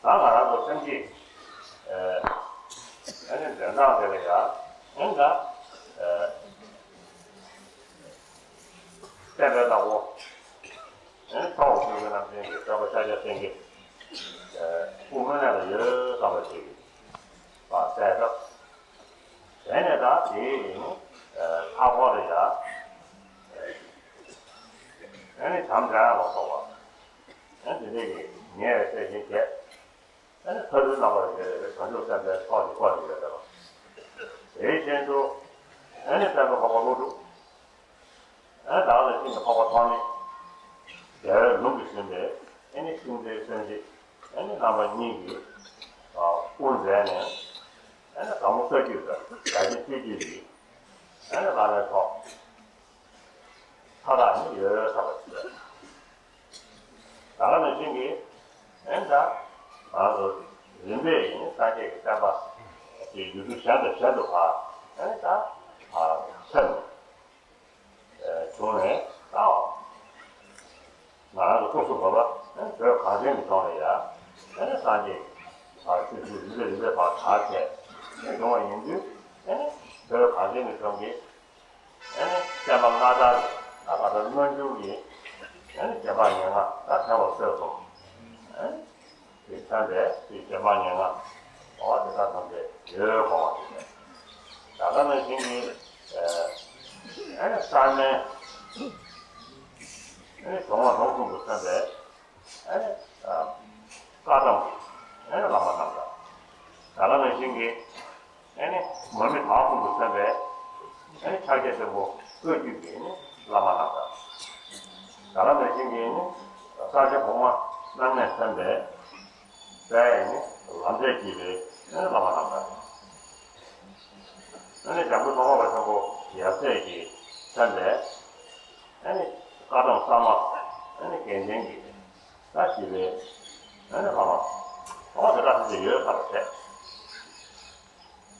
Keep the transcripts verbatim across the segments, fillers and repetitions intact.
ད་ང་རང་ཚོ་སེམས་བསྐྱེད་ཨ་ནི་འདོན་སྟངས་དེ་ལ་ཡ་ཨ་ནི་ད་བསྟན་པའི་བདག་པོ་ཨ་ནི་ཁྲོ་བོ་སྤྲུལ་སྐུ་རྣམ་འདྲེན་གྱི་སྟོན་པ་ཤཱཀྱ་བསྟན་གྱི་སྐུ་དངོས་གནས་ལ་ཡོད་བསམ་པ་ཞིག་གསལ་བཏབ། དེ་ནས་ད་དེའི་ཨ་ནི་མཐའ་འཁོར་ལ་ཡ་ཨ་ནི་དམ་བཅའ་ལ་སོགས་པ་ཨ་ནི་དེ་འདྲ་ཡི་ཉེ་བའི་སྲས་ཆེན་བརྒྱད། ཨ་ནི་ཕ་རོལ་རྣམ་པར་རྒྱལ་བའི་བྱང་ཆུབ་སེམས་དཔའི་ཚོགས་ཀྱིས་བསྐོར་ནས་ཡོད་པ་དང་། དེའི་རྗེས་སུ་ཨ་ནི་དཔལ་ལྡན་འཕགས་པ་ཀླུ་སྒྲུབ། ཨ་ནི་བདག་ལ་ཤིན་ཏུ་འཕགས་པ་ཐོགས་མེད་རྒྱལ་བའི་ལུང་གིས་ཟིན་པའི་ཨ་ནི་ཤིང་རྟའི་སེམས་བསྐྱེད་ཨ་ནི་རྣམ་པ་གཉིས་ཀྱིས་དབུ་མཛད་ནས་ཨ་ནི་ཟབ་མོ་ས་བཅུ་དང་རྒྱ་ཆེན་ཆོས་བརྒྱུད་ཀྱི་ཨ་ནི་བླ་མའི་ཚོགས་མཐའ་དག་ནི་ཡོད་ས་པ་ཞིག་རེད། ད་ག་ནང་བཞིན་གྱི་ཨེ་ད་ང་ཚོ་རིམ་པས་ཡིན་སངས་རྒྱས་ཀྱི་བསྟན་པ་ཀྱི་ཡུལ་གྲུ་གཞན་དང་གཞན་དུ་ཕར་ཨེ་ད་ཕར་ཕེབས་ནས་བྱུང་ནས་ད་ང་རང་ཚོ་སོ་སོ་བོད་པ་ཨེ་བོད་གངས་ཅན་གྱི་ལྗོངས་ལ་ཡ་ཨེ་སངས་རྒྱས་ཀྱི་ཕར་ཆོས་ཚུལ་རིམ་པས་རིམ་པས་ཕར་དར་བྱས་ཨེ་བྱུང་བ་ཡིན་དུས་ཨེ་བོད་གངས་ཅན་གྱི་ལྗོངས་ཀྱི་ཨ་ནི་བསྟན་པ་སྔ་དར་ད་ག་ད་སྔ་འགྱུར་གྱི་ཨ་ནི་རྗེ་འབངས་ཉེར་ལྔ་ད་ཐེག་པ་བསྐྱེད་རིམ་ཨ་ནི་དེ་ཐམས་ཅད་དེ་རྗེ་འབངས་ཉེར་ལྔ་འོ་དེ་དག་ཐམས་ཅད་ཡོད་དགོངས་པ་དེ་ད་ག་ནང་བཞིན་གྱི་ཨ་ནི་གསར་མའི་ཨ་ནི་གདུང་བ་ལོངས་སུ་སྤྱོད་པའི་ཨ་ནི་བཀའ་གདམས་ཨ་ནི་བླ་མ་རྣམས་དང་། ད་ག་ནང་བཞིན་གྱི་ཨ་ནི་མར་མི་དྭགས་ཀུན་ཏུ་གསན་པའི་ཨ་ནི་ཕྱག་རྒྱ་ཆེན་པོ་བཀའ་བརྒྱུད་ཀྱི་ཨ་ནི་བླ་མ་རྣམས་དང་། ད་ག་ནང་བཞིན་གྱི་ཨ་ནི་ས་སྐྱ་གོང་མ་རྣམ་ལྔས་གསན་པའི་དཔལ་ཨ་ནི་ལམ་འབྲས་བརྒྱུད་པའི་ཨ་ནི་བླ་མ་རྣམས་དང་། ཨ་ནི་འཇམ་མགོན་ཐོགས་མེད་པ་ཆེན་པོ་ཡབ་སྲས་ཀྱིས་གསན་པའི་ཨ་ནི་བཀའ་གདམས་གསར་མ་ཨ་ནི་རྒྱན་ཅན་གྱི་ད་ཞི་བའི་ཨ་ནི་བླ་མ་འོ་དེ་དག་ཐམས་ཅད་ཡོད་ཚར་བ་བྱས།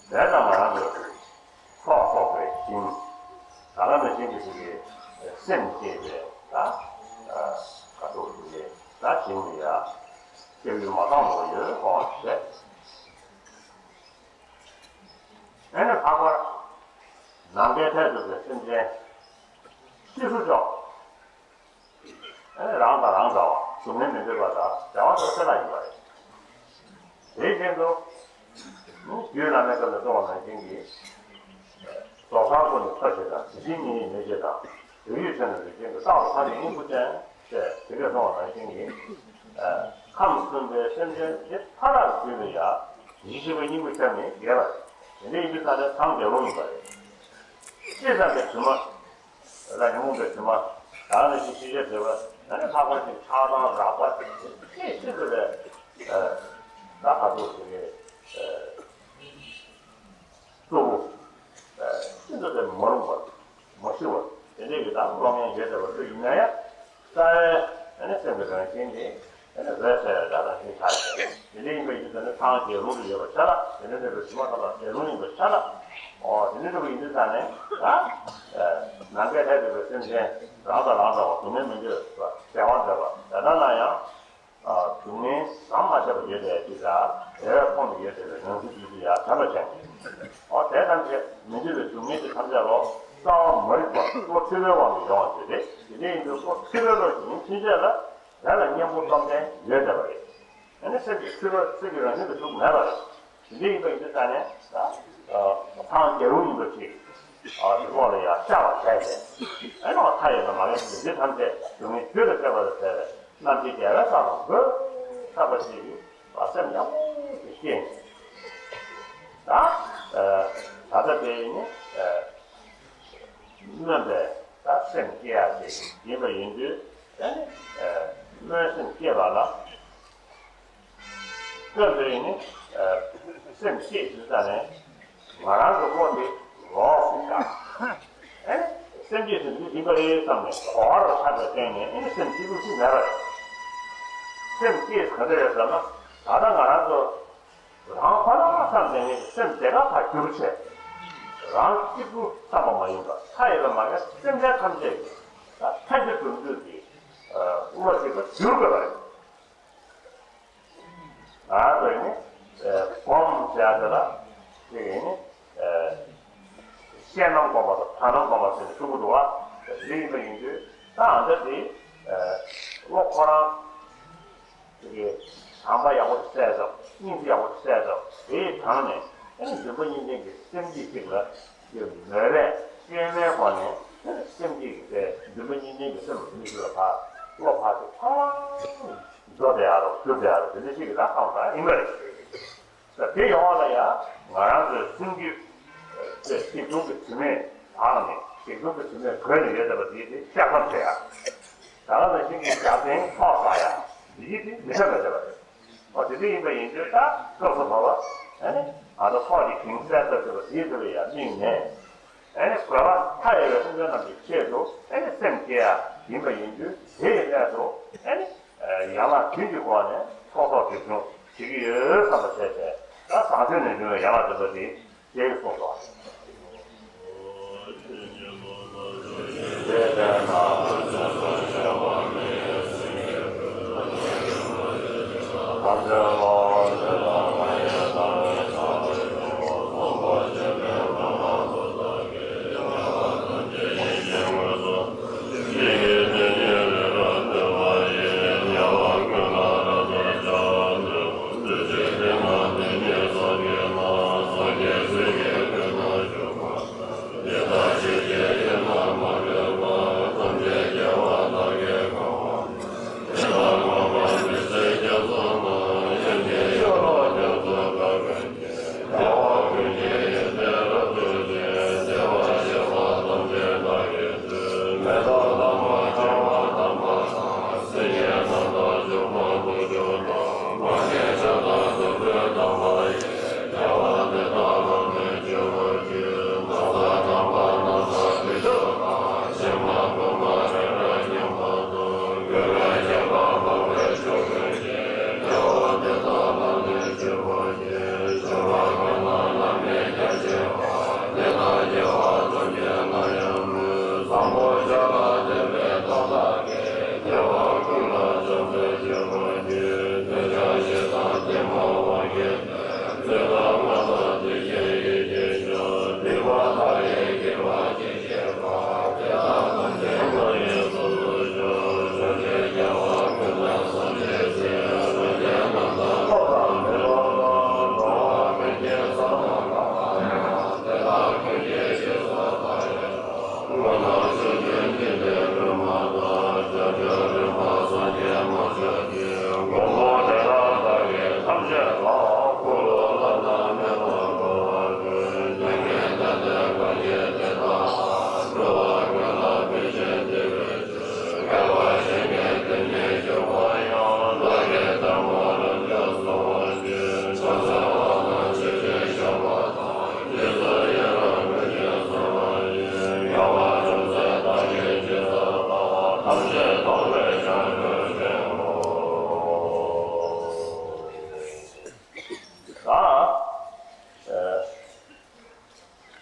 དེ་ལྟར་ང་རང་ཚོའི་སྲོག་འཕྲོག་པའི་ཞིང་། ད་ག་ནང་བཞིན་གྱི་ཞིག་གི་སེམས་བསྐྱེད་པའི་ད་ཁ་ཐུག་ཞིག་གི་ད་ཞིང་ལ་ཡ་སྐྱེ་བོའི་མ་བཏང་བ་ཡོད་དགོངས་བྱས། ཨ་ནི་ལྷག་པར་ནམ་མཁའི་མཐས་གཏུགས་པའི་སེམས་ཅན་སྤྱི་སུ་འཇོག་ཨ་ནི་རང་དང་རང་འདྲ་བ་སྡུག་བསྔལ་མི་འདོད་པ་དང་བདེ་བ་འདོད་ཆེ་ལ་ཡིན་པ་རེད། དེའི་རྐྱེན་དུ་རྒྱུད་བླ་མའི་སྐབས་ལ་གསུངས་པ་ནང་བཞིན་གྱི་རྫོགས་སངས་སྐུ་ནི་མཐོ་ཞེས་དང་། དེ་བཞིན་ཉིད་ཉིད་མེད་ཅེས་དང་། བོད་ཡུལ་ཆེ་ན་རིགས་ཅན་གྱི། རྟག་ཏུ་ཐ་སྙད་སྙིང་པོ་ཅན་ཞེས་དེ་སྐད་གསུངས་པ་ནང་བཞིན་གྱི་ཁམས་གསུམ་པའི་སེམས་ཅན་དེ་མཐའ་དག་གི་རྒྱུད་ལ་ཡང་ཡེ་ཤེས་པའི་སྙིང་པོ་ཁྱབ་ནས་རྒྱས་པ་རེད། དེ་འདྲ་ཡིན་དུས་ད་ལྟའི་ཐང་རྒྱལ་ལུང་ཡིན་པ་རེད། ཅི་ཙམ་པའི་དྲི་མ། ལ་ཉོན་མོངས་པའི་དྲི་མ། ད་ནི་ཤི་ཤི་ཤི་བྱེད་པ། ད་ནི་ལྷག་པར་ཅིག་ཆགས་སྡང་རགས་པ་ཅིག་ཤི་ཤི་དུ་ལས། ད་ག་ཚོད་ཞིག་གི་གཙོ་བོ། ཤིན་ཏུ་དེ་མ་རུངས་པ། མ་ཞི་བ། དེ་འདྲའི་གི་ད་སློབ་གཉེར་ཡོད་བསྡད་པ་སུ་ཡིན་ན་ཡང་། རྩ་བའི་ཨ་ནི་སེམས་ཀྱི་རང་བཞིན་དེ་ཨ་ནི་རེད་ཟེར་ཡ་ད་རང་བཞིན་ཆགས་ཡོད། དེ་འདྲ་ཡིན་པ་ཡིན་ཙང་ནི་ཐང་རྒྱལ་ལུང་དུ་ཡོད་པ་ཆ་ལ། དེ་འདྲ་འདྲ་བའི་དྲི་མ་ཐམས་ཅད་རྒྱལ་ལུང་ཡིན་པ་ཆ་ལ། ཨོ་དེ་འདྲ་འདྲ་བ་ཡིན་དུས་ཙང་ནས་ད་ནམ་མཁའི་མཐས་གཏུགས་པའི་སེམས་ཅན་རང་དང་རང་འདྲ་བ་སྡུག་བསྔལ་མི་འདོད་པ་བདེ་བ་འདོད་པ་དེ་ལྟར་ན་ཡང་། སྡུག་བསྔལ་ཟམ་མ་ཆད་པ་ཡོད་པའི་ཅིག་ལ་དེ་བས་ཁོང་དུ་ཡོད་བསྡད་པའི་ནང་གསེས་རྒྱུད་དུ་ཡང་དྲན་པ་བྱས། ཨོ་དེ་ཐམས་ཅད་མི་འདོད་པའི་སྡུག་བསྔལ་དེ་ཐམས་ཅད་ལོ་རྩ་བ་མ་རིག་པ་སོ་འཁྲུལ་པའི་དབང་གིས་ཡོང་བ་ཞིག་རེད། དེ་འདྲ་ཡིན་དུས་སོ་འཁྲུལ་པའི་བློ་ཞིག་ཡིན་ཕྱིན་ཆད་ལ་དེ་ལ་གཉེན་པོ་སྟོབས་ལྡན་ཡོད་བསྡད་པ་རེད། ཨ་ནི་སེམས་ཀྱི་འཁྲུལ་པ་སེམས་ཀྱི་རང་བཞིན་དུ་ཞུགས་མེད་པ་རེད། དེ་འདྲ་ཡིན་པ་ཡིན་དུས་ཙང་ནས་ད་ཐང་རྒྱལ་ལུང་ཡིན་པ་ཞིག་དེ་ཐོག་ལ་ཡང་ཤར་བར་བྱས་ཏེ། ཨ་ནི་མཐའ་ཡས་པའི་མ་ཡིན་པའི་འདི་ཐམས་ཅད་སྡུག་བསྔལ་རྒྱུ་ལ་སྐྱེད་པར་བྱས་པའི་རྣམ་མཁྱེན་རྒྱལ་བའི་ས་ལ་འགོད་ཐབས་པ་ཞིག་གིས་སེམས་ཡག་པོ་ཞིག་བསྐྱེད་ནས། ད་ད་ལྟ་དེ་ནི་སྨོན་པའི་ད་སེམས་བསྐྱེད་ཡག་ཅིག་ཡིན་པ་ཡིན་དུས། ཨ་ནི་སྨོན་སེམས་བསྐྱེད་པ་ལ། སྐབས་རེ་ནི་སེམས་བསྐྱེད་ཟེར་ཙམ་ནས་ང་རང་གི་བློ་དེ་ལོག་སུ་བཞག་ཨེ། སེམས་བསྐྱེད་ཟེར་འདི་ཡིན་པ་རེད་བསམ་ནས་གོ་བ་རུ་ཆགས་པའི་སྟེང་ནས་ཨེ་ནི་སེམས་བསྐྱེད་ལུགས་ཤིག་མེད་པ་རེད། སེམས་བསྐྱེད་ག་འདྲ་རེད་ཟེར་ན། ད་ལྟ་ང་རང་ཚོ་རང་ཁོ་ན་བསམ་བསྡད་ནས་སེམས་དེ་ག་ཕར་བསྒྱུར་བྱས། རང་གཅིག་པུ་བསམ་པ་མ་ཡིན་པ་མཐའ་ཡས་པའི་མ་རྒན་སེམས་ཅན་ཐམས་ཅད་ཀྱི་ད་ཐལ་འགྱུར་འགྲོ་འདོད་ཀྱི་བློ་ཞིག་ཏུ་བསྒྱུར་དགོས་པ་རེད། ཨ་ཟེར་ནི་སྒོམ་བྱས་ཏེ་ལ་དེ་ཡིན་ནི། ཤེས་རྣམ་སྒོམ་པ་དང་དོན་རྣམ་སྒོམ་པ་ཟེར་ནས་གསུམ་པོ་འདུག་བ། དེ་ཡིན་པ་ཡིན་དུས་ད་ཨ་འདྲ་དེ་བློ་ཁོ་རང་དེ་གི་དམ་པ་ཡག་པོ་གསལ་ཐུབ། སྙིང་རྗེ་ཡག་པོ་གསལ་ཐུབ། དེའི་དོན་ནས་ཨ་ནི་འདུན་པ་གཉིས་ལྡན་གྱི་སེམས་བསྐྱེད་ཅིག་ལ་དེ་མོས་པས་སྐྱོན་མེད་སྒོ་ནས་སེམས་བསྐྱེད་ཀྱི་སའི་འདུན་པ་གཉིས་ལྡན་གྱི་སེམས་ལ་འདུན་ཞིག་ལ་ཕར་བློ་ཕར་ཚུར་ཕར་འགྲོ་བསྡད་ཡ་རོ་བསྒྱུར་བསྡད་ཡ་རོ་དེ་འདྲ་ཞིག་གི་ད་གང་ལྟར་ཡིན་པ་རེད། ད་དེ་ཡོང་བ་ལ་ཡང་ང་རང་ཚོའི་སེམས་རྒྱུད་དེ་སྡིག་ལྟུང་གི་དྲི་མས་ལངས་ནས་སྡིག་ལྟུང་གི་དྲི་མས་གོས་ནས་ཡོད་བསྡད་པ་དེ་དེ་བཤགས་སམ་བྱེད་ཡ། ད་ག་ནང་བཞིན་གྱི་རྒྱབ་རྟེན་ཐོག་ཟ་ཡ་འདི་ཡིད་དེ་མི་འདྲ་བ་བསྡད་པ་རེད། ཨོ་དེ་འདྲ་ཡིན་པ་ཡིན་དུས་ད་སྐབས་སུ་བབ་པ་ཨ་ནི་ང་ཚོ་ཐོག་གི་གིང་གསལ་ཐབས་བྱེད་པ་དེའི་ཐུབ་པའི་ཡ་དམིགས་ནས་ཨ་ནི་དགོས་པ་མཐའ་ཡས་པའི་སེམས་ཅན་རྣམས་ཀྱི་ཆེད་དུ་ཨ་ནི་སེམས་བསྐྱེད་ཡ་ཡིན་པ་ཡིན་དུས་དེ་ཡི་སླད་དུ་ཨ་ནི། ཡན་ལག་བདུན་གྱི་སྒོ་ནས་ཚོགས་གསོག་སྒྲིབ་སྦྱོང་བྱེད་ཀྱི་ཡོད་བསམ་པ་བྱས་ཏེ་ད་བཟང་སྤྱོད་ནས་འབྱུང་བའི་ཡན་ལག་བདུན་པ་དེ་ཞེས་གསུངས་སོ། ད་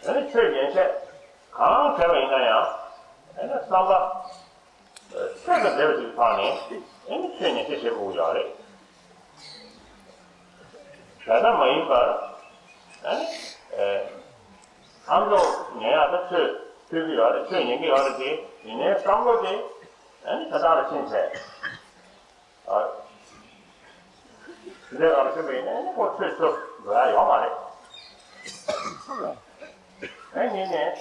ཨ་ནི་ཆོས་ཉན་བཤད་གང་བྱས་པ་ཡིན་ན་ཡང་ཨ་ནི་བསམ་པ་ཆོས་དང་འབྲེལ་བ་ཞིག་ཐོག་ནས་ཨ་ནི་ཆོས་ཉན་བཤད་བྱེད་དགོས་ཀྱི་ཡོད་རེད། དེ་ལྟར་མ་ཡིན་པར་ཨ་ནི་ཨ་མདོ་ཉན་ཡག་ད་ཆོས་ཐོས་ཀྱི་ཡོད་རེད། ཆོས་ཉན་གྱི་ཡོད་རེད་དེ་ཡིན་ནའི་བསམ་བློ་དེ་ཨ་ནི་དེ་དག་ལ་ཕྱིན་བྱས། ཨ། དེ་འདྲའི་ལམ་ཞུགས་པ་ཡིན་ན་ནི་ཁོ་ཆོས་ཆོས་འགྲོ་ཡ་ཡོད་མ་རེད། ཨ་ནི་ནས་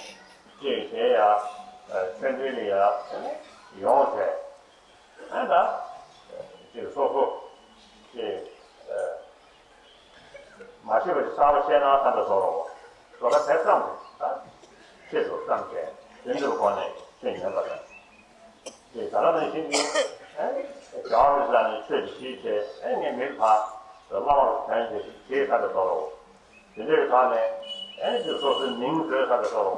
ཅིག་དེ་ཡ་ཆོས་འབྲེལ་ལ་ཡ་ཡོང་བྱས་ཨ་ད་ཅིག་སོ་སོ་ཅིག་མ་ཤེས་པ་ཅིག་གསར་པ་བཤད་ན་ད་འདྲ་བཟོ་རོགས། བཟོ་ལ་དེ་ཙམ་ད་ཆེད་དུ་བསམ་བྱས་དེ་འདྲའི་སྒོ་ནས་ཆོས་ཉན་པ་དང་། དེ་ད་ག་ནང་བཞིན་གྱི་ཨེ་རྒྱལ་བ་རིན་པོ་ཆེ་ནས་ཆོས་ཀྱི་གཞི་བྱས་ཨེ་ངས་མི་ཕ་བླ་མ་ལ་དོན་བྱས་ཤིག་བྱས་ས་དེ་ཐོག་རོ། དེ་འདྲའི་ཐོག་ནས་ཨེ་ཅིག་སོ་སོའི་མིང་བཟོས་ས་དེ་ཐོག་རོ།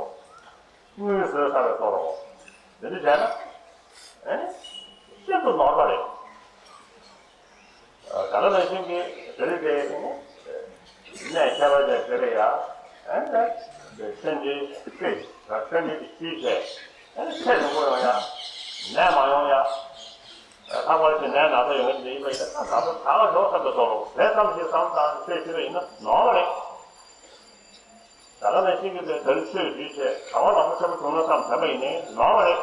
དངུལ་བཟོས་ས་དེ་ཐོག་རོ། དེ་འདྲ་བྱས་ན་ཨེ་ཤིན་ཏུ་ནོར་བ་རེད། ད་ག་ནང་བཞིན་གྱི་དེ་རིང་དེ་གནས་ཁྱད་པར་ཅན་དེ་ལ་ཡ་ཨེ་ནས་ཆོས་འབྲེལ་ཆོས་ཆོས་འབྲེལ་གྱི་གཞི་བྱས་ཨེ་ནས་ཚེ་རིང་པོ་ཡོང་ཡ་ནད་མ་ཡོང་ཡ། ལྷག་པར་གྱི་ནད་ན་ཚ་ཡོང་གི་འདི་ཡིན་པ་ཡིན་ན། ད་ད་ཚོ་ད་ག་ཞོག་ས་དུ་སོང་རོགས་རེད་ཙམ་ཞིག་བསམ་བཏང་ཆོས་ཞུས་པ་ཡིན་ན་ནོར་བ་རེད། ད་ག་ནང་བཞིན་གྱི་དེ་དེར་ཆོས་ཞུས་བྱས་གྲྭ་པ་ལམ་པ་ཆེན་པོ་བྱུང་ན་བསམ་དྲན་པ་ཡིན་ནའི་ནོར་བ་རེད།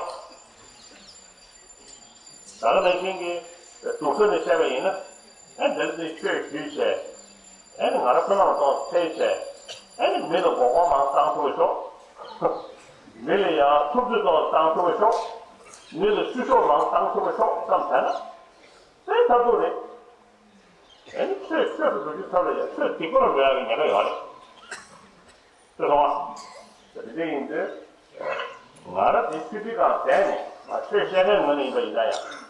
ད་ག་ནང་བཞིན་གྱི་སྡུག་ས་ནས་བཤད་པ་ཡིན་ན། ཨེ་འདིར་འདི་ཆོས་ཞུས་བྱས། ཨེ་ང་རང་སྤུན་ལམ་ཏོག་ཚེ་བྱས། ཨེ་མི་ལ་མགོ་སྐོར་མང་བཏང་ཐུབ་པ་ཤོག་མི་ལ་ཡང་ཐུབ་ཚོད་ཏོག་བཏང་ཐུབ་པ་ཤོག་མི་ལ་བཤུ་གཞོག་མང་བཏང་ཐུབ་པ་ཤོག་བསམ་བྱས་ན། དེ་མཐར་ཐུག་རེད། ཨེ་ནི་ཆོས་ཆོས་སུ་འགྲོ་རྒྱུ་ཚར་ལ་ཡང་ཆོས་སྡིག་པར་འགྲོ་ཡག་གི་ཉེན་ཁ་ཡོད་རེད། ཅེས་གསུངས་པ། དེ་འདྲ་ཡིན་དུས། ང་རང་དེ་ཆུ་ཐིགས་སྒང་བསྡད་ནས་ང་ཆོས་བཤད་མཁན་ངོས་ནས་ཡིན་པ་ཡིན་ན་ཡང་།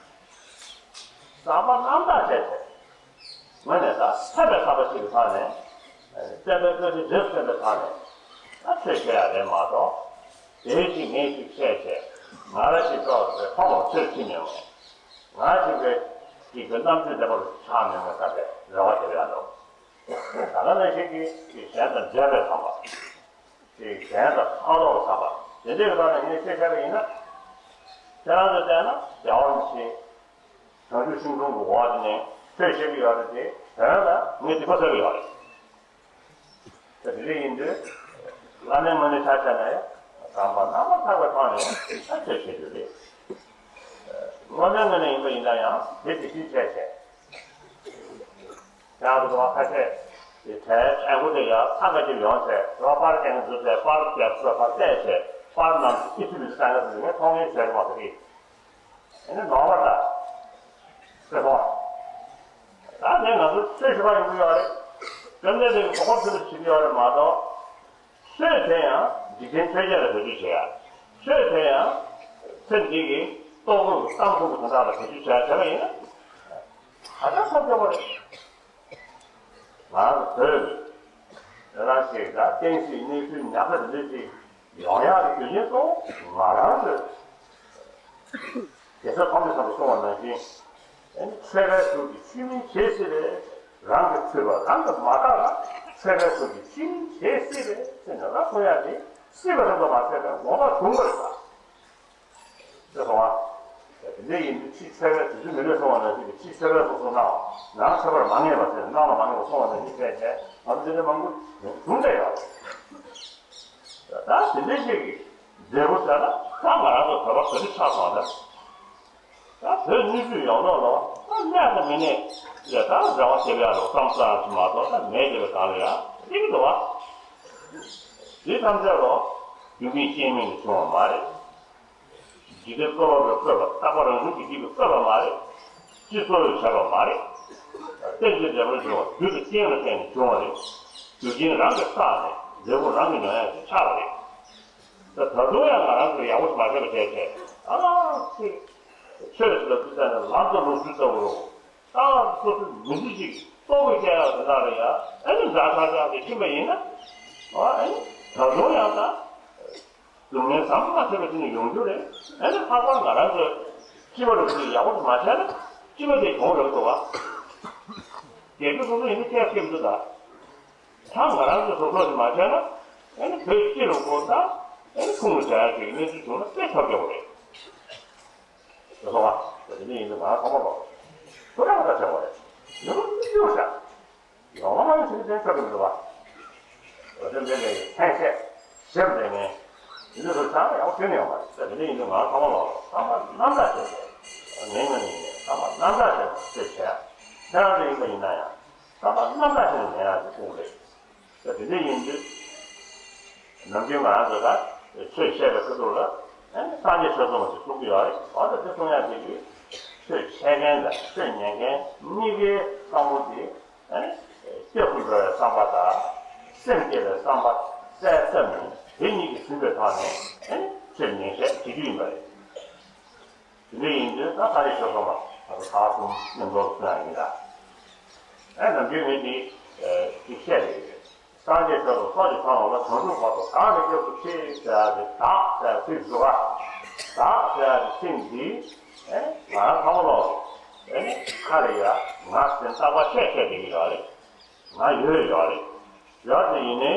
བསམ་པ་རྣམ་དག་བྱས་ཏེ། ངོས་ནས་ད་ཐོས་པའི་བསམ་པ་ཞིག་གི་ཐོག་ནས། བསྟན་པའི་བཀའ་དྲིན་རྗེས་སུ་བརྟན་པའི་ཐོག་ནས། ད་ཆོས་བཤད་ཡག་རེད་མ་གཏོགས། དེ་ཞིག་ངས་ཞིག་བཤད་བྱས། ང་རང་ཞིག་ཀྲོག་ཟེར་ཕོ་མོ་ཆོས་ཁྲིད་མི་ཡོང་ངས། ང་ཞིག་གི་ཞིག་གི་རྣམ་དཔྱོད་ལྡན་པ་ཆགས་མི་ཡོང་ངས་བསམ་པའི་རེ་བ་དེ་ཡོད་འདུག་ད་ག་ནང་བཞིན་གྱི་གཞན་དང་འབྲེལ་བའི་བསམ་པ། ཅིག་གཞན་དང་ཕྲག་དོག་བསམ་པ། དེ་འདྲའི་ཐོག་ནས་ངས་ཆོས་བཤད་པ་ཡིན་ན། ཁྱེད་རང་ཚོས་བལྟས་ན་རྒྱལ་བ་རིན་པོ་ཆེ་བྱང་ཆུབ་ཤིང་དྲུང་གི་འོག་དེ་ནས་ཆོས་བཤད་ཀྱི་ཡོད་རེད་དེ། དོན་ལ་ངས་སྡིག་པ་བསགས་ཀྱི་ཡོད་རེད། ད་དེ་འདྲ་ཡིན་དུས། བླ་མའི་ངོས་ནས་ཆ་བཞག་ན་ཡང་བསམ་པ་རྣམ་པར་དག་པའི་ཐོག་ནས་ཡང་ཆོས་བཤད་རྒྱུ་རེད། བླ་མའི་ངོས་ནས་ཡིན་པ་ཡིན་ན་ཡང་དེ་དེ་བཞིན་བྱས་བྱས། ཡང་དུ་བ་ཁ་ཤས་ཀྱི་གྲལ་ཨ་ཁུ་དེ་ཡང་ཚང་ཁ་ཅིག་ཡོང་བྱས་དུ་བ་པར་ཀྱང་འཛུལ་བྱས་པར་རྒྱབ་ཚོད་པར་བལྟས་བྱས་པར་རྣམས་ཨི་ཚི་མི་ཚི་བཏང་ཡོད་ཟེར་ནས་མཐོང་ཡོད་ཟེར་བ་དེ་རེད། ཨ་ནི་ནོར་བ་ད། ཟེར་སོང་བ། ད་ནས་ང་ཚོ་ཆོས་ཞུ་བ་ཡོང་གི་ཡོད་རེད། བཅོམ་ལྡན་འདས་ཀྱི་གོ་སྐབས་ཐོབ་པ་བྱེད་ཀྱི་ཡོད་རེད་མ་གཏོགས། ཆོས་དེ་ཡང་འཇིག་རྟེན་ཆོས་བརྒྱད་ལ་བེད་སྤྱོད་བྱེད་ཡ། ཆོས་དེ་ཡང་ཚེ་འདི་གི་ལྟོ་གོས་གཏམ་གསུམ་གྱི་དོན་དག་ལ་བེད་སྤྱོད་བྱེད་ཡ་བྱས་པ་ཡིན་ན། ཧ་ཅང་ཐབས་སྐྱོ་པོ་རེད། ང་ཚོ་བོད་ཀྱི་རང་ཞིག་ད་བསྟན་སྲིད་གནས་ཚུལ་ཉག་ཕྲ་འདི་འདྲ་ཅིག་ཡོང་ཡག་གི་རྒྱུ་རྐྱེན་གཙོ་བོ་ང་རང་ཚོས། རྒྱལ་སྲས་ཐམས་ཅད་བསམ་པ་གསུངས་པ་ནང་བཞིན། ཨ་ནི་ཕྱེད་ཀའི་གཟུགས་ཀྱི་ཆུ་མིག་གེ་སྲིད་པས། རང་གི་ཚུལ་པ་རང་གིས་མ་བརྟགས་ན། ཕྱེད་ཀའི་གཟུགས་ཀྱི་ཆུ་མིག་གེ་སྲིད་པས་ཟེར་ནས་ར་གསུང་ཡག་དེ་སྲིད་པ་རང་གིས་མ་ཟད་པའི་ངོ་མ་གདུང་བར་བྱ། ཅེས་གསུངས་པ། དེ་འདྲ་ཡིན་དུས་ཕྱི་ཕྱེད་ཀའི་དུས་ཚོད་མི་ལོས་གསུངས་པ་ནང་བཞིན་གྱི་ཕྱི་ཕྱེད་ཀའི་སོ་སོ་སྣང་བ་ནང་ཁྱད་པར་མ་ངེས་པ་ཟེར་ནས་སྣང་ལ་མ་ངེས་པ་གསུངས་པ་ནང་བཞིན་བྱས་བྱས་ང་ཚོ་འདི་འདྲ་མང་པོ་བྱུང་བསྡད་ཡོད་རེད། ད་དེ་འདྲའི་ཞིག་གི་འབྲས་བུ་ཟེར་ན་ད་ང་རང་ཚོ་བོད་པ་ག་དུས་ཆགས་སོང་ད། ད་བོད་སྣོད་བཅུད་ཡོངས་རྫོགས་ལ་ད་གནས་དང་མི་གནས་ལས་ད་འབྲེལ་བ་བྱེད་པ་ཡག་ལོ་བསམ་ས་ཞིག་མ་གཏོགས་ད་མེད་བསྡད་པའི་སྒང་ལ་ཡ་འགྲིག་གི་འདུག་བ། དེ་ཐམས་ཅད་ལོ་རྒྱུ་མིན་རྐྱེན་མིན་ལ་བྱུང་བ་མ་རེད། འཇིག་རྟེན་བསྐལ་པ་པའི་བཀོད་པ་རྟག་པ་རང་བྱུང་གི་སྐྱེས་བུའི་བཀོད་པ་མ་རེད། སྤྱི་ཚོགས་ཀྱིས་བྱས་པ་མ་རེད། རྟེན་ཅིང་འབྲེལ་པར་འབྱུང་བ་རྒྱུ་དང་རྐྱེན་ལ་བརྟེན་ནས་བྱུང་བ་རེད། རྒྱུ་རྐྱེན་རང་གིས་བསགས་ནས་འབྲས་བུ་རང་གིས་མྱོང་ཡག་ཅིག་ཆགས་པ་རེད། ད་ད་དུང་ཡང་ང་རང་ཚོས་ཡག་པོ་ཞིག་མ་བྱས་པ་བྱས་བྱས་ཨ་ལ་ཚེ། ཆོས་ཟེར་བ་འདི་ལྟ་ནས་ལམ་དུ་ལོག་རྒྱུ་ལྟ་བུ་རུ། ད་སོ་སོའི་མི་ཚེ་ཞིག་ལྟོ་གོས་བསྐྱལ་ཡག་དེ་དག་ལ་ཡ་ཨ་ནི་འདྲ་ཆགས་ཆགས་ཏེ་ཕྱིན་པ་ཡིན་ན། ཨ་ནི་ད་དུང་ཡང་ད། སྡུག་བསྔལ་ཟམ་མ་ཆད་པ་ཅིག་ནས་ཡོང་རྒྱུ་རེད། ཨ་ནི་ལྷག་པར་ང་རང་ཚོས་སྤྱི་པ་རུ་ཅིག་ཡག་པོ་ཞིག་མ་བྱས་ན་སྤྱི་པ་དེ་གྱོང་རག་འདུག་བ། རྒྱལ་ཁབ་སོ་སོ་ཡིན་ན་སྐྱག་སྐྱེ་མི་འདུག་ད། ད་ང་རང་ཚོས་བཟོ་ཚོགས་ཞིག་མ་བྱས་ན་ཨ་ནི་བོད་སྤྱི་ལ་དགོས་ད་ཨ་ནི་ཁུངས་ལ་འཇགས་ཡག་ཅིག་གནས་ཚུལ་བྱུང་ན་དཔེ་ཐབས་སྐྱོ་བོ་རེད། ཟེར་སོང་བ། དེ་འདྲ་ཡིན་དུས་ང་ཚང་མ་ལོག་ཐུགས་རང་ད་བྱེད་དགོས་རེད། མི་རུང་མི་རྒྱུག་བྱ། ཡོང་བ་མ་ཡོང་ཕྱིན་དེ་ཆོག་གི་མི་འདུག་བ། འོ་དེ་འདྲ་ལས་ཕན་ཆད་ཞེམ་ལས་ངན། དེ་འདྲ་ཚོ་ཚང་མ་ཡག་པོ་ཁྱོན་ནས་ཡོང་བ་རེད། དེ་འདྲ་ཡིན་དུས་ང་ཚང་མ་ལོག་ཚང་མ་རྣམ་དག་བྱས་ཏེ། ངའི་ངོས་ནས་ཡིན་ནའི་ཚང་མ་རྣམ་དག་བྱས་ཏེ་ཆོས་བྱས། ཁྱེད་རང་ཚོ་ཡིན་པ་ཡིན་ན་ཡང་ཚང་མ་རྣམ་དག་བྱས་ནས་ཉན་ཡག་གི་དགོངས་རེད། ད་དེ་འདྲ་ཡིན་དུས། ནམ་རྒྱུན་ང་རང་ཚོ་ད་ཆོས་བཤད་པའི་ཁ་ཐུག་ལ་ཨ་ནི་སངས་རྒྱས་ཆོས་གསུངས་པ་ཞིག་གསུང་གི་ཡོད་རེད། འོ་ད་དེ་གསུང་ཡག་དེ་གིས་ཆོས་འཆད་མཁན་དང་ཆོས་ཉན་མཁན་གཉིས་ཀའི་བསམ་བློ་དེ་ཨ་ནི་སྐྱབས་སུ་འགྲོ་བའི་བསམ་པ་དང་སེམས་བསྐྱེད་པའི་བསམ་པ་གསལ་བཏབ་ནས་དེ་གཉིས་ཀྱིས་ཟིན་པའི་ཐོག་ནས་ཨ་ནི་ཆོས་ཉན་བཤད་བྱེད་རྒྱུ་ཡིན་པ་རེད། དེ་འདྲ་ཡིན་དུས་ད་ད་རེས་ཞོགས་ཀ་མ་ང་ཚོ་ད་གསུམ་མཉམ་དུ་གསུང་ཡག་ཡིན་ད། ཨ་ནམ་རྒྱུན་ངས་འདི་ཅིག་བཤད་ལེ་ཡོད། སངས་རྒྱས་ཆོས་དང་སོགས་ཀྱི་ཚང་ལ་བྱང་ཆུབ་བར་དུ་གང་ནས་སྐྱབས་སུ་མཆི་ཟེར་ཡག་གི་བདག་ཟེར་ཡག་ཚིག་འདུག་ག་བདག་ཟེར་ཡག་གི་ཚིག་འདི་ཨེ་ང་རང་ཚང་མ་ལོག་ཨེ་ཁ་ལ་ཡ་ང་ཟེར་རྟག་པར་བཤད་བཤད་བསྡད་ཀྱི་ཡོད་རེད། ང་ཡོད་ཡོད་རེད། ཡོད་དེ་ཡིན་ནའི་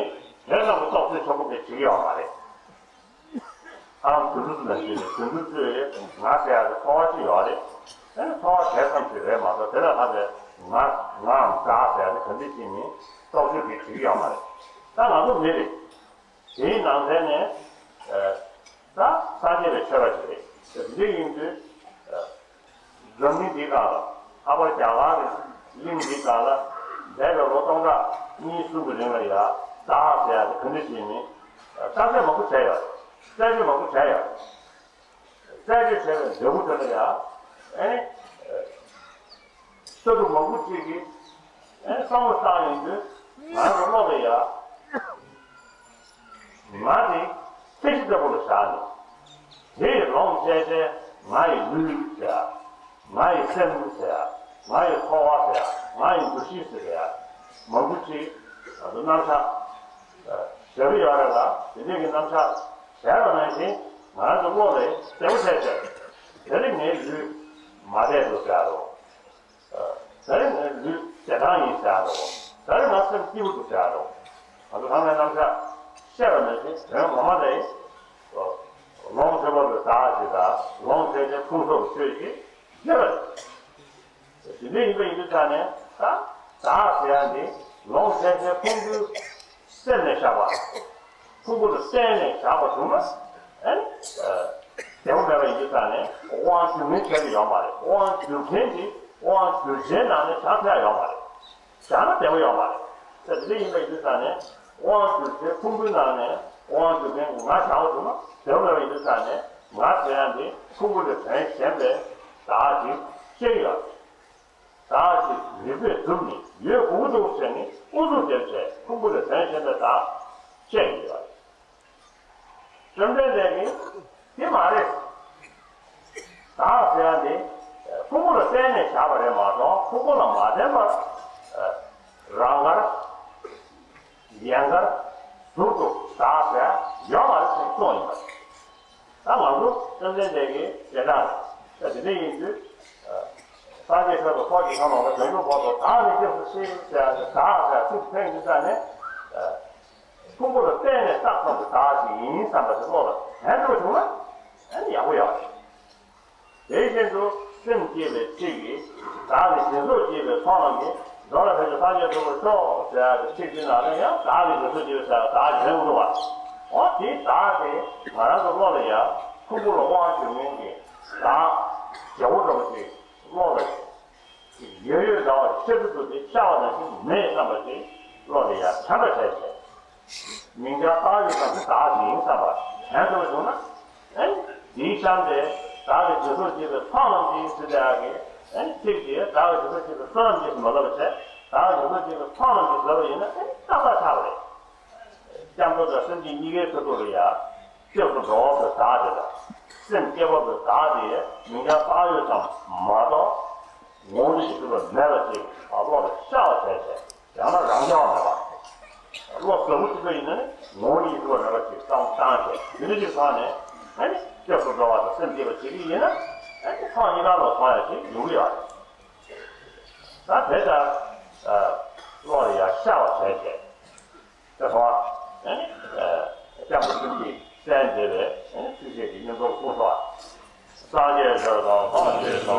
དེ་ཙམ་གྱི་རྟོགས་ཚད་ཆེན་པོ་དེ་བྱེད་ཀྱི་ཡོད་མ་རེད། ཨང་དུ་ལུ་ལ་ཞུས་ནས་དུ་ལུ་ཚོས་ང་ཟེར་ཡག་གི་ཚོར་བ་ཅིག་ཡོད་རེད། ཨེ་འཚོ་བ་བྱས་ཙམ་ཞིག་རེད་མ་གཏོགས། དེ་ལས་ལྷག་པའི་ང་ངའམ་བདག་ཟེར་ཡ་དེ་ག་འདྲ་ཅིག་ནི་རྟོག་དཔྱོད་ཀྱིས་བྱེད་ཀྱི་ཡོད་མ་རེད། ད་ང་ཚོ་མི་རེད། དེའི་ནང་ཚན་ནས་ཨ་ད་སངས་རྒྱས་པའི་ཆོས་པ་ཞིག་རེད། འདི་ཡིན་དུས་ཨ་འཛམ་གླིང་འདིའི་སྒང་ལ། ལྷག་པར་རྒྱ་གར་གྱི་གླིང་འདིའི་སྒང་ལ་འདས་པའི་ལོ་སྟོང་ཕྲག་གཉིས་གསུམ་གྱི་རིང་ལ་ཡ་བདག་ཟེར་ཡ་དེ་ག་འདྲ་ཞིག་ནི་བརྟག་དཔྱད་མང་པོ་བྱས་ཡོད། རྩད་གཅོད་མང་པོ་བྱས་ཡོད། རྩད་གཅོད་བྱས་པའི་འབྲས་བུ་དེ་ལ་ཡང་ཨེ་ནི་ལྟ་གྲུབ་མང་པོ་ཅིག་གིས་ཨེ་ནི་བསམ་བློ་བཏང་ཡོང་དུས། ང་རང་གི་བློ་ལ་ཡང་ང་དེ་ཚད་གཞི་ལྟ་བུ་ལ་བཞག་ནས། དེ་ཡི་ལོངས་སྤྱད་དེ་ང་ཡི་ལུས་ཟེར་ཡ། ང་ཡི་སེམས་ཟེར་ཡ། ང་ཡི་ཚོར་བ་ཟེར་ཡ། ང་ཡི་འདུ་ཤེས་ཟེར་ཡ། མང་པོ་ཅིག་ང་ཚོ་རྣམ་གཞག་བྱ་གི་ཡོད་རེད་ལ། དེ་འདྲས་ཀྱི་རྣམ་གཞག་བྱས་པ་ནང་བཞིན་ང་རང་ཚོ་བློ་ལ་དེ་བོ་བྱས་བྱས། དེ་ནི་ངའི་ལུས་མ་བསྡད་འདུག་ཟེར་རོ། དེ་ནི་ངའི་ལུས་བདེ་ཐང་ཡིན་ཟེར་རོ། དེ་ནི་ང་སེམས་སྐྱིད་པོ་འདུག་ཟེར་རོ། ང་ཚོ་ཚང་མའི་རྣམ་གཞག་བཤད་པ་ནང་བཞིན་དོན་ངོ་མ་ལས་ལོངས་སྤྱོད་པ་ལ་བདག་ཅེས་དང་ལོངས་སྤྱད་དེ་ཕུང་སོགས་ཆོས་ཅེས་བརྗོད་པ་རེད། དེ་འདྲ་ཡིན་པ་ཡིན་དུས་ཙང་ནས་ད་བདག་ཟེར་ཡ་འདི་ལོངས་སྤྱད་སའི་ཕུང་པོའི་སེམས་ནས་བཞག་པ། ཕུང་པོ་ལ་བརྟེན་ནས་བཞག་པ་བྱུང་ན་ཨ་ནི་བདེ་པོ་མེད་པ་ཡིན་དུས་ཙང་ནས་དབང་སྒྱུར་མིན་ཁྱོན་ནས་ཡོད་མ་རེད། དབང་སྒྱུར་མཁན་གྱིས་དབང་སྒྱུར་བྱའི་ནང་ནས་བཞག་ཐུབ་ཡ་ཡོད་མ་རེད། བཞག་ན་བདེ་པོ་ཡོད་མ་རེད། ད་དེ་འདྲ་ཡིན་པ་ཡིན་དུས་ཙང་ནས་དབང་སྒྱུར་བྱའི་ཕུང་པོའི་ནང་ནས་དབང་སྒྱུར་མཁན་གྱི་ང་བཞག་པ་བྱུང་ན་བདེ་པོ་མེད་པ་ཡིན་དུས་ཙང་ནས། ང་ཟེར་ཡ་འདི་ཕུང་པོ་ལས་དོན་གཞན་པའི་བདག་ཅིག་བཤད་ཀྱི་ཡོད་རེད། བདག་ཅིག་མི་བཟོད་བསྒྲུབས་ནས་ཡོད་དགོས་ཀྱི་འདུག་ཟེར་ནས་ཨུ་ཚུགས་རྒྱབ་བྱས་ཕུང་པོ་ལས་དོན་གཞན་པའི་བདག་བཤད་ཀྱི་ཡོད་རེད། བཅོམ་ལྡན་འདས་ཀྱིས་དེ་མ་རེད། བདག་ཟེར་ཡ་འདི་ཕུང་པོ་ལ་བརྟེན་ནས་བཞག་པ་རེད་མ་གཏོགས་ཕུང་པོ་ལ་མ་བརྟེན་པར་རང་དགར། ཡན་གར་ཟུར་དུ་བདག་ཟེར་ཡོད་མ་རེད་ཟེར་གསུངས་ཡོད་པ་རེད། ད་ང་ཚོ་བཅོམ་ལྡན་འདས་ཀྱི་བྱེ་བྲག་ད་དེ་འདྲ་ཡིན་དུས། སངས་རྒྱས་ཆོས་དང་ཚོགས་ཀྱི་མཁའ་འགྲོ་མ་བྱང་ཆུབ་བར་དུ་བདག་ནི་སྐྱབས་སུ་མཆི་ཟེར་ཡ་བདག་ཟེར་ཚིག་ཕན་གྱི་ས་ནས། ཕུང་པོ་ལ་བརྟེན་ནས་བཏགས་ཙམ་གྱི་བདག་ཅིག་ཡིན་བསམ་པ་དེ་བློ་ལ་དྲན་ཐུབ་པ་བྱུང་ན་ཨ་ནི་ཡག་པོ་ཡོད་རེད། དེ་བཞིན་དུ་སེམས་བསྐྱེད་པའི་ཚིག་གིས་བདག་གི་སྦྱིན་སོགས་བགྱིས་པའི་ཚོགས་རྣམས་ཀྱིས་འགྲོ་ལ་ཕན་ཕྱིར་སངས་རྒྱས་འགྲུབ་པར་ཤོག་ཟེར་ཡག་གི་ཚིག་དེ་ནང་ལ་ཡང་བདག་གི་སྦྱིན་སོགས་བགྱིས་པའི་ཟེར་ཡག་བདག་གི་རེད་འདུག་བ། འོ་དེ་བདག་དེ་ང་རང་ཚོ་བློ་ལ་ཡ་ཕུང་པོ་ལ་དབང་ཞུ་མཁན་གྱི་བདག་བརྗེ་བོ་འདྲ་པོ་ཅིག་བློ་ལ་ཡོད་ཡོད་འདྲ་བ་ཤེས་སུ་འདུག་སྟེ་ཤར་བ་ནང་བཞིན་མེད་བསམ་པ་ཅིག་བློ་ལ་ཡ་དྲན་པ་བྱས་བྱས། མིང་རྐྱང་བཏགས་ཡོད་ཙམ་གྱི་བདག་ཅིག་ཡིན་བསམ་པ་དྲན་ཐུབ་པ་བྱུང་ན། ཨེ། དེའི་གཤམ་དེ་བདག་གི་སྦྱིན་སོགས་བགྱིས་པའི་ཚོགས་རྣམས་ཀྱིས་ཟེར་ཡག་གི་ཨེ་ཚིག་དེ་བདག་གི་སྦྱིན་སོགས་བགྱིས་པའི་བསོད་ནམས་ཀྱིས་མ་ལབ་པ་བྱས། བདག་གི་སྦྱིན་སོགས་བགྱིས་པའི་ཚོགས་རྣམས་ཀྱིས་ཟེར་བ་ཡིན་ན་ཨེ་ཏག་ཏག་ཆགས་པ་རེད། སྐྱབས་འགྲོ་དང་སེམས་ཅན་གཉིས་ཀའི་ཁ་ཐུག་ལ་ཡ་སྐྱབས་སུ་འགྲོ་བ་པོའི་བདག་དེ་དང་སེམས་བསྐྱེད་པ་པོའི་བདག་དེ་མིང་རྐྱང་བཏགས་ཡོད་ཙམ་མ་གཏོགས། ངོ་བོ་ཉིད་ཀྱི་སྒྲུབ་པ་མེད་པ་ཅིག་བློ་ལ་ཤར་བ་བྱས་བྱས། ཡང་ན་རང་རྐྱ་བ་མེད་པ། བློ་གཟུ་བོ་གཅིག་པ་ཡིན་ན་ནི་ངོ་བོ་ཉིད་ཀྱི་སྒྲུབ་པ་མེད་པ་ཅིག་བཏང་བཏང་བྱས་དེ་འདྲ་ཅིག་སོང་ནས་ཨ་ནི་སྐྱབས་སུ་འགྲོ་བ་དང་སེམས་བསྐྱེད་པ་བྱེད་ཀྱི་ཡིན་ན་ཨ་ནི་ཕངས་གཉིས་ཀ་ལ་སོང་ཡག་ཅིག་ཡོང་གི་ཡོད་རེད། ད་དེ་ལྟར་བློ་ལ་ཡ་ཤར་བ་བྱས་བྱས། ད་དུང་ཨ་ནི་སྐྱབས་སུ་སེམས་བསྐྱེད་གསན་མཛད་པའི་ཨ་ནི་ཚིགས་བཅད་ཀྱི་སྙིང་པོར་གསུངས་སོ། སངས་རྒྱས་ཆོས་དང་ཐམས་ཅད་ཀྱི་བདག་ཉིད་ཀྱང་།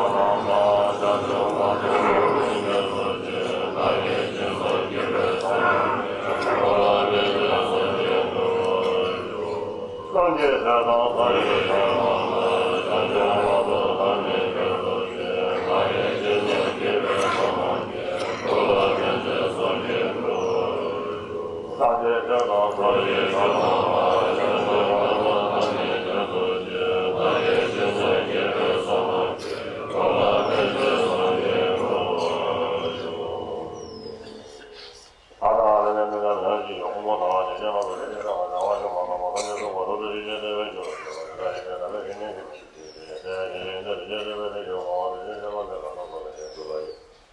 བདག་གི་སྦྱིན་སོགས་བགྱིས་པའི་ཚོགས་རྣམས་ཀྱིས། འགྲོ་ལ་ཕན་ཕྱིར་བསོད་ནམས་ཀྱི་ཕུང་པོ་ཡོད་དགོས་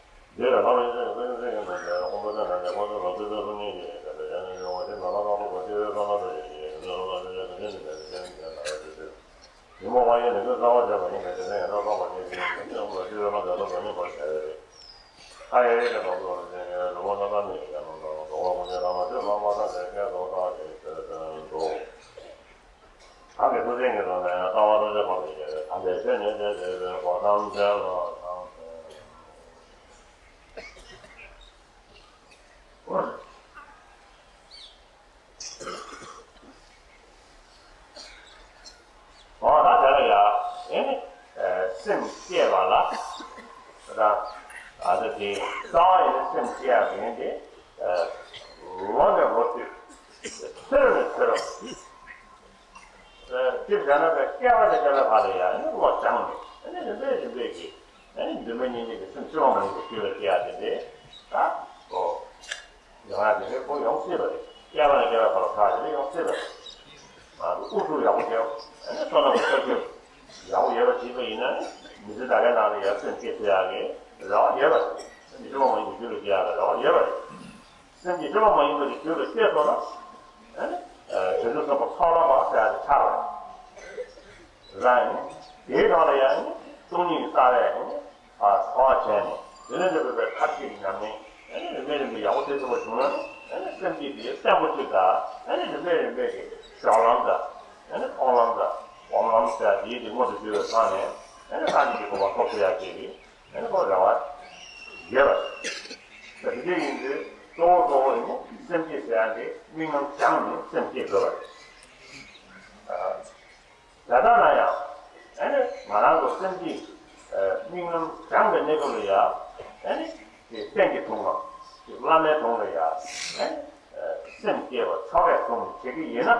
ཀྱི་འདུག་སྟེ། གང་གི་ཐུགས་རྗེ་ཉིད་དུ་ནས་ལྟ་བ་ཐམས་ཅད་སྤངས་པའི་ཕྱིར་དང་པོ་ཐམས་ཅད་ནི་དེ་ལ་ཐམས་ཅད་ཀྱི་སྒོ་ཐམས་ཅད་ལ་ ཚེ་རབས་ནས་ཚེ་རབས། སྤྱིར་བྱས་ན་བསྐལ་པ་ནས་བསྐལ་པའི་བར་ལ་ཡང་བློ་སྦྱངས་ནས་ཨ་ནི་རིམ་པས་རིམ་པས་ཀྱིས་ཨ་ནི་འདུན་པ་གཉིས་མེད་ཀྱི་སེམས་འཆི་བ་མ་ཡིན་པའི་རྒྱུད་ལ་སྐྱེ་ཡ་དེ་འདྲའི་ད་གོ་ཡོང་ཡ་དེ་འདྲའི་ཁོ་ཡོང་སྲིད་པ་རེད། བསྐལ་པ་ནས་བསྐལ་པའི་བར་ལ་ཕར་དེ་འདྲ་ཡོང་སྲིད་པ་རེད། ང་ཚོ་ཨུ་ཚུགས་ཡག་པོ་བྱས་ཨ་ནི་བསོད་ནམས་ཀྱི་ཚོགས་ཆེན་ཡག་པོ་ཡོད་པ་བྱས་པ་ཡིན་ན་མི་ཚེ་ད་གའི་ནང་ལ་ཡར་སེམས་བསྐྱེད་ཐུབ་ཡ་གི་རེ་བ་ཡོད་པ་རེད། སེམས་འཆི་བ་མ་ཡིན་པའི་རྒྱུད་ལ་སྐྱེ་ཡ་གི་རེ་བ་ཡོད་པ་རེད། སེམས་ཀྱི་སྤྱོད་པ་མ་ཡིན་པ་དེ་རྒྱུད་ལ་སྐྱེས་སོང་ན། ཨ་ནི། བྱང་ཆུབ་སེམས་དཔའ་ཚོགས་ལམ་པ་ཟེར་ཡ་དེ་ཆགས་པ་རེད། རང་ཡིན། དེའི་ནང་ལ་ཡང་ནི་སྟོང་ཉིད་ཀྱི་རྩ་བའི་ནི། ཨ་ཚོགས་བྱས་ནས་དེ་ནས་འདི་འདྲ་བའི་ཐབས་ཤེས་ཀྱི་ཉམས་ལེན་ཨ་ནི་རིམ་པས་རིམ་པས་ཡག་པོ་བྱེད་ཐུབ་པ་བྱུང་ན་ནི་ཨ་ནི་སེམས་བསྐྱེད་དེ་བརྟན་པོ་ཅིག་དང་ཨ་ནི་རིམ་པས་རིམ་པས་ཀྱི་སྦྱོར་ལམ་དང་ཨ་ནི་མཐོང་ལམ་དང་སྒོམ་ལམ་ཟེར་ཡ་དེའི་དེ་མངོན་དུ་གྱུར་བའི་ཐོག་ནས་ཨ་ནི་རང་ཉིད་ཀྱི་གོ་འཕང་ཐོབ་ཐུབ་ཡ་ཅིག་གི་ཨ་ནི་ཁོ་རེ་བ་ཡོད་པ་རེད། དེ་འདྲ་ཡིན་དུས་གཙོ་བོ་གཙོ་བོ་ནི་སེམས་བསྐྱེད་ཟེར་ཡ་དེ་དམིགས་རྣམ་སྦྱངས་ནས་སེམས་བསྐྱེད་དགོས་པ་རེད། ད་ལྟ་ན་ཡང་ཨ་ནི་ང་རང་ཚོ་སེམས་བསྐྱེད་དམིགས་རྣམ་སྦྱངས་པའི་གནས་སྐབས་ལ་ཡང་ཨ་ནི་དེ་སྟེང་གི་དུང་ལ་བླ་མའི་དུང་ལ་ཡང་ཨ་ནི་སེམས་བསྐྱེད་པ་ཆོ་གས་བཟུང་ནས་བྱེད་ཀྱི་ཡིན་ན་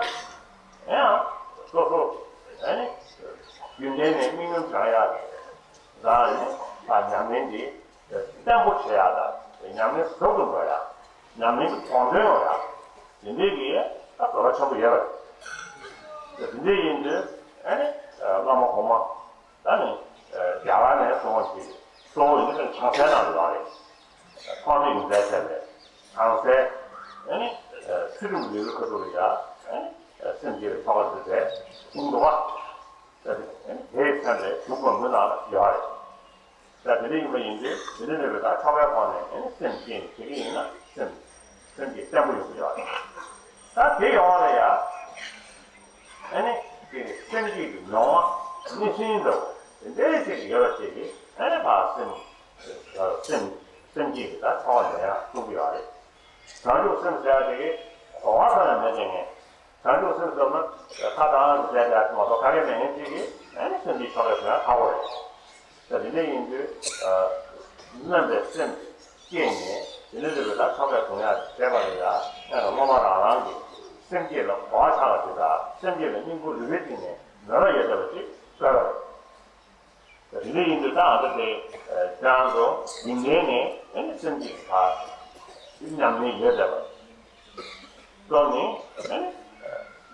ཡང་སོ་སོ་ཨ་ནི་རྒྱུན་ལྡན་ནས་དམིགས་རྣམ་སྦྱང་ཡག་གི་རང་ནི་ད་ཉམས་ལེན་འདི་བརྟན་པོ་བྱེད་ཡག་དང་ཉམས་ལེན་ཟབ་ཏུ་འགྲོ་ཡག་ཉམས་ལེན་གྱི་དོན་སྟོན་ཡོང་ཡག་དེ་འདྲའི་གི་ད་དགོས་པ་ཆེན་པོ་ཡོད་པ་རེད། དེ་འདྲ་ཡིན་དུས་ཨ་ནི་བླ་མ་གོང་མ་ད་ནི་རྒྱ་གར་ནས་གསུངས་པ་ཞིག་གཙོ་བོ་ཡིན་ན་བྱང་སའི་ནང་ལ་ཡོད་རེད། ཐོགས་མེད་ཀྱི་མཛད་བྱས་པའི་བྱང་སའི་ཨ་ནི་ཚུལ་ཁྲིམས་ལུས་ཀྱི་ཁ་ཐུག་ལ་ཡ་ཨ་ནི་སེམས་བསྐྱེད་པའི་ཆོ་ག་འདི་འདྲ་གསུངས་འདུག་བ། དེས་མཚོན་པའི་གཞུང་གོང་མའི་ནང་ལ་ཡོད་རེད། ད་དེ་འདྲ་ཡིན་པ་ཡིན་དུས་དེ་འདྲ་མེད་པའི་ད་ཆོ་གའི་ཐོག་ནས་ཨ་ནི་སེམས་བསྐྱེད་ནས་བྱེད་ཀྱི་ཡིན་ན་སེམས་སེམས་ཀྱི་བརྟན་པོ་ཡོང་གི་ཡོད་རེད། ད་དེ་ཡོང་བ་ལ་ཡ་ཨ་ནི་དེ་སེམས་བསྐྱེད་ཀྱི་མྱོང་བ་མི་ཤིན་ཏུ་དེ་འདྲའི་ཞིག་ཡོད་པ་ཞིག་གིས་ཨ་ནི་ཕར་སེམས་སེམས་སེམས་བསྐྱེད་ཀྱི་ད་ཆོ་ག་ལ་ཡང་གསུང་གི་ཡོད་རེད། བྱང་ཆུབ་སེམས་ཟེར་ཡ་དེ་གི་གོ་བ་ས་ལ་མེད་དེ་ངས། བྱང་ཆུབ་སེམས་ཟེར་ན་ཁ་དང་ཟེར་ཡ་མ་གཏོགས་ག་གེ་མེད་མཁན་ཅིག་གིས་ཨ་ནི་སེམས་བསྐྱེད་ཆོ་ག་ཟེར་ན་ཁག་པོ་རེད། ད་དེ་འདྲ་ཡིན་དུས་རྣམ་པའི་སེམས་བསྐྱེད་ནས་དེ་འདྲ་འདྲ་བའི་ད་ཆོ་ག་གང་ཡང་བྱས་པ་ལ་ཡང་ཨ་ནི་སློབ་མ་རང་རང་གི་སེམས་བསྐྱེད་ལ་གོ་བ་ཆགས་པ་ཅིག་དང་སེམས་བསྐྱེད་ལ་སྙིང་པོ་རུས་པའི་གཏིང་ནས་མོས་པ་ཡོད་བསྡད་པ་ཅིག་དགོས་པ་རེད། དེ་འདྲ་ཡིན་དུས་ད་ཨ་ད་དེ་ཁྱེད་རང་ཚོ་ཡིན་ནའི་ནས་ཨ་ནི་སེམས་ཀྱི་བར་ཉམས་ལེན་ཡོད་བསྡད་པ་སོགས་ནི་ཨ་ནི་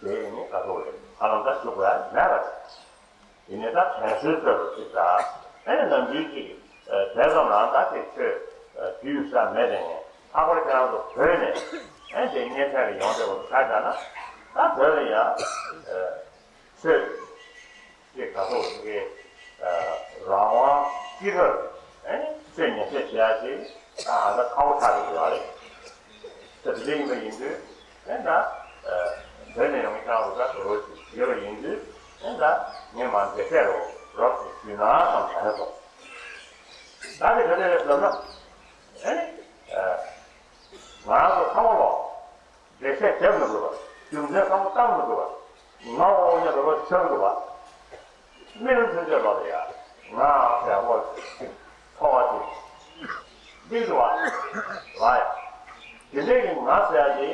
དེ་ནི་ག་ཚོད་རེད། ཧ་ལམ་ད་ཞུ་དགོས་ཡ་མེད་པ་རེད། ཡིན་ནའི་ད་དྲན་གསོའི་ཚོད་དུ་ཅིག་ད་ཨ་ནི་ནམ་རྒྱུན་ཅིག་དེ་ཙམ་རང་ད་དེ་ཆོས་དུས་ས་མེད་དེ་ནས་ལྷག་པར་ཁྱེད་རང་ཚོ་བོད་ནས་ཨ་ནི་དེ་གཉེན་ཚན་ལ་ཡོང་བསྡད་པ་ཁ་བྱས་ན་ད་བོད་ལ་ཡ། ཆོས་ཀྱི་ག་ཚོད་ཀྱི་རང་དབང་ཅི་དགར་ཨེ་ཆོས་ཉན་ཆོས་བྱེད་ཡ་ཞིག་ད་ཨ་ད་ཁག་པོ་ཆགས་ཀྱི་ཡོད་རེད། ད་དེ་འདྲ་ཡིན་པ་ཡིན་དུས་ཨེ་ད་བོད་ནས་ཡོང་མཁན་ཅང་རུ་ད་དོ་རོ་ཞིག་ཡོད་པ་ཡིན་དུས་ཨེ་ད་ངས་མ་འདི་བཤད་རོགས་རོགས་ཞིག་ཞུས་ན་བསམ་བྱས་སོང་། ད་དེ་ག་དེ་རེད་ཟེར་ན་ཨེ་ང་རང་ཚོ་ཚང་མ་ལོ། འགྲེལ་བཤད་བརྒྱབ་མི་དགོས་པ། རྒྱུ་མཚན་བསམ་བློ་བཏང་མི་དགོས་པ། ང་འོ་ཉག་གི་བློ་ཤོར་དགོས་པ། རྨི་ལམ་ཚུན་ཆད་ལོག་ལ་ཡ། ང་ཟེར་བ་ཅིག་ཚོར་བ་ཅིག་སྡིག་འགྲོ་བ། ལ་ཡ། དེ་འདྲའི་གི་ང་ཟེར་ཡ་དེ།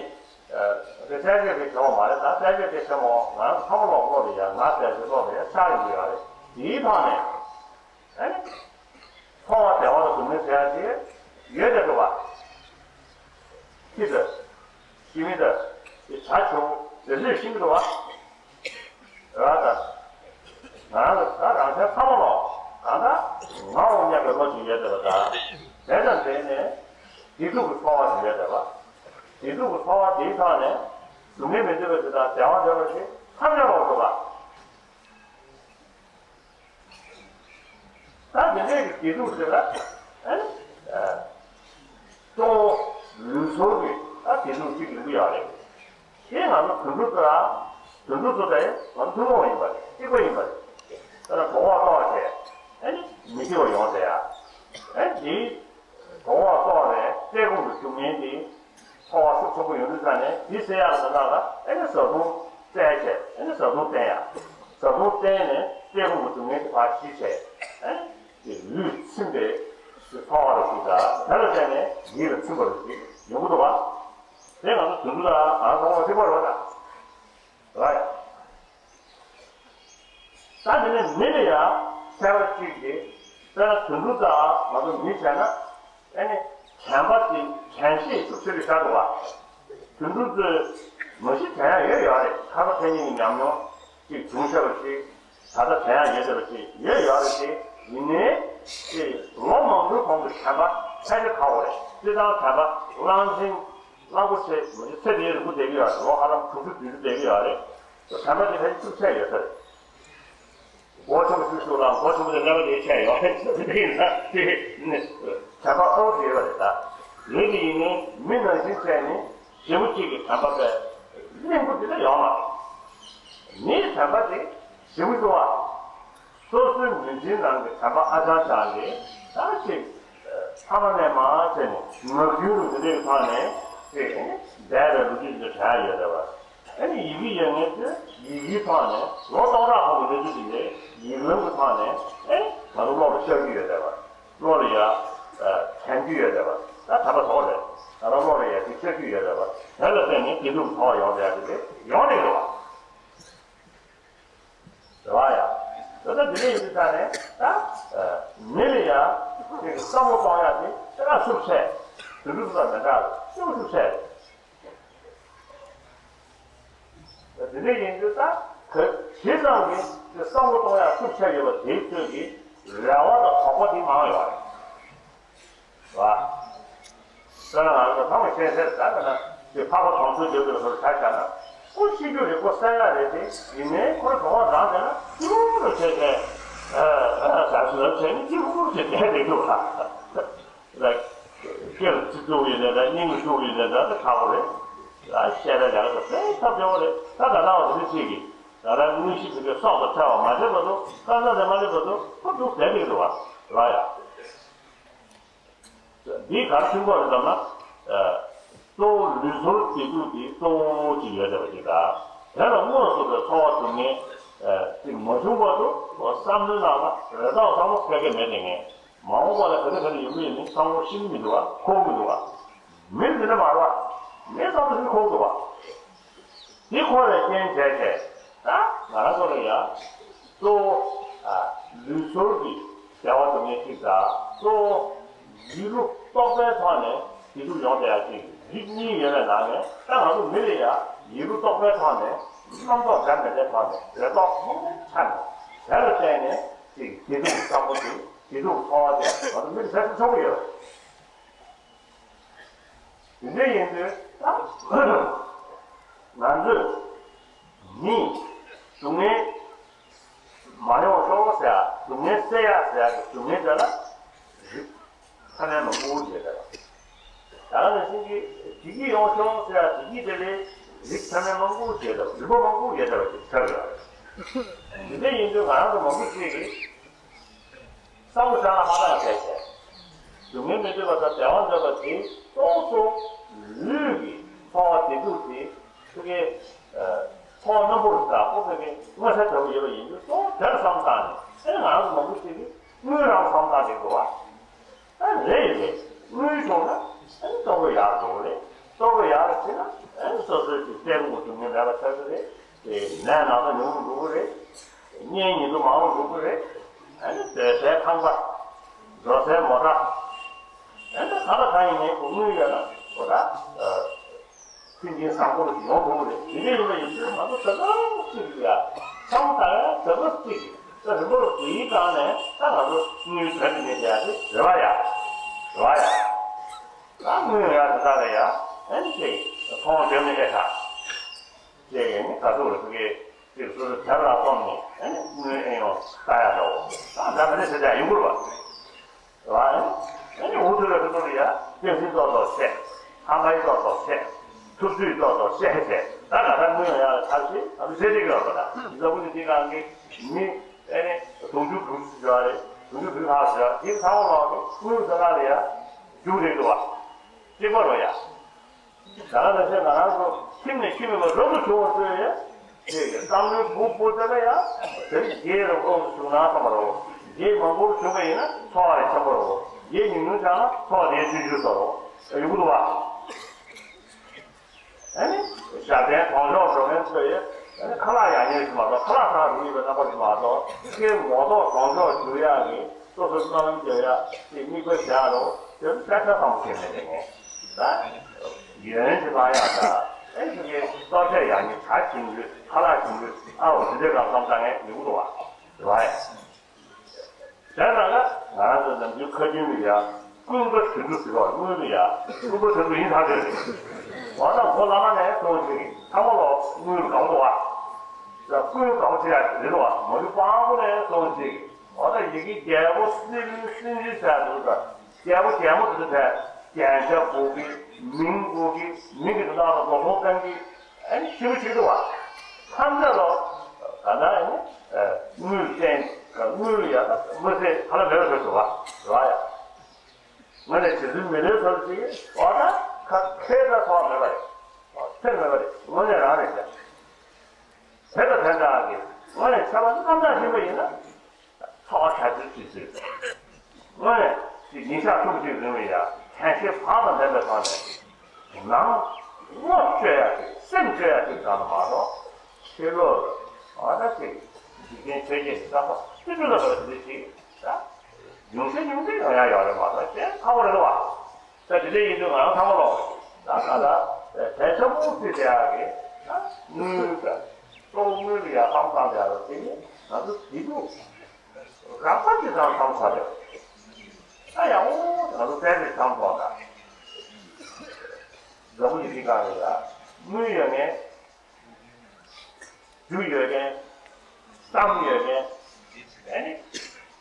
དེ་བཙལ་བྱེད་དེ་བྱེད་པ་མ་རེད། ད་བཙལ་བྱེད་དེ་བྱེད་མོ་ང་ཚང་མ་ལོག་ལོག་ལ་ཡ། ང་ཟེར་ཡ་དེ་ལོག་ལ་ཡ་ཆགས་ཡོང་གི་ཡོད་རེད། དེའི་ཐོག་ནས། ཨ་ནི། འཁོར་བ་བདེ་བ་དང་སྡུག་བསྔལ་ཟེར་ཡ་ཅིག་ཡོད་དེ་འགྲོ་བ། ཅི་ལྟར། ཞི་མི་ལྟར། དེ་བྱ་ཆུང་དེ་ལུས་ཤིང་འགྲོ་བ། ར་ད། ང་རང་ལ་ད་རང་སེམས་ཚང་མ་ལོག་གང་ལྟར་ང་འོ་ཉག་གི་བློ་ཞིག་ཡོད་དེ་བ་ད། དེ་དང་འབྲེལ་ནས་བདེ་སྡུག་གི་འཁོར་བ་ཞིག་ཡོད་དེ་བ། བདེ་སྡུག་གི་འཁོར་བ་དེའི་ཐོག་ནས་སྡུག་བསྔལ་མི་འདོད་པ་དེ་དང་བདེ་བ་འདོད་པ་ཞིག་མཚམས་མེད་ལོག་འགྲོ་བ། ད་དེ་འདྲའི་གི་བདེ་སྡུག་ཟེར་ལ། ཨ་ནི། གཙོ་བོ་ལུས་ཟུངས་ཀྱི་ད་བདེ་སྡུག་གཅིག་ཡོང་གི་ཡོད་རེད། དེ་ང་ཚོ་དུད་འགྲོ་ཚོ་ལ། དུད་འགྲོ་ཚོ་དེ་ང་ཚོ་ཐུན་མོང་བ་ཡིན་པ་རེད། གཅིག་པ་ཡིན་པ་རེད། ད་ལྟ་གོ་འོག་གཏོགས་བྱས། ཨ་ནི་མི་ཤི་བ་ཡོང་ཟེར་ཡ། ཨ་ནི་དེའི་གོ་འོག་གཏོགས་ནས་བཀྲེས་སྐོམ་གྱི་སྡུག་བསྔལ་དེ། འཁོར་བ་ཤུགས་ཆེན་པོ་ཡོང་དུས་ཙང་ནས་དེ་སེལ་ཡག་ལ་ད་ལྟ་ལ་ཨེ་ནི་བཟའ་བཏུང་བཙལ་བྱས་ཨེ་ནི་བཟའ་བཏུང་བསྟེན་ཡག་བཟའ་བཏུང་བསྟེན་ནས་བཀྲེས་སྐོམ་གྱི་སྡུག་བསྔལ་དེ་ཕར་ཞི་བྱས་ཨེ་ནི་ལུས་ཚིམ་པའི་འཁོར་བ་རུ་ཞིག་དང་དེ་ལ་བརྟེན་ནས་ཡིད་ལ་ཚིམ་པ་རུ་ཞིག་ཡོང་གི་འདུག་བ། དེ་ང་ཚོ་དུད་འགྲོ་དང་ང་ཚོ་ཚང་མ་གཅིག་པ་རེད་བ། ད་དེ་ནས་མི་ལ་ཡང་ཚད་པ་གཅིག་གིས། དཔེར་ན་དུད་འགྲོ་དང་ང་ཚོ་མི་བྱས་ན། ཨེ་ནི་དྲན་པ་དེ་དྲན་ཤེས་ཤུགས་ཆེ་རུ་ཤར་འགྲོ་བ། དུད་འགྲོ་ཚོས་མ་གཞི་དྲན་ཡག་ཡོད་ཡོད་རེད། ཁ་ཚ་དེ་གཉིས་ཀྱི་ཉམས་མྱོང་ཅིག་བྱུང་ཤེས་པ་ཞིག་ད་ལྟ་དྲན་ཡག་ཡོད་བསྡད་པ་ཞིག་ཡོད་ཡོད་རེད་དེ། ཡིན་ནའི་དེ་ལོ་མང་པོའི་གོང་གི་དྲན་པ་ཕལ་ཆེར་ཁག་པོ་རེད། སྤྱིར་བཏང་དྲན་པ་གླང་ཆེན་གླང་པོ་ཆེ་མ་གཞི་ཚེ་འདིའི་རིང་པོ་བསྡད་ཀྱི་ཡོད་རེད། ལོ་ཧ་ལམ་དྲུག་ཅུ་བདུན་ཅུ་བསྡད་ཀྱི་ཡོད་རེད། དྲན་པ་དེ་ཕལ་ཆེར་ཤུགས་ཆེ་ཡོད་ས་རེད། མགོ་ཆུང་ཤུགས་ཤུགས་ལ་མགོ་ཆུང་དེ་ཀླད་པ་དེ་ཆད་ཡོད་རེད། དེ་ཡིན་ན་དེ་ནི་དྲན་པ་ཨང་དུ་ཡོད་རེད། ད་ལུས་དེ་ཡིན་ནའི་མི་ནང་བཞིན་བྱས་ནས་ཞེ་པོ་གཅིག་གི་དྲན་པ་པས་གླེང་པོ་དེ་འདྲ་ཡོད་མ་རེད། མིའི་དྲན་པ་དེ་ཞེ་པོ་ཅིག་བ། སོ་སོའི་མི་ཚེའི་ནང་གི་དྲན་པ་ཨ་ཅང་ཅང་རེད། ད་ཅིག་ཕ་མ་ནས་མར་བྱས་ནས་ངག་རྒྱུན་དུ་འདི་འདྲའི་ཐོག་ནས་ཅིག་འདས་པའི་ལོ་རྒྱུས་འདི་དྲན་ཡོད་རེད་བ། ཨ་ནི་ཡི་གེ་ཡོད་མཁན་ཚོས་ཡི་གེའི་ཐོག་ནས་ལོ་སྟོང་ཕྲག་གོང་གི་གནས་ཚུལ་དེ་འདྲའི་ཡིག་ལམ་གྱི་ཐོག་ནས་ཨེ་ང་ཚོ་བློ་ལ་ཤར་རྒྱུ་ཡོད་རེད་བ། བློ་ལ་ཡ་དྲན་རྒྱུ་ཡོད་རེད་བ། ད་ད་ལྟ་བཟོ་རེད། ད་ལྟ་བློ་ལ་ཡ་དེ་ཤར་རྒྱུ་ཡོད་རེད་བ། དེ་ལ་བརྟེན་ནས་བདེ་སྡུག་ཚོར་བ་ཡོང་བསྡད་ཡ་དེ་ཡོང་ནས་ཡོད་བ། རེད་བ་ཡ། ད་ལྟ་འདི་འདྲ་ཡིན་དུས་ད་ནས་ད་མི་ལ་ཡ་དེ་གི་བསམ་བློ་གཏོང་ཡ་དེ་ཤ་ཁྲག་ཤུགས་ཆེ། དུད་འགྲོ་ཚོ་དང་མི་འདྲ་ལ་ཤུགས་ཤུགས་ཆེ་རེད། དེ་འདྲ་ཡིན་དུས་ད་ག་ཇི་ཙམ་གྱིས་དེ་བསམ་བློ་གཏོང་ཡག་ཤུགས་ཆེ་ཡོད་པ་དེའི་ཚོད་ཀྱི་རེ་བ་དང་དོགས་པ་དེ་མང་ཡོད་རེད། བ། དཔེར་ན་ང་ཚོ་ཚང་མ་ཤེས་གསལ་རེད། ད་ན་དེ་འཕགས་པ་དམ་ཆོས་སྡེ་པའི་ཚོར་ཆ་བཞག་ན་ཁོ་ཤི་རྒྱུ་རེད། ཁོ་གསོན་ཡག་རེད་དེ། ཡིན་ནའི་ཁོ་གྲོད་ཁོག་འགྲངས་བསྡད་ན་གཅིག་པུ་རུ་བྱས་བྱས་ཨ་ཨ་ཟ་ཟ་བྱས་ནས་གཅིག་པུ་རུ་བྱས་བསྡད་འདུག་ལ། ལ། སྐེ་ལ་ཚིགས་བཙུགས་ཡིན་ནའི་འདྲ། སྙིང་ལ་བཙུགས་ཡིན་ནའི་འདྲ། ད་ཁག་པོ་རེད། ལ་བཤད་པའི་ལས་ཀ་དེ་དཔེ་ཐབས་སྐྱོ་བོ་རེད། ད་ད་ལྟ་བ་དེ་འདྲ་ཅིག་གིས་ད་ལྟ་དངོས་གཞི་དེ་གའི་སྲོག་དང་འཕྲལ་བ་མ་བྱས་བར་དུ་ཁ་སང་དེ་མ་སླེབས་བར་དུ་ཁོ་འདུག་བསྡད་ཀྱི་འདུག་བ། ར་ཡ། འདིའི་ག་རེ་མཐུན་པ་རེད་ལབ་ན། གཙོ་བོ་ལུས་ཚོར་བདེ་སྡུག་དེ་གཙོ་བོ་ཅིག་ཡོད་བསྡད་པ་ཅིག་དང་། དེ་ལ་དངོས་སུ་དེ་ཚོར་བ་སྡུག་བསྔལ་ཅིག་མ་བྱུང་བར་དུ་བསམ་བློའི་ནང་ལ་རེ་དོགས་ཚང་མ་ཕལ་སྐད་མེད་བསྡད་མཁན། མ་འོངས་པ་ལ་ག་ནས་ག་ནས་ཡོང་གི་ཡིན་མིན་ཚང་མ་ཤེས་ཀྱི་མི་འདུག་བ། མཁོ་གི་མི་འདུག་བ། མི་འདི་འདྲ་མ་རེད་བ། མི་ཚང་མ་ཤེས་མཁོ་གི་འདུག་བ། དེ་ཁོ་རེ་རྐྱེན་བྱས་བྱས། ད་ང་རང་ཚོ་ལ་ཡ། གཙོ་བོ། ཨ། ལུས་ཚོར་གྱི་བདེ་བ་སྡུག་བསྔལ་གཅིག་དང་། གཙོ་བོ་ཡིད་རྟོག་པའི་ཐོག་ནས་བདེ་སྡུག་ཡོང་བསྡད་ཡ་གཅིག་རིགས་གཉིས་ཡོད་པའི་ནང་ནས། ད་ང་ཚོ་མི་ལ་ཡ་ཡིད་རྟོག་པའི་ཐོག་ནས་རྣམ་རྟོག་འདྲ་མི་འདྲའི་ཐོག་ནས་རེ་དོགས་མང་པོ་ཆགས་ནས། དེ་ལ་བརྟེན་ནས་ཅིག་བདེ་སྡུག་གི་བསམ་བློ་དེ། བདེ་སྡུག་གི་ཚོར་བ་དེ་ང་ཚོ་མི་ལ་ཟད་ཐུབ་ཆོག་གི་ཡོད། དེ་འདྲ་ཡིན་དུས་ད་ང་ཚོས་མིས་སྡུག་བསྔལ་མ་ཡོང་ཤོག་ཟེར་ཡ། སྡུག་བསྔལ་སེལ་ཡ་ཟེར་ཡ་གི་སྡུག་བསྔལ་དེ་ལ་རིགས་ཚད་མེད་མང་པོ་ཡོད་བསྡད་པ། ད་ག་ནང་བཞིན་གྱི་བདེ་སྐྱིད་ཡོང་ཤོག་ཟེར་ཡ། བདེ་སྐྱིད་དེ་ལ་རིགས་ཚད་མེད་མང་པོ་ཡོད་བསྡད་པ། རིམ་པ་མང་པོ་ཡོད་བསྡད་པ་ཞིག་ཆགས་ཡོད་རེད། དེ་འདྲ་ཡིན་དུས་ང་རང་ཚོ་མང་པོ་ཅིག་གིས་བསམ་བློ་བཏང་ན་མ་བཏང་བྱས་བྱས། སྡུག་བསྔལ་མི་འདོད་པ་དང་བདེ་བ་འདོད་པ་དེ་སོ་སོ་ལུས་ཀྱི་ཚོར་བ་བདེ་སྡུག་དེ་ཕ་གིའི་ཚོར་བ་རྣོན་པོ་རེད། ད་ཁོ་ཕ་གིའི་མངོན་གསལ་དོད་པོ་ཡོད་པ་ཡིན་དུས་གཙོ་བོ་དེར་བསམ་བཏང་ནས། ཨེ་ང་རང་ཚོ་མང་པོ་ཞིག་གིས་དངུལ་རང་བསམ་བཏང་བསྡད་འདུག་བ། ཨ་རེད་རེད། དངུལ་བྱུང་ན་ཨ་ནི་སྤྲོ་པོ་ཡག་འགྲོ་གི་རེད། སྤྲོ་པོ་ཡག་ལ་བྱས་ན་ཨ་ནི་སོ་སོའི་ཅིག་སྟེགས་བུ་སྡུག་བསྔལ་མེད་པ་ཆགས་ཀྱི་རེད། དེ་ནད་ན་ཚ་ཉུང་རུ་འགྲོ་གི་རེད། གཉེན་ཉེ་དུ་མང་རུ་འགྲོ་གི་རེད། ཨ་ནི་སྡོད་སའི་ཁང་པ། འགྲོ་སའི་མོ་ཊ། ཨ་ནི་ག་ལ་གང་ཡིན་ནའི་ཁོ་དངུལ་ཡོད་ན་ཁོ་ད། སེམས་ཅན་བཟང་པོ་ཡོང་ཐུབ་ཀྱི་རེད། དེ་འདྲ་ཡིན་པ་ཡིན་ཚེ་ང་ཚོ་ད་ག་རང་གཅིག་རེད་ཡ། ཚང་མ་ད་ག་རང་ད་ག་རང་གཅིག་རེད། ད་རིམ་པར་དེའི་སྒང་ནས་ད་ང་ཚོ་དངུལ་བོད་ནས་མེད་བསྡད་ཡ་དེ་རེད་བ་ཡ། རེད་བ་ཡ། ད་དངུལ་ཡོད་ཡ་དེ་དག་ལ་ཡ། ཨ་ནི་ཅིག་ཐོང་བདེ་མོ་ཨེ་ཤ། ཅེས་ནི་ད་ཚོ་ལ་ཕ་གིའི་ཅིག་སོ་སོ་དེབ་ལ་བཙོང་ནས་ཨ་ནི་དངུལ་ཨེ་ཡོང་ལྟ་ཡ་འདྲ་བོ། ད་ད་མི་ནི་ཟེར་ཡ་ཡོང་གི་རེད་བ། ལ་ཡང་། ཨ་ནི་འུ་ཚོ་ལ་ཁོ་ཚོ་ལ་ཡ་བསྟན་སྲིད་ཏོག་ཏོག་བཤད། ཧམ་པའི་ཏོག་ཏོག་བཤད། ཐུབ་ཚོད་ཏོག་ཏོག་བཤད་བཤད། ད་ང་ད་དངུལ་ཡོང་ཡག་ལ་ཐབས་ཤེས་ཨ་ཚོ་བྱེད་བསྡད་ཀྱི་ཡོད་པ། ད་འཛམ་བུ་གླིང་འདི་སྒང་གི་མི་ཨ་ནི་དུང་ཕྱུར་དྲུག་ཅུ་ཡོད་རེད། དུང་ཕྱུར་དྲུག་ཅུ་ལྷག་ཡོད་རེད། དེ་ཚང་མ་ལོག་གི་དངུལ་ཟེར་ན་ལ་ཡ་རྒྱུག་རེད་འདུག་བ། གཅིག་པ་རོ་ཡ། ད་ག་ནང་བཞིན་ང་རང་ཚོ་ཁྱིམ་ནས་ཁྱིམ་མེད་པར་རབ་ཏུ་བྱུང་བ་ཚོས་ཡ། ཅེས་བསམ་བློའི་སྒོ་སྤོ་ཚེ་ལ་ཡ། དེ་རིང་རྒྱའི་རབ་ཨོ་བྱུང་ན་བསམ་པ་རོ། རྒྱའི་མང་པོར་བྱུང་བ་ཡིན་ན་ཚོར་བ་ཡང་ཆེན་པོ་རོ། རྒྱའི་ཉུང་ཉུང་ཆགས་ན་ཚོར་བ་དེ་ཆུང་ཆུང་སོ་རོ། ཡོང་གི་འདུག་བ། ཨ་ནི། ཞབས་བརྟན་གདོང་ཕྱོགས་འགྲོ་མཁན་ཚོ་ཡིས་ཁ་ལག་ཡག་ཉེས་ཞིག་མ་གཏོགས། ཁ་ལག་ཚང་རུལ་ཡོད་པའི་རྣམ་པ་ཞིག་མ་གཏོགས། སྐྱེ་ངོ་ཐོག་གདོང་ཕྱོགས་འགྱུར་ཡག་གི་སོ་སོའི་སྨོན་ལམ་རྒྱག་ཡག་དེ་མིག་དཔེ་བཞག་རོགས། དེ་ཚོ་སྐད་ཆ་ཚང་མ་བཤད་མེད་དེ་ངས་ད་ཡོན་ཞིག་བླང་ཡག་ད། ཨེ་ཞིག་གི་གཏོར་ཆས་ཡག་ཉེས། ཇ་ཞིམ་རྒྱུ། ཁ་ལག་ཞིམ་རྒྱུ། ཨ་འོ་དེ་འདྲའི་སྐབས་བསམ་བཏང་ངས་ཡོང་གི་འདུག་བ། རེད་བ། དེ་ན་ལ་ང་རང་ཚོ་ནམ་རྒྱུན་ཁ་རྒྱུན་ལ་ཡ་ཀུན་དགའ་དོན་གྲུབ་ཟེར་བ། དངུལ་ལ་ཡ་ཀུན་དགའ་དོན་གྲུབ་ཡིན་ཐག་ཆོད་རེད། འོ་ད་ཁོ་བླ་མ་ནས་གསུངས་བྱས་ཀྱི་ཚང་མ་ལོ་དངུལ་དགའ་པོ་འདུག་བ། ད་ཀུན་དགའ་པོ་བྱེད་ཡ་རེད་བ། མ་ལུས་པང་པོ་ནས་གསུངས་བྱས་ཀྱི། འོ་ད་ཡི་གེ་རྒྱལ་པོ་སྲིད་པའི་སྲིད་འཛིན་ཟེར་འདུག་ད། རྒྱལ་པོ་རྒྱལ་མོ་དེ་ཚོ་ཕར་རྒྱན་ཆ་དགོས་ཀྱི། མིང་དགོས་ཀྱི། མིང་གི་དོན་དག་ལ་མགོ་ཐོག་བཏང་གི། ཨ་ནི་ཞིབ་པོ་བྱེད་འདུག་བ། ཐམས་ཅད་ལོ་ད་ལྟ་ཨ་ནི་དངུལ་བསྟན། དངུལ་ཡ་ད་མི་ཚེ་ཧ་ལམ་མེད་པ་བཟོས་འདུག་བ། རེད་བ་ཡ། ངོས་ནས་རྗེ་བཙུན་མི་ལའི་ཚོར་ཅིག་འོ་ད་ཁ་ཁེ་ད་ཐོག་མེད་པ་རེད། ཐེབས་མེད་པ་རེད། དངོས་གནས་རང་རེད་ཤག་དེ་དང་དེ་འདྲ་གི་དངོས་གནས་ཁྱད་པར་རྣམ་དག་ཤེས་པ་ཡིན་ན། ཚོགས་བྱ་ཚུལ་གྱི་ཚུལ། དངོས་གནས་ཀྱི་ཉིན་ཞག་ཐུགས་རྗེ་རིང་བའི་ཡ་དྲན་ཤེས་བག་དང་ལྡན་པའི་ཐོག་ནས། ནང་བློ་བཅོས་ཡ་ཅིག་སེམས་བཅོས་ཡ་ཅིག་དང་མ་གཏོགས། ཕྱི་ལོགས་ལ་ཨ་ད་ཅིག་འཇིག་རྟེན་ཆོས་བརྒྱད་ཀྱི་བསམ་པ་སྤྱི་འགྲོ་ལ་བབས་ཏེ་ཅིག་ད་ཉུང་ཤས་ཉུང་ཤས་ཡོང་ཡ་ཡོད་རེད་མ་གཏོགས་གཞན་ཁག་པོ་རེད་བ། ད་དེ་འདྲ་ཡིན་དུས་ང་རང་ཚང་མ་ལོག་ད་ད་ད་དལ་འཆའ་པོ་སྲིད་དེ་ཡག་གི་ད་དངུལ་ད་གཏོང་དངུལ་ལ་ཡ་བསམ་བཏང་དེ་ཡག་རེད། དེ་ནི་ང་ཚོ་སྡིག་སྡུག་རགས་པ་ཅིག་ཙམ་བསམ་ཚར་རེད། ད་ཡག་པོ་ང་ཚོ་བཙན་བྱས་བསམ་ཐོག་ད་འཛམ་བུ་གླིང་འདི་སྒང་ལ་ཡ་དངུལ་ཡོད་མཁན། རྒྱུ་ཡོད་མཁན། བསམ་ཡོད་མཁན། ཨ་ནི་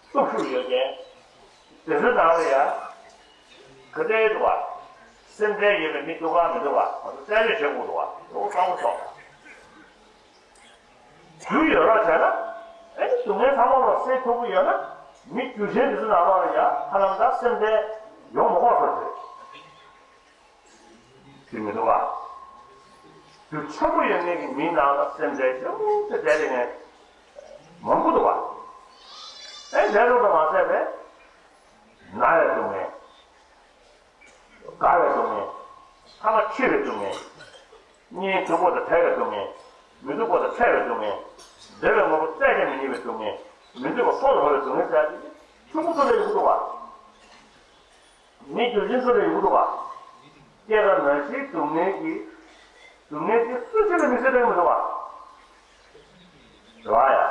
སྟོབས་ཤུགས་ཡོད་མཁན། དེ་ཚོའི་ནང་ལ་ཡ་ག་འདྲ་འདུག་བ། སེམས་ཁྲལ་ཡོད་པའི་མི་འདུག་ག་མི་འདུག་ག་ང་ཚོ་རྩད་གཅོད་བྱེད་དགོས་འདུག་བ། ཨོ་གཙང་པོ་ཤོག་རྒྱུ་ཡོད་རོགས་བྱས་ན། ཨ་ནི་སྡུག་བསྔལ་ཚང་མ་ལ་སེལ་ཐུབ་ཀྱི་ཡོད་ན། མི་རྒྱུ་ཆེན་དེ་ཚོའི་ནང་ལོགས་ལ་ཡ་ཧ་ལམ་ད་སེམས་ཁྲལ་ཡོང་མ་དགོས་བཟོ་རྒྱུ་རེད། དེ་མི་འདུག་བ། རྒྱུ་ཆེན་པོ་ཡོད་མཁན་གྱི་མིའི་ནང་ལ་སེམས་ཁྲལ་ཆེན་པོ་དེ་བསྡད་ལས་མཁན་མང་པོ་འདུག་བ། ཨེ་དེ་ལོ་དང་མ་ཟད་པས་ན་བའི་སྡུག་བསྔལ། རྒ་བའི་སྡུག་བསྔལ། ཐ་མ་འཆི་བའི་སྡུག་བསྔལ། གཉེན་སྡུག་པོ་དང་བྲལ་བའི་སྡུག་བསྔལ། མི་སྡུག་པོ་དང་ཕྲད་པའི་སྡུག་བསྔལ། བདེ་བའི་དངོས་པོ་བཙལ་ཀྱང་མི་རྙེད་པའི་སྡུག་བསྔལ། མི་འདོད་པ་ཐོག་ཏུ་བབས་པའི་སྡུག་བསྔལ་ཟེར་ཡ་དེ་ཆུང་ངུ་ཙམ་ལས་ཡོང་གི་འདུག་བ། མི་རྒྱུ་རྐྱེན་ཚོ་ལས་ཡོང་གི་འདུག་བ། སྐྱེ་རྒ་ན་འཆིའི་སྡུག་བསྔལ་གྱི། སྡུག་བསྔལ་དེ་སུ་གཅིག་ལ་མི་སེལ་ཐབས་མི་འདུག་བ། རེད་བ་ཡ།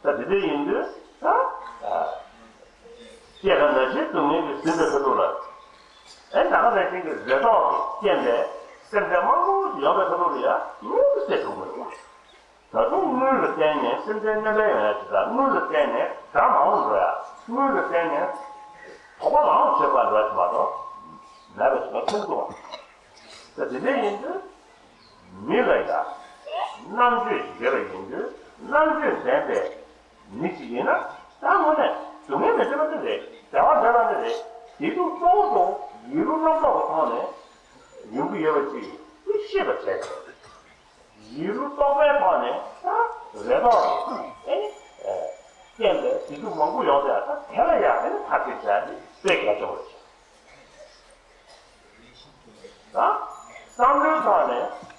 ད་དེ་འདྲ་ཡིན་དུས་ད། སྐྱེ་རྒ་ན་འཆིའི་སྡུག་བསྔལ་གྱིས་ཟིན་པའི་ཁ་ཐུག་ལ། ཨེ་ད་ག་ནང་བཞིན་གྱི་རེ་དོགས་ཀྱི་རྐྱེན་པས་སེམས་ཁྲལ་མང་པོ་ཞིག་ཡོང་པའི་ཁ་ཐུག་ལ་ཡ་དངོས་སུ་སེལ་ཐུབ་མི་འདུག་བ། ད་དུང་དངུལ་ལ་བརྟེན་ནས་སེམས་ཁྲལ་སྣོན་པ་ཡོང་ཡ་ཅིག་དང་། དངུལ་ལ་བརྟེན་ནས་དགྲ་མང་རུ་འགྲོ་ཡ། དངུལ་ལ་བརྟེན་ནས་དོགས་པ་མང་རུ་བྱེད་པ་འགྲོ་ཡ་ཅིག་མ་གཏོགས་མེད་པ་ཞིག་ལ་མཐོང་གི་འདུག་བ། ད་དེ་འདྲ་ཡིན་དུས་མི་ལ་ཡ་རྣམ་དཔྱོད་ཅིག་ཡོད་པ་ཡིན་དུས། རྣམ་དཔྱོད་ལྡན་པའི་མི་ཅིག་ཡིན་ན་ད་དངོས་གནས་སྡུག་བསྔལ་མི་འདོད་པ་ནི་རེད། བདེ་བ་འདོད་པ་ནི་རེད། བདེ་སྡུག་གཙོ་བོ་དུ་ཡིད་བློ་རྣམ་རྟོག་གི་ཐོག་ནས་ཡོང་གི་ཡོད་པ་ཅིག་དེ་ཤེས་པ་བྱས་ཏེ། ཡིད་བློ་རྟོག་པའི་ཐོག་ནས་ད་རེ་དོགས་ཨེ་ནི་རྐྱེན་པས་བདེ་སྡུག་མང་པོ་ཡོང་དུས། ད་དེ་ལ་ཡང་ཨེ་ནི་ཐག་གཅོད་བྱ་ཡ་དེ་དཔེ་གལ་ཆེན་པོ་རེད། ད་བསམ་བློའི་ཐོག་ནས་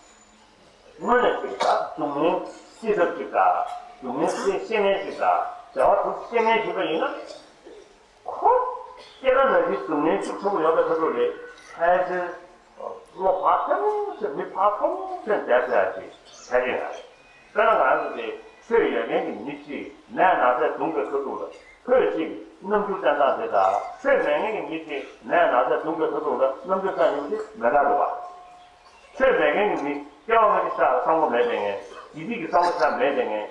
དངོས་གནས་ཅིག་ད་སྡུག་བསྔལ་སེལ་ཐབས་ཅིག་དང་། སྡུག་བསྔལ་སེལ་ཤེས་མཁན་ཅིག་དང་། བདེ་བ་སྒྲུབ་ཤེས་མཁན་ཞིག་ཡིན་ན། ཁོ་སྐྱེ་རྒ་ན་འཆིའི་སྡུག་བསྔལ་ཤུགས་ཆེན་པོ་ཡོད་པའི་ཁ་ཐུག་ལ་ཕལ་ཆེར་བློ་བག་ཐེངས་ཤིག་མི་བག་ཐེངས་ཤིག་བསྡད་ཚར་ཡ་ཅིག་ཆགས་ཀྱི་ཡོད་རེད། དཔེར་ན་ང་ཚོ་དེ་ཆོས་ཡོད་མཁན་གྱི་མི་གཅིག་ནད་ན་ཚས་གདུངས་པའི་ཁ་ཐུག་ལ། ཁོས་གཅིག་རྣམ་འགྱུར་བསྟན་སྟངས་དེ་དང་། ཆོས་མེད་མཁན་གྱི་མི་གཅིག་ནད་ན་ཚས་གདུངས་པའི་ཁ་ཐུག་ལ་རྣམ་འགྱུར་བསྟན་ཡོང་གི་མི་འདྲ་འདུག་བ། ཆོས་མེད་མཁན་གྱི་མི། སྐྱེ་བ་སྔ་ཕྱི་ཆ་བསམ་བློ་མེད་མཁན། དགེ་སྡིག་གི་བསམ་བློ་ཆ་མེད་མཁན།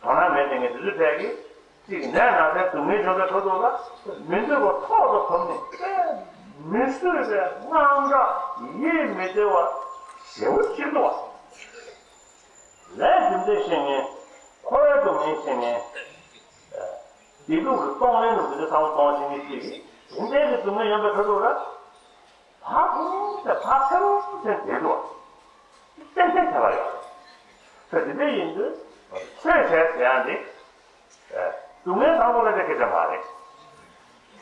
དོ་སྣང་མེད་མཁན་དེ་ཚོའི་གྲས་ཀྱིས་གཅིག་ནད་ན་ཚས་སྡུག་བསྔལ་བྱུང་བའི་ཁ་ཐུག་ལ་མི་འདོད་པ་ཐོག་ཏུ་བབས་ནས་མི་བཟོད་པའི་དངངས་སྐྲག་ཡིད་མི་བདེ་བ་ཞེ་པོ་ཅིག་འདུག་བ། ལས་རྒྱུ་འབྲས་ཤེས་མཁན། འཁོར་བའི་སྡུག་བསྔལ་ཤེས་མཁན། བདེ་སྡུག་གི་གཏོང་ལེན་དུ་འདི་འདྲ་བསམ་བློ་གཏོང་ཤེས་མཁན་ཅིག་གིས་དེ་འདྲའི་གི་སྡུག་བསྔལ་ཡོང་བའི་ཁ་ཐུག་ལ། བག་ཐེངས་ཤིག་བག་ཐེངས་ཤིག་བསྡད་འདུག་བ། ཏན་ཏན་ཁྱད་པར་ཡོད་རེད། ད་དེ་འདྲ་ཡིན་དུས་ཆོས་བྱས་ཟེར་ཡ་འདི། སྡུག་བསྔལ་སྣ་ཚོགས་ལ་འདི་སྐད་ཆ་མ་རེད།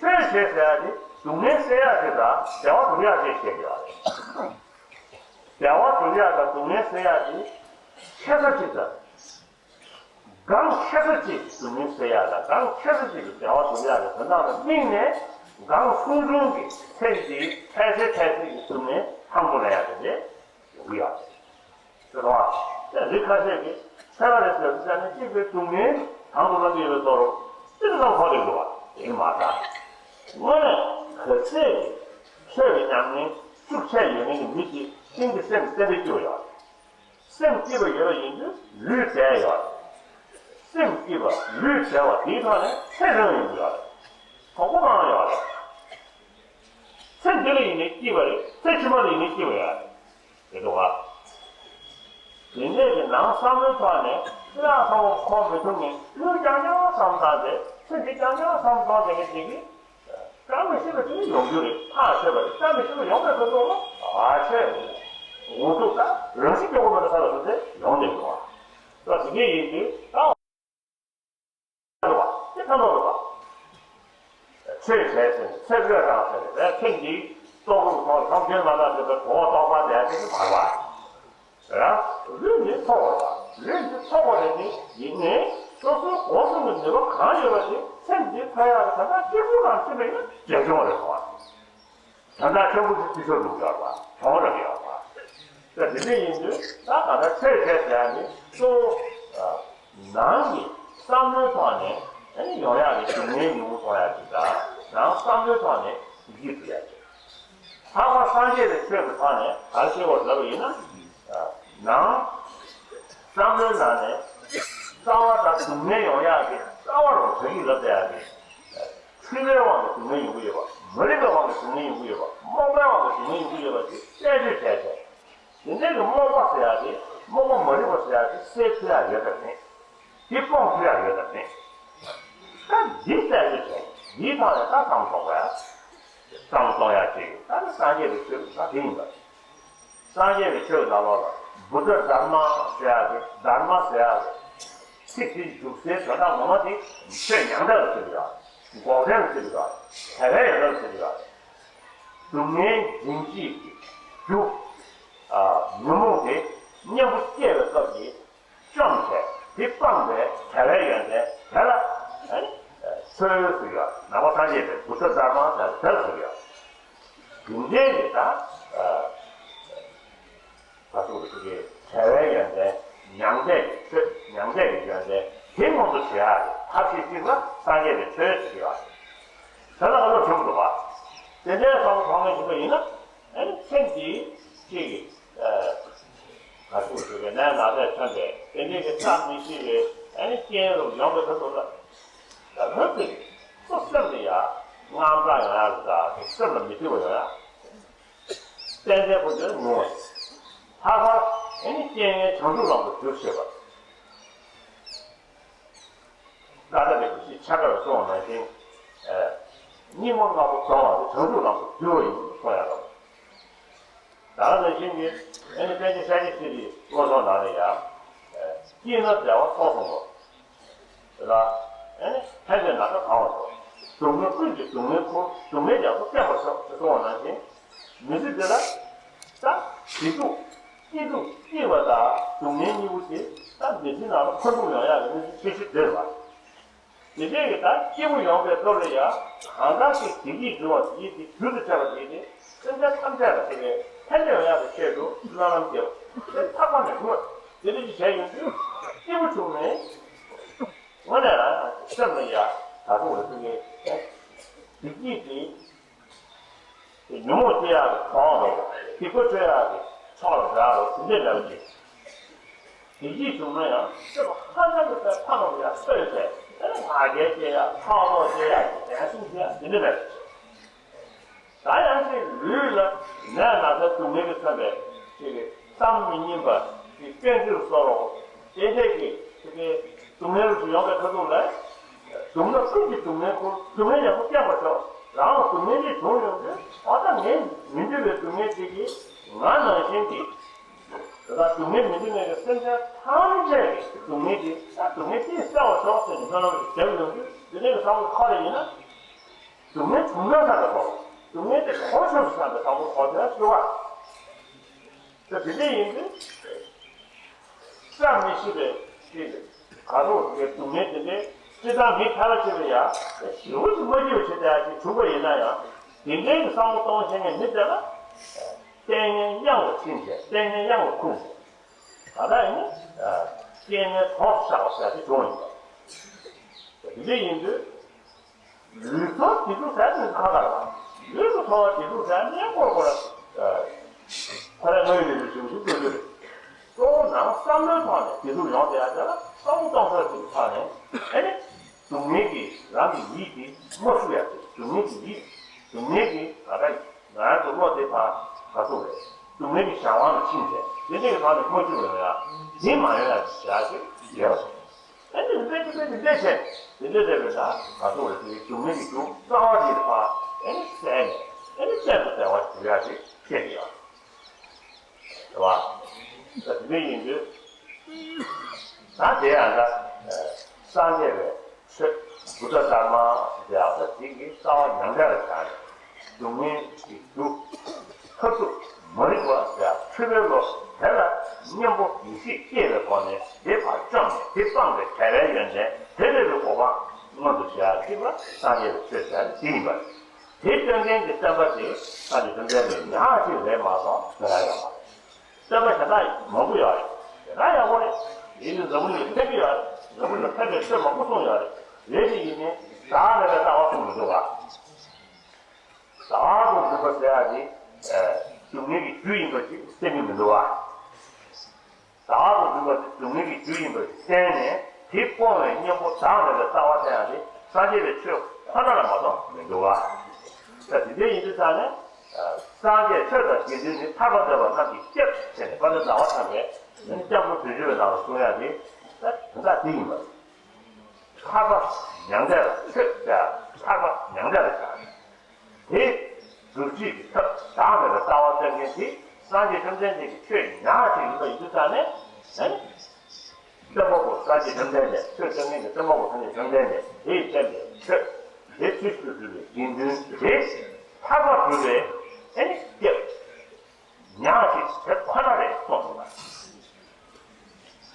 ཆོས་བྱས་ཟེར་ཡ་འདི་སྡུག་བསྔལ་སེལ་ཡ་ཅིག་དང་བདེ་བ་སྒྲུབ་ཡ་ཅིག་བཤད་ཀྱི་ཡོད་རེད། བདེ་བ་སྒྲུབ་ཡག་དང་སྡུག་བསྔལ་སེལ་ཡག་དེ་ཆེ་ས་གཅིག་དང་། གང་ཆེ་ས་གཅིག་སྡུག་བསྔལ་སེལ་ཡག་དང་གང་ཆེ་ས་གཅིག་གི་བདེ་བ་སྒྲུབ་ཡག་གི་དོན་དག་ལ་དམིགས་ནས་གང་གསུང་འབྱུང་གི་ཚེ་འདིའི་ཕལ་ཆེར་ཕལ་ཆེར་གྱི་སྡུག་བསྔལ་ཐང་པོ་ལེན་ཡག་དེ་འདྲས་ཡོང་གི་ཡོད་རེད། ཟེར་བ། དེ་རིགས་ཁ་ཤས་ཀྱིས་ཚེ་རབས་རེ་ཟེར་དུས་ཙམ་ནས་གཅིག་པའི་སྡུག་བསྔལ་དང་དུ་བླང་གི་ཡོད་པའི་ཐོག་ཏོག་ཙམ་ཁོག་ལེ་འགྲོ་བ་དེ་མ་ཐག་དངོས་གནས་ག་ཚད་ཀྱི་ཆོས་ཀྱི་ཉམས་ལེན་ཤུགས་ཆེ་ཡོད་མཁན་གྱི་མི་ཞིག་ཤིན་ཏུ་སེམས་གཏན་པའི་སྐྱིད་པོ་ཡོད་རེད། སེམས་སྐྱིད་པ་ཡོད་པ་ཡིན་དུས་ལུས་བདེ་ཡོད་རེད། སེམས་སྐྱིད་པ་ལུས་བདེ་བ་དེའི་ཐོག་ནས་ཚེ་རིང་ཡོང་གི་ཡོད་རེད། གྲོགས་པོ་མང་ཡོད་རེད། ཚེ་འདི་ལ་ཡིན་ནའི་སྐྱིད་པ་རེད། ཚེ་ཕྱི་མ་ལ་ཡིན་ནའི་སྐྱིད་པ་ཡོད་རེད། དེ་འདུག་ག་དེ་འདྲས་ཀྱི་ནང་བསམ་བློའི་ཐོག་ནས་ཅི་ཡང་ཐོག་མ་འཁོར་མི་ཐུབ་ནས་ལུས་རྐྱང་རྐྱང་བསམ་བཏང་སྟེ་ཚེ་འདི་རྐྱང་རྐྱང་བསམ་བཏང་བསྡད་མཁན་དེ་གིས་བཀྲ་མི་ཤིས་པ་དེ་ཡོང་རྒྱུ་རེད། ཐག་ཆོད་པ་རེད། བཀྲ་མི་ཤིས་པ་ཡོང་བའི་ཁ་ཐུག་ལ་ཨ་ཆེ་འུ་ཐུག་ད་རང་བཞིན་སྐྱོ་པོ་མེད་པ་ས་ལ་སོང་ཚེ་ཡོང་བསྡད་འདུག་ག་ད་དེ་འདྲས་ཡིན་དུས་ད་འདུག་ག་དེ་ཐ་མ་རུ་བ། ཆོས་བྱས་ཟིན་ཚེ་བསྐོས་དང་ཟེར་ནས་ཚེ་འདིའི་ལྟོ་གོས་ཐོག་ཐམས་ཅད་མ་ལགས་ཟེར་བའི་གོ་བ་ཐོག་པ་དེ་ཚེ་མ་བ། རང་ལུས་འདི་ཚོགས་པ་རེད་པ། ལུས་འདི་ཚོགས་པ་རེད་དེ་ཡིན་ནའི་སོ་སོའི་སྒོ་གསུམ་གྱི་ནུས་པ་གང་ཡོད་པ་དེ་ཚེ་འདི་ཐོབ་ཡག་གི་ད་ལྟ་སྐྱེ་དགུ་རང་ཕྱིན་པ་ཡིན་ན་རྒྱབ་ལྗོངས་རེད་པ། ད་ལྟ་ཆོས་སྐུ་ཚེ་ཕྱི་སོར་འགྲོ་གི་ཡོད་པ་གྲོང་རེད་ཡོད་པ། ད་དེ་འདྲ་ཡིན་དུས་ད་ག་ད་ཚེ་ཟེར་ཟེར་ཡག་ནི་གཙོ་བོ་ནང་གི་བསམ་བློའི་ཐོག་ནས་ཨ་ནི་ཡོང་ཡག་གི་སྡུག་བསྔལ་མྱོང་གཏོང་ཡག་ཅིག་དང་ནང་བསམ་བློའི་ཐོག་ནས་ཡིད་ཀྱི་སྒྲུབ་ཡག་ཅིག་ལྷག་པར་སངས་རྒྱས་པའི་ཆོས་ཀྱི་ཐོག་ནས་ག་རེ་བཤད་དགོས་ལབ་པ་ཡིན་ན། ནང་བསམ་བློའི་ནང་ནས་རྩ་བ་དང་སྡུག་བསྔལ་ཡོང་ཡག་གི་རྩ་བ་རུ་བོད་ཡིག་ལབ་བསྡད་ཡག་གི་འཁྲུལ་པའི་དབང་གིས་སྡུག་བསྔལ་ཡོང་གི་ཡོད་པ། མ་རིག་པའི་དབང་གིས་སྡུག་བསྔལ་ཡོང་གི་ཡོད་པ། རྨོངས་པའི་དབང་གིས་སྡུག་བསྔལ་ཡོང་གི་ཡོད་པ་དེ་བསྟན་བཅོས་བྱས་ཏེ། དེ་འདྲའི་གི་རྨོངས་པ་ཟེར་ཡག་དེ་རྨོངས་པ་མ་རིག་པ་ཟེར་ཡག་དེ་སེལ་ཐུབ་ཡག་ཡོད་དམ་མེད། དེ་སྤོང་ཐུབ་ཡག་ཡོད་དམ་མེད། ད་འདི་བཙལ་འདོད་བྱས་འདིའི་ཐོག་ནས་ད་བསམ་ཐོག་པ་ཡ། བསམ་གཏོང་ཡག་ཅིག་ད་ནི་སངས་རྒྱས་པའི་ཆོས་ཀྱི་ད་དེ་ཡིན་པ། སངས་རྒྱས་པའི་ཆོས་ཀྱི་ནང་ལོགས་ལ་བུདྡྷ་དྷརྨ་ཟེར་ཡག་དེ་དྷརྨ་ཟེར་ཡག་དེ་ཚིག་དེ་འཇུག་སའི་དོན་དག་ངོ་མ་དེ་ཆོས་ཉང་ཐག་ལ་ཟེར་གི་ཡོད། འགོག་བདེན་ལ་ཟེར་གི་ཡོད། བྱ་བའི་ཡང་དག་ལ་ཟེར་གི་ཡོད། སྡུག་བསྔལ་འཛིན་བྱེད་ཀྱི་རྒྱུ། ཨ། ཉོན་མོངས་དེ་གཉེན་པོ་སྐྱེ་བའི་སྐབས་ཀྱི་བཅོམ་བྱས་དེ་སྤངས་པའི་བྱ་བའི་ཡོན་ཏན་དེ་ལ་ཨ་ནི་ཆོས་ཟེར་གི་ཡོད། ནང་པ་སངས་རྒྱས་པའི་བུདྡྷ་དྷརྨ་ཟེར་དེ་ལ་ཟེར་གི་ཡོད། དེ་འདྲའི་གི་ད་ཨ། ད་ཐུག་ལ་ཐུག་གི་བྱ་བའི་ཡོན་ཏན། མྱང་འདས་ཀྱི་ཆོས། མྱང་འདས་ཀྱི་ཡོན་ཏན་དེ་མངོན་དུ་བྱེད་ཡག་གི་ཐབས་ཤེས་གཅིག་ལ་སངས་རྒྱས་པའི་ཆོས་ཟེར་གྱི་ཡོད་རེད། དེ་ལ་ང་ཚོ་ཆོས་འདུག་པ། དེ་འདྲའི་བསམ་བློ་གཏོང་མཁན་ཞིག་ཡིན་ན་ཨ་ནི་ཚེ་འདིའི་གཅིག་གི་ཨ་ད་ཐུག་ལ་ཐུག་གི་ནད་ན་ཚས་མཚོན་པའི་དེ་འདྲའི་གི་བསམ་མི་ཤེས་པའི་ཨ་ནི་རྐྱེན་རུ་ཡོང་གི་ཐུབ་ཐུབ་ལ། ད་ལྷོད་དེ་སོ་སེམས་ལ་ཡ་དངངས་སྐྲག་ཡོང་ཡག་ལ་ད་སེམས་ལ་མི་བདེ་བ་ཡོང་ཡག་ཏན་ཏན་པོ་དེ་ཉུང་བ་ཞིག་ལྷག་པར་ཨ་ནི་རྐྱེན་ངན་བྱང་ཆུབ་ལམ་དུ་བསྒྱུར་ཤེས་པ། ཀ་ཏ་པའི་སྐུ་ཞེས་ཆ་ཀར་གསུངས་པ་ནང་བཞིན། སྙིགས་མ་ལྔ་པོ་རྫོགས་པ་དེ་བྱང་ཆུབ་ལམ་དུ་བསྒྱུར་བ་ཡིན་གསུངས་ཡག་རེད། ད་ནང་བཞིན་གྱི་ཨ་ནི་པཎ་ཆེན་ཤཱཀྱ་ཐུབ་པའི་བློ་སྦྱོང་ནང་ལ་ཡང་། སྐྱིད་ན་བདེ་བ་ཐོབ་གསུངས་པ། ལ། ཨ་ནི་ཕན་བདེ་ན་ཚ་གང་བ་སོགས། སྡུག་བསྔལ་ཀུན་གྱི་སྡུག་བསྔལ་ཁུར། སྡུག་བསྔལ་རྒྱ་མཚོ་བརྟན་པར་ཤོག་ཅེས་གསུངས་པ་ནང་བཞིན། མི་ཚེ་འདི་ལ། ད། བདེ་སྡུག་སྐྱིད་སྡུག་སྐྱིད་པ་དང་སྡུག་བསྔལ་གཉིས་པོ་དེ་ད་མི་ཚེ་ནང་ལ་འཕོ་འགྲོ་ཡོང་ཡག་གི་གནས་ཚུལ་ཆེ་ཤོས་དེ་རེད་པ། དེ་འདྲའི་གི་ད་སྐྱིད་པོ་ཡོང་བའི་སྐབས་ལ་ཡང་གང་ལྟར་ཅིག་བདེ་སྐྱིད་འབྱུང་བ་དེ་དེ་རྒྱུ་དུ་བྱས་པ་དེ་ནི་སེམས་ཅན་ཐམས་ཅད་ལ་དེ་ནི་ཕན་བདེ་ཡོང་ཡག་གི་ཆེད་དུ་སྨོན་ལམ་བསྐྱེད་པ་དེ་ཐག་པ་ནས་དགོས། དེ་འདྲ་ཅིག་བྱས་ཡོང་དུས་སྐྱིད་པོ་བྱུང་ནས་དངོས་གནས་རང་སེམས་ལ་ཡང་ད་དུང་རེ་ཐུག་གི་བདེ་སྐྱིད་དེ། ཉོན་མོངས་སྐྱེ་ཡག་གི་གྲོགས་རོ། སྡིག་པ་སྤྱོད་ཡག་གི་ཕྱོགས་ལ་འགྲོ་ཡག་རོ། དེ་འདྲའི་འདྲ་བ་ཅིག་དེ་གཅིག་བྱུང་ན་ཡང་སེམས་ཧ་ཅང་གི་དཔེ་ཕམ་ཡང་སོས་ཏེ་ང་རྒྱལ་སྐྱེ་ཡག་ཕྲག་དོག་སྐྱེ་ཡག་གི་འགན་སེམས་སྐྱེ་ཡག་དེ་འདྲ་མེད། ད་ཡང་ཅིག་ལུས་ལ་ནད་ན་ཚ་སྡུག་བསྔལ་གྱིས་མཚོན་པའི་ཅིག་གི་བསམ་མི་ཉན་པ་ཅིག་སྐྱོན་བརྗོད་བཟོ་རོགས་དེ་འདྲའི་གི་ཅིག་གི་སྡུག་བསྔལ་ཞིག་ཡོང་བའི་ཁ་ཐུག་ལ། སྡུག་བསྔལ་ཀུན་གྱི་སྡུག་བསྔལ་ཁུར། སྡུག་བསྔལ་ཡང་ཁུར་སྐྱོན་པར་ཤོག་རང་ལ་སྡུག་བསྔལ་ཅིག་བྱུང་ཡོང་དུས་ཨ་ད་ངས་མི་འདོད་པའི་སྡུག་བསྔལ་ཅིག་གིས་ང་ནང་བཞིན་གྱི། དེ་དག་སྡུག་བསྔལ་མི་འདོད་མཁན་གྱི་སེམས་ཅན་ཐམས་ཅད་ཀྱི་སྡུག་བསྔལ་དེ་ད་སྡུག་བསྔལ་དེས་བསལ་བར་ཤོག་ཟེར་ནས་སྨོན་ལམ་ཞིག་བརྒྱབ་ཡོང་དུས་དེ་ནས་ཀྱི་བསམ་བློ་ཁ་ལ་ཡིན་ན། སྡུག་བསྔལ་བྱུང་ན་ས་ལ་ཐོག་སྡུག་བསྔལ་དེ་གོ་ཆོད་དུ་བསམ་པའི་བསམ་བློ་ཁོ་དེ་ལ་ཤོད་པ། དེ་འདྲ་ཡིན་དུས། བསམ་མི་ཤེས་པའི་ཅིག་ག་རེ་ཟེར། སྡུག་བསྔལ་དེ་འདྲའི་སྤྱིར་བཏང་མི་ཕལ་པ་ཆེ་བས་ཡང་ཞེ་པོ་ཅིག་མ་སྐྱིད་པ་ཞིག་དེ་ཡང་ཅིག་བྱུང་པ་ཡིན་ན་ཡང་། དེ་འདྲའི་གི་བསམ་བློ་གཏོང་ཤེས་མཁན་མི་དེ་ལ་ལྟས་ངན་གཡང་ལ་ཕྱིན་བྱས། ལྟས་ངན་གཡང་ལ་ཁུར་བྱས། ད་ལྟ་ཡིན་ན་རྐྱེན་ངན་དོག་ཏུ་བཞག་པ་ཟེར་ཡ་དེ་བྱུང་ཡོད་པ། དེ་འདྲ་ཡིན་དུས། ལུས་སྲོག་བདེ་སྡུག་ཟེར་ནི་ཁག་ཁག་རེད། ལུས་ཀྱི་འཚོ་བ་བདེ་སྡུག་ཟེར་ནི་ཡང་སྐོར་སྐོར་ལ། ཁོ་རང་དངོས་ཡོད་ལུས་ཀྱི་ཞིབ་འཇུག་སྤྲོད་རྒྱུ་རེད། གཙོ་བོ་ནང་བསམ་བློའི་ཐོག་ནས་བདེ་སྡུག་ཡོང་བསྡད་ཡ་དེ་ལ་བསམ་བློ་གཏོང་ཕྱོགས་ཅིག་གི་ཐོག་ནས། ཨེ་ནི། སྡུག་བསྔལ་གྱིས་རང་གི་ཡིད་དེ་མ་ཤུགས་ཡ་དེ། སྡུག་བསྔལ་གྱི་ཡིད། སྡུག་བསྔལ་གྱིས་ད་ལྟ་ང་རང་ཚོ་བློ་དེ་ཕར་ག་ཚོད་རེད། སྡུག་བསྔལ་གྱི་བྱ་བ་ལ་ཕྱིན་བྱས། དེ་འདྲའི་ཐོག་ནས་མ་ཤུགས་ཡོང་ཡ་དེ་མ་ཡོང་ཡ་བྱ་ཞིག་ཡོད་པ་རེད། ཨེ་ནི་འདི་འདྲ་འདི་འདྲ་འདི་འདྲ་བྱས། འདི་འདྲ་བྱས་པའི་ད་ག་ཚོད་རེད། དེ་སྡུག་བསྔལ་གྱི་རྒྱུ་རྩ་བ་དེ་ཕར་ཨེ་ནི་བསལ་ནས། ཨེ་ནི་གཏན་དུ་བདེ་བ་ཞིག་ཡ་ཞིག་ཤེས་ཀྱི་ཡོད་རེད་བ། ད་དེ་འདྲ་ཡིན་དུས། ད་དེ་ཡང་ད་སངས་རྒྱས་པའི་ཆོས་བུདྡྷ་དྷརྨ་ཟེར་ཡག་ད་དེ་གི་རྩ་བ་མྱང་འདས་ལ་བཞག་ནས། སྡུག་བསྔལ་གྱི་རྒྱུ་མཐར་ཐུག་མ་རིག་པ་ཟེར་ཡག་འཁྲུལ་པའི་བློ་དེ་ལ་གཉེན་པོ་ཡེ་ཤེས་སྐྱེས་པའི་སྒོ་ནས་དེ་ཕར་བཅོམ་ནས། དེ་སྤངས་པའི་བྲལ་བའི་ཡོན་ཏན་དེ་ལས་པའི་གོ་འཕང་མངོན་དུ་བྱེད་ཡག་གཅིག་ལ་སངས་རྒྱས་པའི་ཆོས་ཟེར་དེ་ཡིན་པ་རེད། དེ་སྟོན་མཁན་གྱི་བསྟན་པ་དེ་སངས་རྒྱས་བཅོམ་ལྡན་འདས་ཉག་གཅིག་རེད་མ་གཏོགས་དེ་ལ་ཡོད་མ་རེད། བསྟན་པ་གཞན་དག་མང་པོ་ཡོད་རེད། དེ་ན་ཡག་པོ་རེད། ཡིན་ནའི་འཛམ་བུ་གླིང་ཕེབས་ཀྱི་ཡོད་རེད། འཛམ་བུ་གླིང་ཕེབས་པའི་ཆོས་མང་པོ་གསུངས་ཡོད་རེད། རེད་དེ་ཡིན་ནའི་བདག་མེད་པའི་ལྟ་བ་གསུངས་མི་འདུག་ག་བདག་ཏུ་འཛིན་པ་ཟེར་ཡག་དེ་སྡུག་བསྔལ་གྱི་རྒྱུ་ཡིན་པ་ཞིག་བསྟན་གྱི་མི་འདུག་ག་བདག་ཏུ་འཛིན་པ་དེ་སྡུག་བསྔལ་གྱི་རྒྱུ་ཡིན་པ་ཞིག་བསྟན་ནས། དེ་སྤོང་བའི་གཉེན་པོ་བདག་མེད་པའི་ལྟ་བ་བསྟན་ཡག་དེ་སངས་རྒྱས་པའི་ཆོས་ཁོ་ན་ལ་མ་གཏོགས་མི་འདུག་ག་ད་དེ་འདྲ་ཡིན་དུས་ཙང་ནས། སངས་རྒྱས་ཆོས་དང་དགེ་འདུན་ནི། ཐར་པ་འདོད་པ་རྣམས་ཀྱི་སྐྱབས་ཟེར་ནས་དཔལ་ལྡན་ཟླ་བ་གྲགས་པས་སྐྱབས་འགྲོ་བདུན་ཅུ་པའི་ནང་ལ་གསུང་ཡག་དེ་ད་དོན་དག་དེ་ཡིན་པ་རེད། ཐར་པ་མྱང་འདས་ལ་ཆོས་ཟེར། ཐར་པ་མྱང་འདས་ལ་བཞག་ནས། དེ་སྒྲུབ་བྱེད་ཀྱི་ཐབས་བདག་མེད་པའི་ལྟ་བ་སྟོན་མཁན་དེ་སངས་རྒྱས་བཅོམ་ལྡན་འདས་ཀྱི་ཆོས་ཉག་གཅིག་ཡིན་པ་ཡིན་དུས་ཙང་ནས། ཨ་ནི། སྟོན་པ་པོ་སངས་རྒྱས་བཅོམ་ལྡན་འདས། ཆོས་སྟོན་མཁན་གྱི་སྟོན་པ་པོ་སངས་རྒྱས་བཅོམ་ལྡན་འདས་དེས་བསྟན་པའི་ཆོས་དེ་ཚུལ་བཞིན་དུ་སྒྲུབ་པའི་དགེ་འདུན་དེ་ཐར་པ་སྒྲུབ་པའི་ཨ་ནི་སྐྱབས་ཉག་གཅིག་དེ་ཁོ་ན་རེད་གསུངས་འདུག་ག་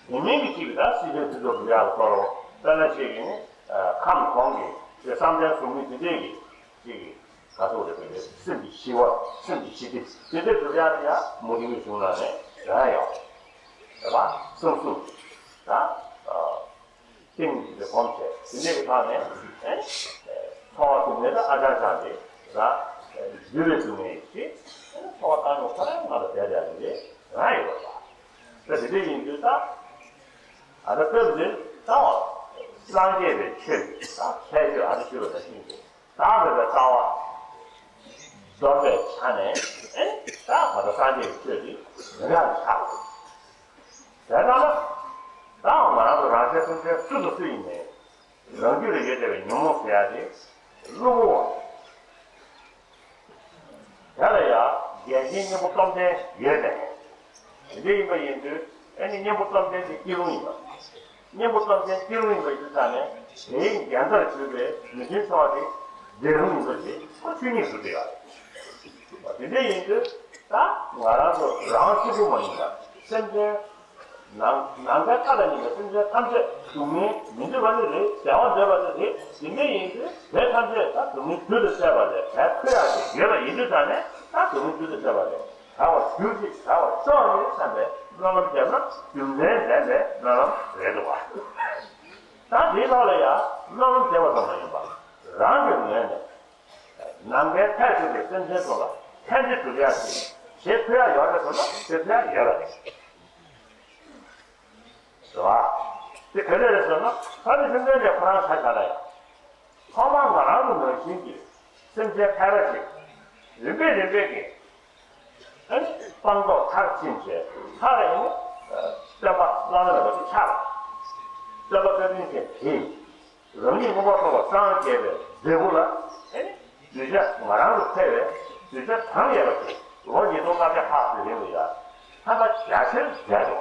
དེ་མིན་གྱི་གཅིག་གིས་ད་སྲིད་པའི་ཕུན་ཚོགས་སྒྲུབ་ཡག་ལ་སོགས་པ། དཔེར་ན་གཅིག་གིས་ནི་ཁམས་གོང་གི་དེ་བསམ་གཏན་གཟུགས་མེད་དེ་འདྲས་ཀྱི་གཅིག་གིས། ག་ཚོད་རེད། དཔེར་ན་སེམས་ཀྱི་ཞི་བ། སེམས་ཀྱི་ཞི་བདེ་དེ་འདྲ་སྒྲུབ་ཡག་ལ་ཡང་མུ་སྟེགས་པའི་གཞུང་ནང་ནས་རག་ཡོད་རེད་པ། སེམས་སུ་ད་ཏིང་ངེ་འཛིན་དེ་སྒོམ་བྱས། དེ་འདྲའི་གི་ཐོག་ནས་ཚོར་བ་སྡུག་བསྔལ་དང་ཨ་ཅག་ཅག་དེ་ར་འདུལ་བའི་སྡུག་བསྔལ་ཞིག་ཚོར་བ་བཏང་ཡོང་ཁོ་རང་ང་ལ་བསྡད་བསྡད་དེ་འདྲའི་རག་ཡོད་རེད་པ། ད་དེ་འདྲ་ཡིན་དུས་ད་ཨ་ད་སྟབས་བདེ་ད་བ་སངས་རྒྱས་པའི་ཆོས་ཀྱི་ད་ཁྱད་ཆོས་ཨ་ད་ཞུ་བ་ནང་བཞིན་གྱི། བདག་མེད་པའི་ལྟ་བ་འདོར་བའི་ཆ་ནས། ཨེ། བདག་མ་གཏོགས་སངས་རྒྱས་ཀྱི་ཆོས་འདི་མི་རག་ཆགས། དེ་ལྟར་ན། བདག་ང་རང་ཚོ་རང་གཞན་སེམས་ཅན་སུ་དང་སུ་ཡིན་ནའི། རང་རྒྱུད་ལ་ཡོད་བསྡད་པའི་ཉོན་མོངས་ཟེར་ཡ་དེ་གློ་བུར་བ། དེ་ལ་ཡང་འགལ་རྐྱེན་གཉེན་པོ་སྟོབས་ལྡན་ཡོད་པས། དེ་འདྲ་ཡིན་པ་ཡིན་དུས་ཨ་ནི་གཉེན་པོ་སྟོབས་ལྡན་དེ་སྐྱིད་རུང་ཡིན་པ། གཉེན་པོ་སྟོབས་ལྡན་སྐྱིད་རུང་ཡིན་པ་ཡིན་དུས་ཙང་ནས་དེའི་འགལ་ཟླར་གྱུར་པའི་མི་མཐུན་ཕྱོགས་དེ་བདེ་རུང་ཡིན་པ་དེ་ཁོ་ཆོས་ཉིད་སུ་འདྲ་ཡོད་རེད། དེ་འདྲ་ཡིན་དུས་ད་ང་རང་ཚོ་རང་གཅིག་པུ་མ་ཡིན་པར་སེམས་ཅན། ནམ་ནམ་མཁའི་མཐའ་དང་མཉམ་པའི་སེམས་ཅན་ཐམས་ཅད། སྡུག་བསྔལ་མི་འདོད་པ་ནི་རེད། བདེ་བ་འདོད་པ་ནི་རེད། དེ་འདྲ་ཡིན་དུས་དེ་ཐམས་ཅད་ད་སྡུག་བསྔལ་རྒྱུ་དང་བཅས་པ་ལས་བྲལ་ཐུབ་ཡག་ཅིག་ཡོད་པ་ཡིན་དུས་ཙང་ནས། ད་སྡུག་བསྔལ་རྒྱུ་དང་བཅས་པ་ལས་བྲལ་བར་གྱུར་ཅིག་བྲལ་བར་ཤོག་ཅེས་བསམ་པའི་སྨོན་ལམ་བརྒྱབ་ན་རྒྱུ་མཚན་ལྡན་པའི་སྨོན་ལམ་རེད་འདུག་ག་ད་དེའི་ཐོག་ལ་ཡང་སྨོན་ལམ་བརྒྱབ་པ་ཙམ་མ་ཡིན་པར་རང་གི་ངོས་ནས་ནམ་མཁའི་མཐས་གྲུབ་པའི་སེམས་ཅན་ཚོ་ལ་ཕན་བདེ་སྒྲུབ་ཡག་ཅིག་བྱེད་ཐུབ་ཡག་ཡོད་རེད་ཟེར་ན་བྱེད་ཐུབ་ཡག་ཡོད་པ་རེད། རེད་བ། དེ་ག་རེ་རེད་ཟེར་ན། ད་ནི་སེམས་ཅན་དེ་ཁོ་རང་ཆ་བཞག་ན་ཡང་། ཐོག་མར་ང་རང་ཚོ་ནང་བཞིན་གྱི་སེམས་ཅན་ཕལ་པ་ཞིག་རིམ་པས་རིམ་པས་ཀྱིས་ཨ་ནི་སྤངས་རྟོགས་མཐར་ཕྱིན་བྱས། མཐར་ཨ་ནི་སྟོན་པ་བླ་ན་མེད་པ་དེ་ཆགས་པ། སྟོན་པ་བཀའ་དྲིན་ཅན་དེས། རང་ཉིད་མངོན་པར་རྟོགས་པ་སངས་རྒྱས་པའི་འབྲས་བུ་ལ། ཨེ། གདུལ་བྱ་ང་རང་དུ་ཕལ་བའི་གདུལ་བྱ་གྲངས་ཡས་པ་ཞིག་ལོ་ཉིས་སྟོང་ལྔ་བརྒྱ་ལྷག་ཙམ་རིང་ལ་ཡང་ཐམས་ཅད་རྒྱ་ཆེར་མཛད་དོ།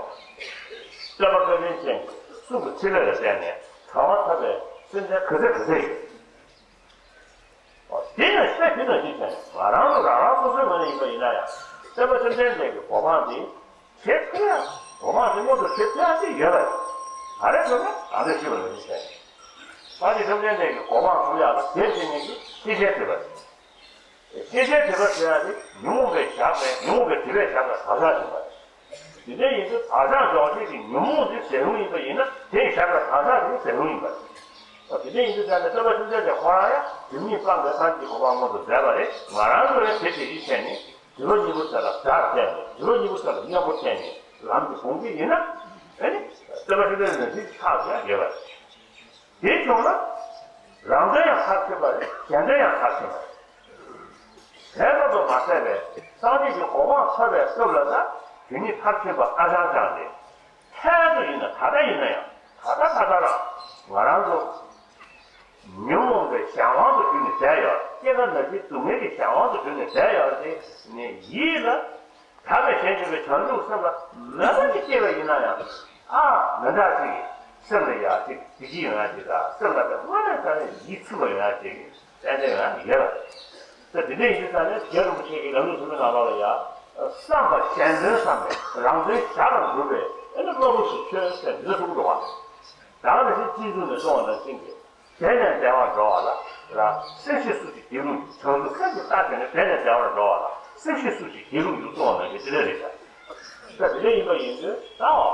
སྟོན་པ་བཀའ་དྲིན་ཅན་གྱི་གསུང་གི་ཕྲིན་ལས་ལ་བརྟེན་ནས་གྲོལ་བ་ཐོབ་པའི་སེམས་ཅན་ག་ཚད་ག་ཚད་ཡོད། འོ། དེ་ནང་བཞིན་དེ་ནང་བཞིན་བྱས་ནས་ང་རང་ཚོ་རང་རང་སོ་སོའི་ངོས་ནས་ཡིན་པ་ཡིན་ན་ཡང་། སྟོན་པ་བཅོམ་ལྡན་འདས་ཀྱི་གོ་འཕང་འདི་ བྱེད་ཐུབ་ཡ། གོ་འཕང་དེ་མངོན་དུ་བྱེད་ཐུབ་ཡ་དེ་ཡོད་པ་རེད། ག་རེ་ཟེར་ན་ད་ལྟ་ཞུས་པ་ནང་བཞིན་བྱས། སངས་རྒྱས་བཅོམ་ལྡན་འདས་ཀྱིས་གོ་འཕང་ཐོབ་ཡག་ལ་དེ་བྱེད་མཁན་གྱི་ཤེས་བྱའི་སྲིད་པ་རེད། ཤེས་བྱའི་སྲིད་པ་ཟེར་ཡ་དེ་ཉོན་མོངས་པས་བཞག་པའི་ཉོན་མོངས་པའི་སྒྲིབ་པས་བཞག་པའི་བག་ཆགས་ཡིན་པ་རེད། དེ་འདྲ་ཡིན་དུས་བག་ཆགས་འཇོག་བྱེད་ཀྱི་ཉོན་མོངས་དེ་ཟད་རུང་ཡིན་པ་ཡིན་ན་དེས་བཞག་པའི་བག་ཆགས་དེ་ཟད་རུང་ཡིན་པ་རེད། དེ་འདྲ་ཡིན་དུས་ད་ནི་སྟོན་པ་བཅོམ་ལྡན་འདས་ཁོ་རང་ཡང་སྒྲིབ་གཉིས་སྤངས་པའི་སངས་རྒྱས་ཀྱི་གོ་འཕང་མངོན་དུ་མཛད་པ་རེད། ང་རང་ཚོ་ཡང་དེ་དེ་བཞིན་བྱས་ནས། སྒྲིབ་པ་གཉིས་པོ་དེ་ལ་བདག་བསྟན་ནས་སྒྲིབ་པ་གཉིས་པོ་དེ་ལ་གཉེན་པོ་བསྟན་ནས་ལམ་དུ་སྦྱོང་གི་ཡིན་ན། ཨེ་ནི། སྟོན་པ་བཅོམ་ལྡན་འདས་ཀྱི་ཕྱག་ཏུ་ཡང་ཡོད་པ་རེད། དེ་བྱུང་ན། རང་དོན་ཡང་མཐར་ཕྱིན་པ་རེད། གཞན་དོན་ཡང་མཐར་ཕྱིན་པ་རེད། དེ་ཙམ་དུ་མ་ཟད་པའི་སངས་རྒྱས་ཀྱི་གོ་འཕང་ཐོབ་པའི་སྐབས་ལ་ད་དེ་ཉིད་མཐར་ཕྱིན་པ་ཨ་ཅང་ཅང་རེད། ཐད་དུ་ཡིན་ན་ད་ལྟ་ཡིན་ན་ཡང་ད་ལྟ་ད་ལྟ་རང་ང་རང་ཚོ། ཉོན་མོངས་པའི་གཞན་དབང་དུ་གྱུར་ནས་བསྡད་ཡོད། སྐྱེ་རྒ་ན་འཆིའི་སྡུག་བསྔལ་གྱི་གཞན་དབང་དུ་གྱུར་ནས་བསྡད་ཡོད་དེ་ནི་ཡིད་ལ། ད་ལྟ་གཞན་གྱིས་པའི་བྱང་ཆུབ་སེམས་ལ་མོས་པ་ཞིག་སྐྱེས་པ་ཡིན་ན་ཡང་། ཨ་མི་འདྲ་ཅིག་སེམས་ལ་ཡག་ཅིག་བདེ་སྐྱིད་ཡོང་ཡག་ཅིག་དང་སེམས་ལ་དངོས་གནས་དྲང་གནས་ཡིད་ཚིམ་པ་ཡོང་ཡག་ཅིག་ཏན་ཏན་ཡོང་ཡག་ཡོད་པ་རེད། ད་དེ་འདྲ་ཡིན་དུས་ད་ནི་རྗེ་རིན་པོ་ཆེ་གིས་ལམ་རིམ་བྱེད་པོའི་ནང་ལོགས་ལ་ཡང་། བསམ་པ་གཞན་དོན་བསམ་པས་རང་དོན་གཞན་ལ་འགྲུབ་པའི་ཨེ་ནི་སློབ་བུ་ཞིག་ཁྱོད་ཟེར་འདི་གསུང་གི་འདུག་བ། ད་ག་ནང་བཞིན་སྤྱི་གཙུག་ནས་གསུངས་པ་ནང་བཞིན་གྱི། བྲལ་ནས་བདེ་བར་འགྲོ་བ་ལ་ར། སེམས་ཤེས་སུ་ཞིག་སྒྱིད་ལུག་ཡོད། བྱང་ཆུབ་སེམས་ཀྱིས་བདག་བྱས་ནས་བྲལ་ནས་བདེ་བར་འགྲོ་བ་ལ་སེམས་ཤེས་སུ་ཞིག་སྒྱིད་ལུག་ཡོད་གསུངས་པ་ནང་བཞིན་དེ་འདྲ་རེད་ཤག་ད་དེ་འདྲ་ཡིན་པ་ཡིན་དུས་ད་འོ།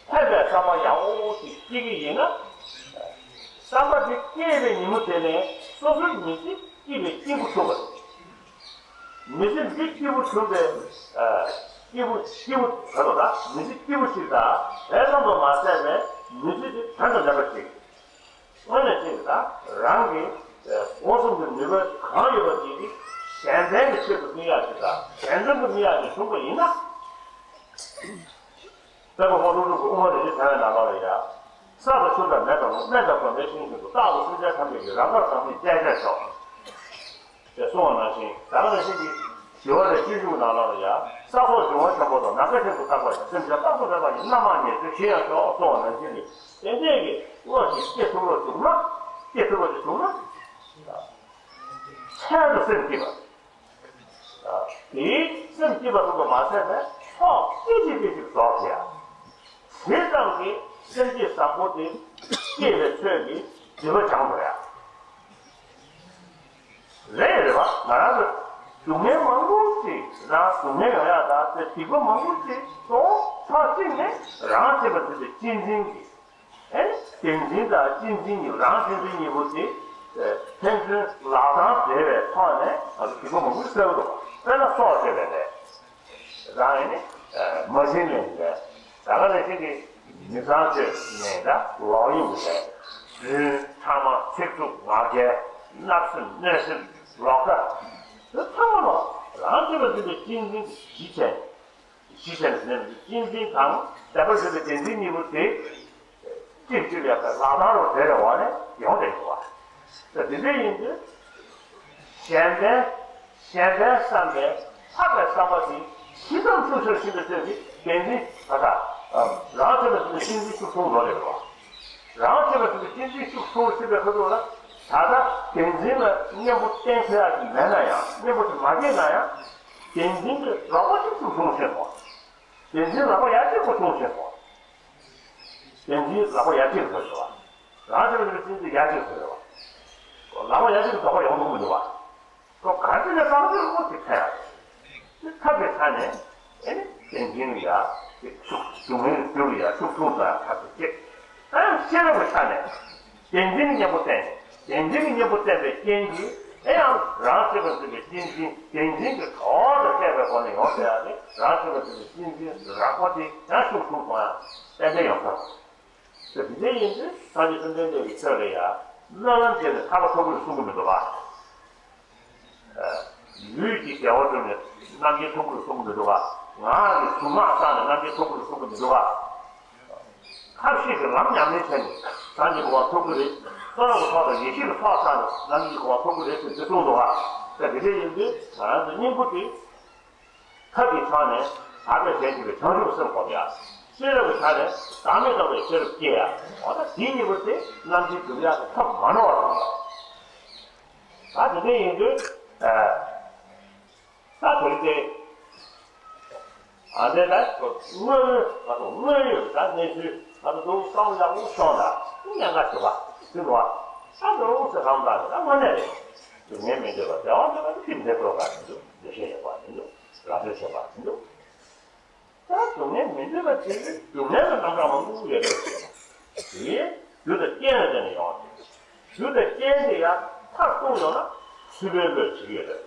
ཕན་པའི་བསམ་པ་ཡག་པོ་ཞིག་སྐྱེ་གི་ཡིན་ན། བསམ་པ་དེ་སྐྱེས་པའི་ཉིན་མོ་དེ་ནས་སོ་སོའི་མི་ཚེ་སྐྱིད་པའི་སྐྱིད་པོ་བྱུང་བ་རེད། མི་ཚེ་འདི་སྐྱིད་པོ་བྱུང་བའི་སྐྱིད་པོ་སྐྱིད་པོ་ད་ལོ་ད་མི་ཚེ་སྐྱིད་པོ་ཞིག་དང་དེ་ཙམ་དུ་མ་ཟད་པའི་མི་ཚེ་འདི་དོན་དང་ལྡན་པ་ཞིག་དངོས་གནས་ཅིག་ད་རང་གི་སྒོ་གསུམ་གྱི་ནུས་པ་གང་ཡོད་པ་ཅིག་གིས་གཞན་ཕན་གྱི་ཆེད་དུ་སྨིན་ཡག་ཅིག་དང་གཞན་དོན་དུ་སྨིན་ཡག་ཅིག་བྱུང་བ་ཡིན་ན། དཔལ་མགོན་པོ་ཀླུ་སྒྲུབ་ཀྱི་དབུ་མ་རིན་ཆེན་ཕྲེང་བའི་ནང་ལོགས་ལ་ཡང་། ས་དང་ཆུ་དང་མེ་དང་རླུང་། སྨན་དང་གོམ་པའི་ཤིང་བཞིན་དུ། རྟག་ཏུ་སེམས་ཅན་ཐམས་ཅད་ཀྱི། རང་ཁམས་ཟག་མེད་བརྟན་བྱར་ཤོག་ཅེས་གསུངས་པ་ནང་བཞིན། ད་ག་ནང་བཞིན་གྱི་ཞི་བ་ལྷའི་སྤྱོད་འཇུག་ནང་ལོགས་ལ་ཡང་། ས་སོགས་འབྱུང་བ་ཆེན་པོ་དང་། ནམ་མཁའ་ཁྱིམ་དུ་རྟག་པར་བཞག་སེམས་ཅན་རྟག་ཏུ་སྨོད་པ་ཡི། རྣམ་མང་ཉེར་འཚོའི་ཞི་ཡང་ཤོག་གསུངས་པ་ནང་བཞིན་གྱི། ཏན་ཏན་གྱི་བློ་ཞིག་སྐྱེ་ཐུབ་པ་བྱུང་ན། སྐྱེ་ཐུབ་པ་ཞིག་བྱུང་ན། ཚད་དུ་སེམས་སྐྱིད་པ། དེའི་སེམས་སྐྱིད་པ་ཙམ་དུ་མ་ཟད་པའི་ཕྱོགས་སྐྱིད་ཅིག་སྐྱིད་ཅིག་རྫོགས་ཀྱི་ཡ། དེ་ཙམ་གྱིས་སེམས་བསྐྱེད་བཟང་པོ་དེ་སྐྱེས་པའི་ཚོད་ཀྱིས་སྡིག་པ་སྦྱངས་འགྲོ་ཡ། རེད་རེད་བ། ང་རང་ཚོ་སྡུག་བསྔལ་མང་པོ་ཞིག་རང་སྡུག་བསྔལ་ཡོང་ཡ་དང་དེ་སྡིག་པ་མང་པོ་ཞིག་གཏོང་ཕྱོགས་གཅིག་ནས་རང་བྱེད་པ་དེ་དེ་གཅེས་འཛིན་གྱིས། ཨེ། བདེན་འཛིན་དང་གཅེས་འཛིན་གཉིས། རང་གཅེས་འཛིན་གཉིས་པོ་དེ། ཕན་ཚུན་ལག་གདང་སྦྲེལ་བའི་ཐོག་ནས་ང་ཚོ་སྡིག་པ་མང་པོ་བསགས་འདུག་དཔེར་ན་སྲོག་བཅད་པའི་ལས། རང་ཨེ་ནི། མ་བྱིན་ལེན་ལས། ད་ག་ནང་བཞིན་གྱི་མི་ཚངས་སྤྱོད་ནས་ད་ལོག་གཡེམ་གྱི་ལས། རྫུན། ཕྲ་མ། ཚིག་རྩུབ། ངག་འཁྱལ། བརྣབ་སེམས། གནོད་སེམས། ལོག་ལྟ། དེ་ཚང་མ་ལ་རང་བྱེད་པ་འཛིན་པའི་གཅེས་འཛིན་གྱིས་གཞི་བྱས། གཞི་བྱས་ནས་ཟེར་ན་གཅེས་འཛིན་དང་དད་པ་ཞེས་པའི་བདེན་འཛིན་གཉིས་པོ་དེ་གཅིག་གཅིག་ལ་ལག་གདང་རུ་སྦྲེལ་བའི་འོག་ནས་ཡོང་བསྡད་ཡོད་པ། ད་དེ་འདྲ་ཡིན་དུས་གཞན་ཕན་གཞན་ཕན་བསམ་པའི་འཕགས་པའི་བསམ་པ་དེ་ཇི་ཙམ་ཤུགས་ཆེར་ཕྱིན་པའི་ཚོད་ཀྱིས་བདེན་འཛིན་ད་ལྟ་རང་བྱེད་པ་ཟེར་བའི་གཅེས་འཛིན་ཤུགས་ཆུང་འགྲོ་བསྡད་ཡོད་པ། རང་བྱེད་པ་ཟེར་བའི་གཅེས་འཛིན་ཤུགས་ཆུང་ཕྱིན་པའི་ཁ་ཐུག་ལ་ད་ལྟ་བདེན་འཛིན་ལ་གཉེན་པོ་བསྟེན་ཐུབ་ཡག་ཅིག་མེད་ན་ཡང་། གཉེན་པོ་དེ་མ་སྐྱེས་ན་ཡང་། བདེན་འཛིན་གྱི་ལག་པ་ཅིག་ཏུ་བཟུང་ཤེས་དགོས། བདེན་འཛིན་ལག་པ་ཡར་གཅིག་པུ་བཟུང་ཤེས་དགོས། བདེན་འཛིན་ལག་པ་ཡར་གཅིག་བཟུང་ཤེས་པ། རང་བྱེད་པ་ཟེར་བའི་གཅེས་འཛིན་ཡར་གཅིག་བཟུང་ཤེས་པ། ལག་པ་ཡར་གཅིག་ཏུ་ལྡོག་པ་ཡོང་ཐུབ་མི་འདུག་པ། ཁོ་ག་ཚོད་ནས་གང་ཚོད་ཁོ་དེ་ཕན་ཡག་རེད། དེ་ཐབས་ཀྱི་ཆ་ནས་ཨེ་ནི་བདེན་འཛིན་ལ་ཡ་དེ་ཤུགས་སྡུག་བསྔལ་གྱི་རྒྱུ་ལ་ཡ་ཤུགས་ཆུང་ཙམ་ཐབས་ཀྱི་བྱེད། ཨ་ཡང་ཤེས་རབ་ཀྱི་ཆ་ནས། བདེན་འཛིན་གྱི་གཉེན་པོ་བསྟེན། བདེན་འཛིན་གྱི་གཉེན་པོ་བསྟེན་པའི་རྐྱེན་གྱིས་ཨེ་ཡང་རང་བྱེད་པ་ཟེར་བའི་གཅེས་འཛིན། བདེན་འཛིན་གྱི་གྲོགས་དང་བཅས་པའི་སྒོ་ནས་ཡོང་ཟེར་ཡ་དེ། རང་བྱེད་པ་ཟེར་བའི་གཅེས་འཛིན་རགས་པ་དེ་ཡང་ཤུགས་ཆུང་སོང་ཡ་ཏན་ཏན་ཡོང་ཐུབ། དེ་འདྲ་ཡིན་དུས་སངས་རྒྱས་བཅོམ་ལྡན་འདས་ཀྱི་ཆོས་ལ་ཡ་སྨོན་ལམ་བྱས་ནས་ཐར་པ་ཐོབ་ཀྱི་རེད་གསུང་གི་མི་འདུག་ག་ལུས་ཀྱི་བདེ་བ་བསྒྲུབས་ནས་རྣམ་མཁྱེན་ཐོབ་ཀྱི་རེད་གསུང་གི་མི་འདུག་ག་ངག་གི་གཟུངས་སྔགས་བསགས་ནས་རྣམ་མཁྱེན་ཐོབ་ཀྱི་རེད་གསུང་གི་མི་འདུག་ག་ཐབས་ཤེས་ཀྱི་ལམ་ཉམས་ལེན་བྱས་ནས་སངས་རྒྱས་གོ་འཕང་ཐོབ་ཀྱི་རེད། བསོད་ནམས་ཀྱི་ཚོགས་དང་ཡེ་ཤེས་ཀྱི་ཚོགས་བསགས་ནས་སངས་རྒྱས་ཀྱི་གོ་འཕང་ཐོབ་ཀྱི་རེད་ཟེར་དེ་གསུངས་འདུག་ག་ད་དེ་འདྲ་ཡིན་དུས་ང་རང་ཚོ་སྙིང་པོ་དེ། ཐབས་ཀྱི་ཕྱོགས་ནས་ཐར་པའི་ཞལ་གྱིས་པའི་བྱང་ཆུབ་སེམས་སྒོམ་ཡ། ཤེས་རབ་ཀྱི་ཕྱོགས་ནས་བདག་མེད་རྟོགས་པའི་ཤེས་རབ་སྐྱེ་ཡ། འོ་ད་དེ་གཉིས་པོ་དེ་རྣམ་མཁྱེན་སྒྲུབ་ཡག་གི་ཐབས་མ་ནོར་བ་དང་། ད་དེ་འདྲ་ཡིན་དུས། ད་དེ་རིང་དེ། ཨ་འདྲ་ད་དངོས་ཡོད་ང་ཚོ་དངོས་ཡོད་ད་གནས་ཚུལ་ང་ཚོ་འདུག་བསམ་བློ་ཡག་པོ་ཤོང་ད་ཉེན་ཁ་ཞུ་བ་ཞུ་བ་ད་འགྲོ་ཟེར་བསམ་ད་ད་དངོས་གནས་རེད། སྡུག་བསྔལ་མི་འདོད་པ་བདེ་བ་འདོད་པ་ནི་ཁྲིམས་དེ་སྤྲོད་པ་མི་འདུག་འདུ་ཤེས་ཡོད་པ་མི་འདུག་རབ་ཏུ་བྱེད་པ་མི་འདུག་ད་སྡུག་བསྔལ་མི་འདོད་པ་དེ་སྡུག་བསྔལ་གྱི་རྣམ་གྲངས་མང་པོ་ཡོད་རེད་ཟེར་བ་དེ་རྒྱུ་དང་རྐྱེན་ལ་བརྟེན་ནས་ཡོང་བ་རེད། རྒྱུ་དང་རྐྱེན་དེ་ཡང་མཐར་གཏུགས་ཡོང་ན་སྲིད་པའི་བློས་བྱེད་ཀྱི་ཡོད་རེད།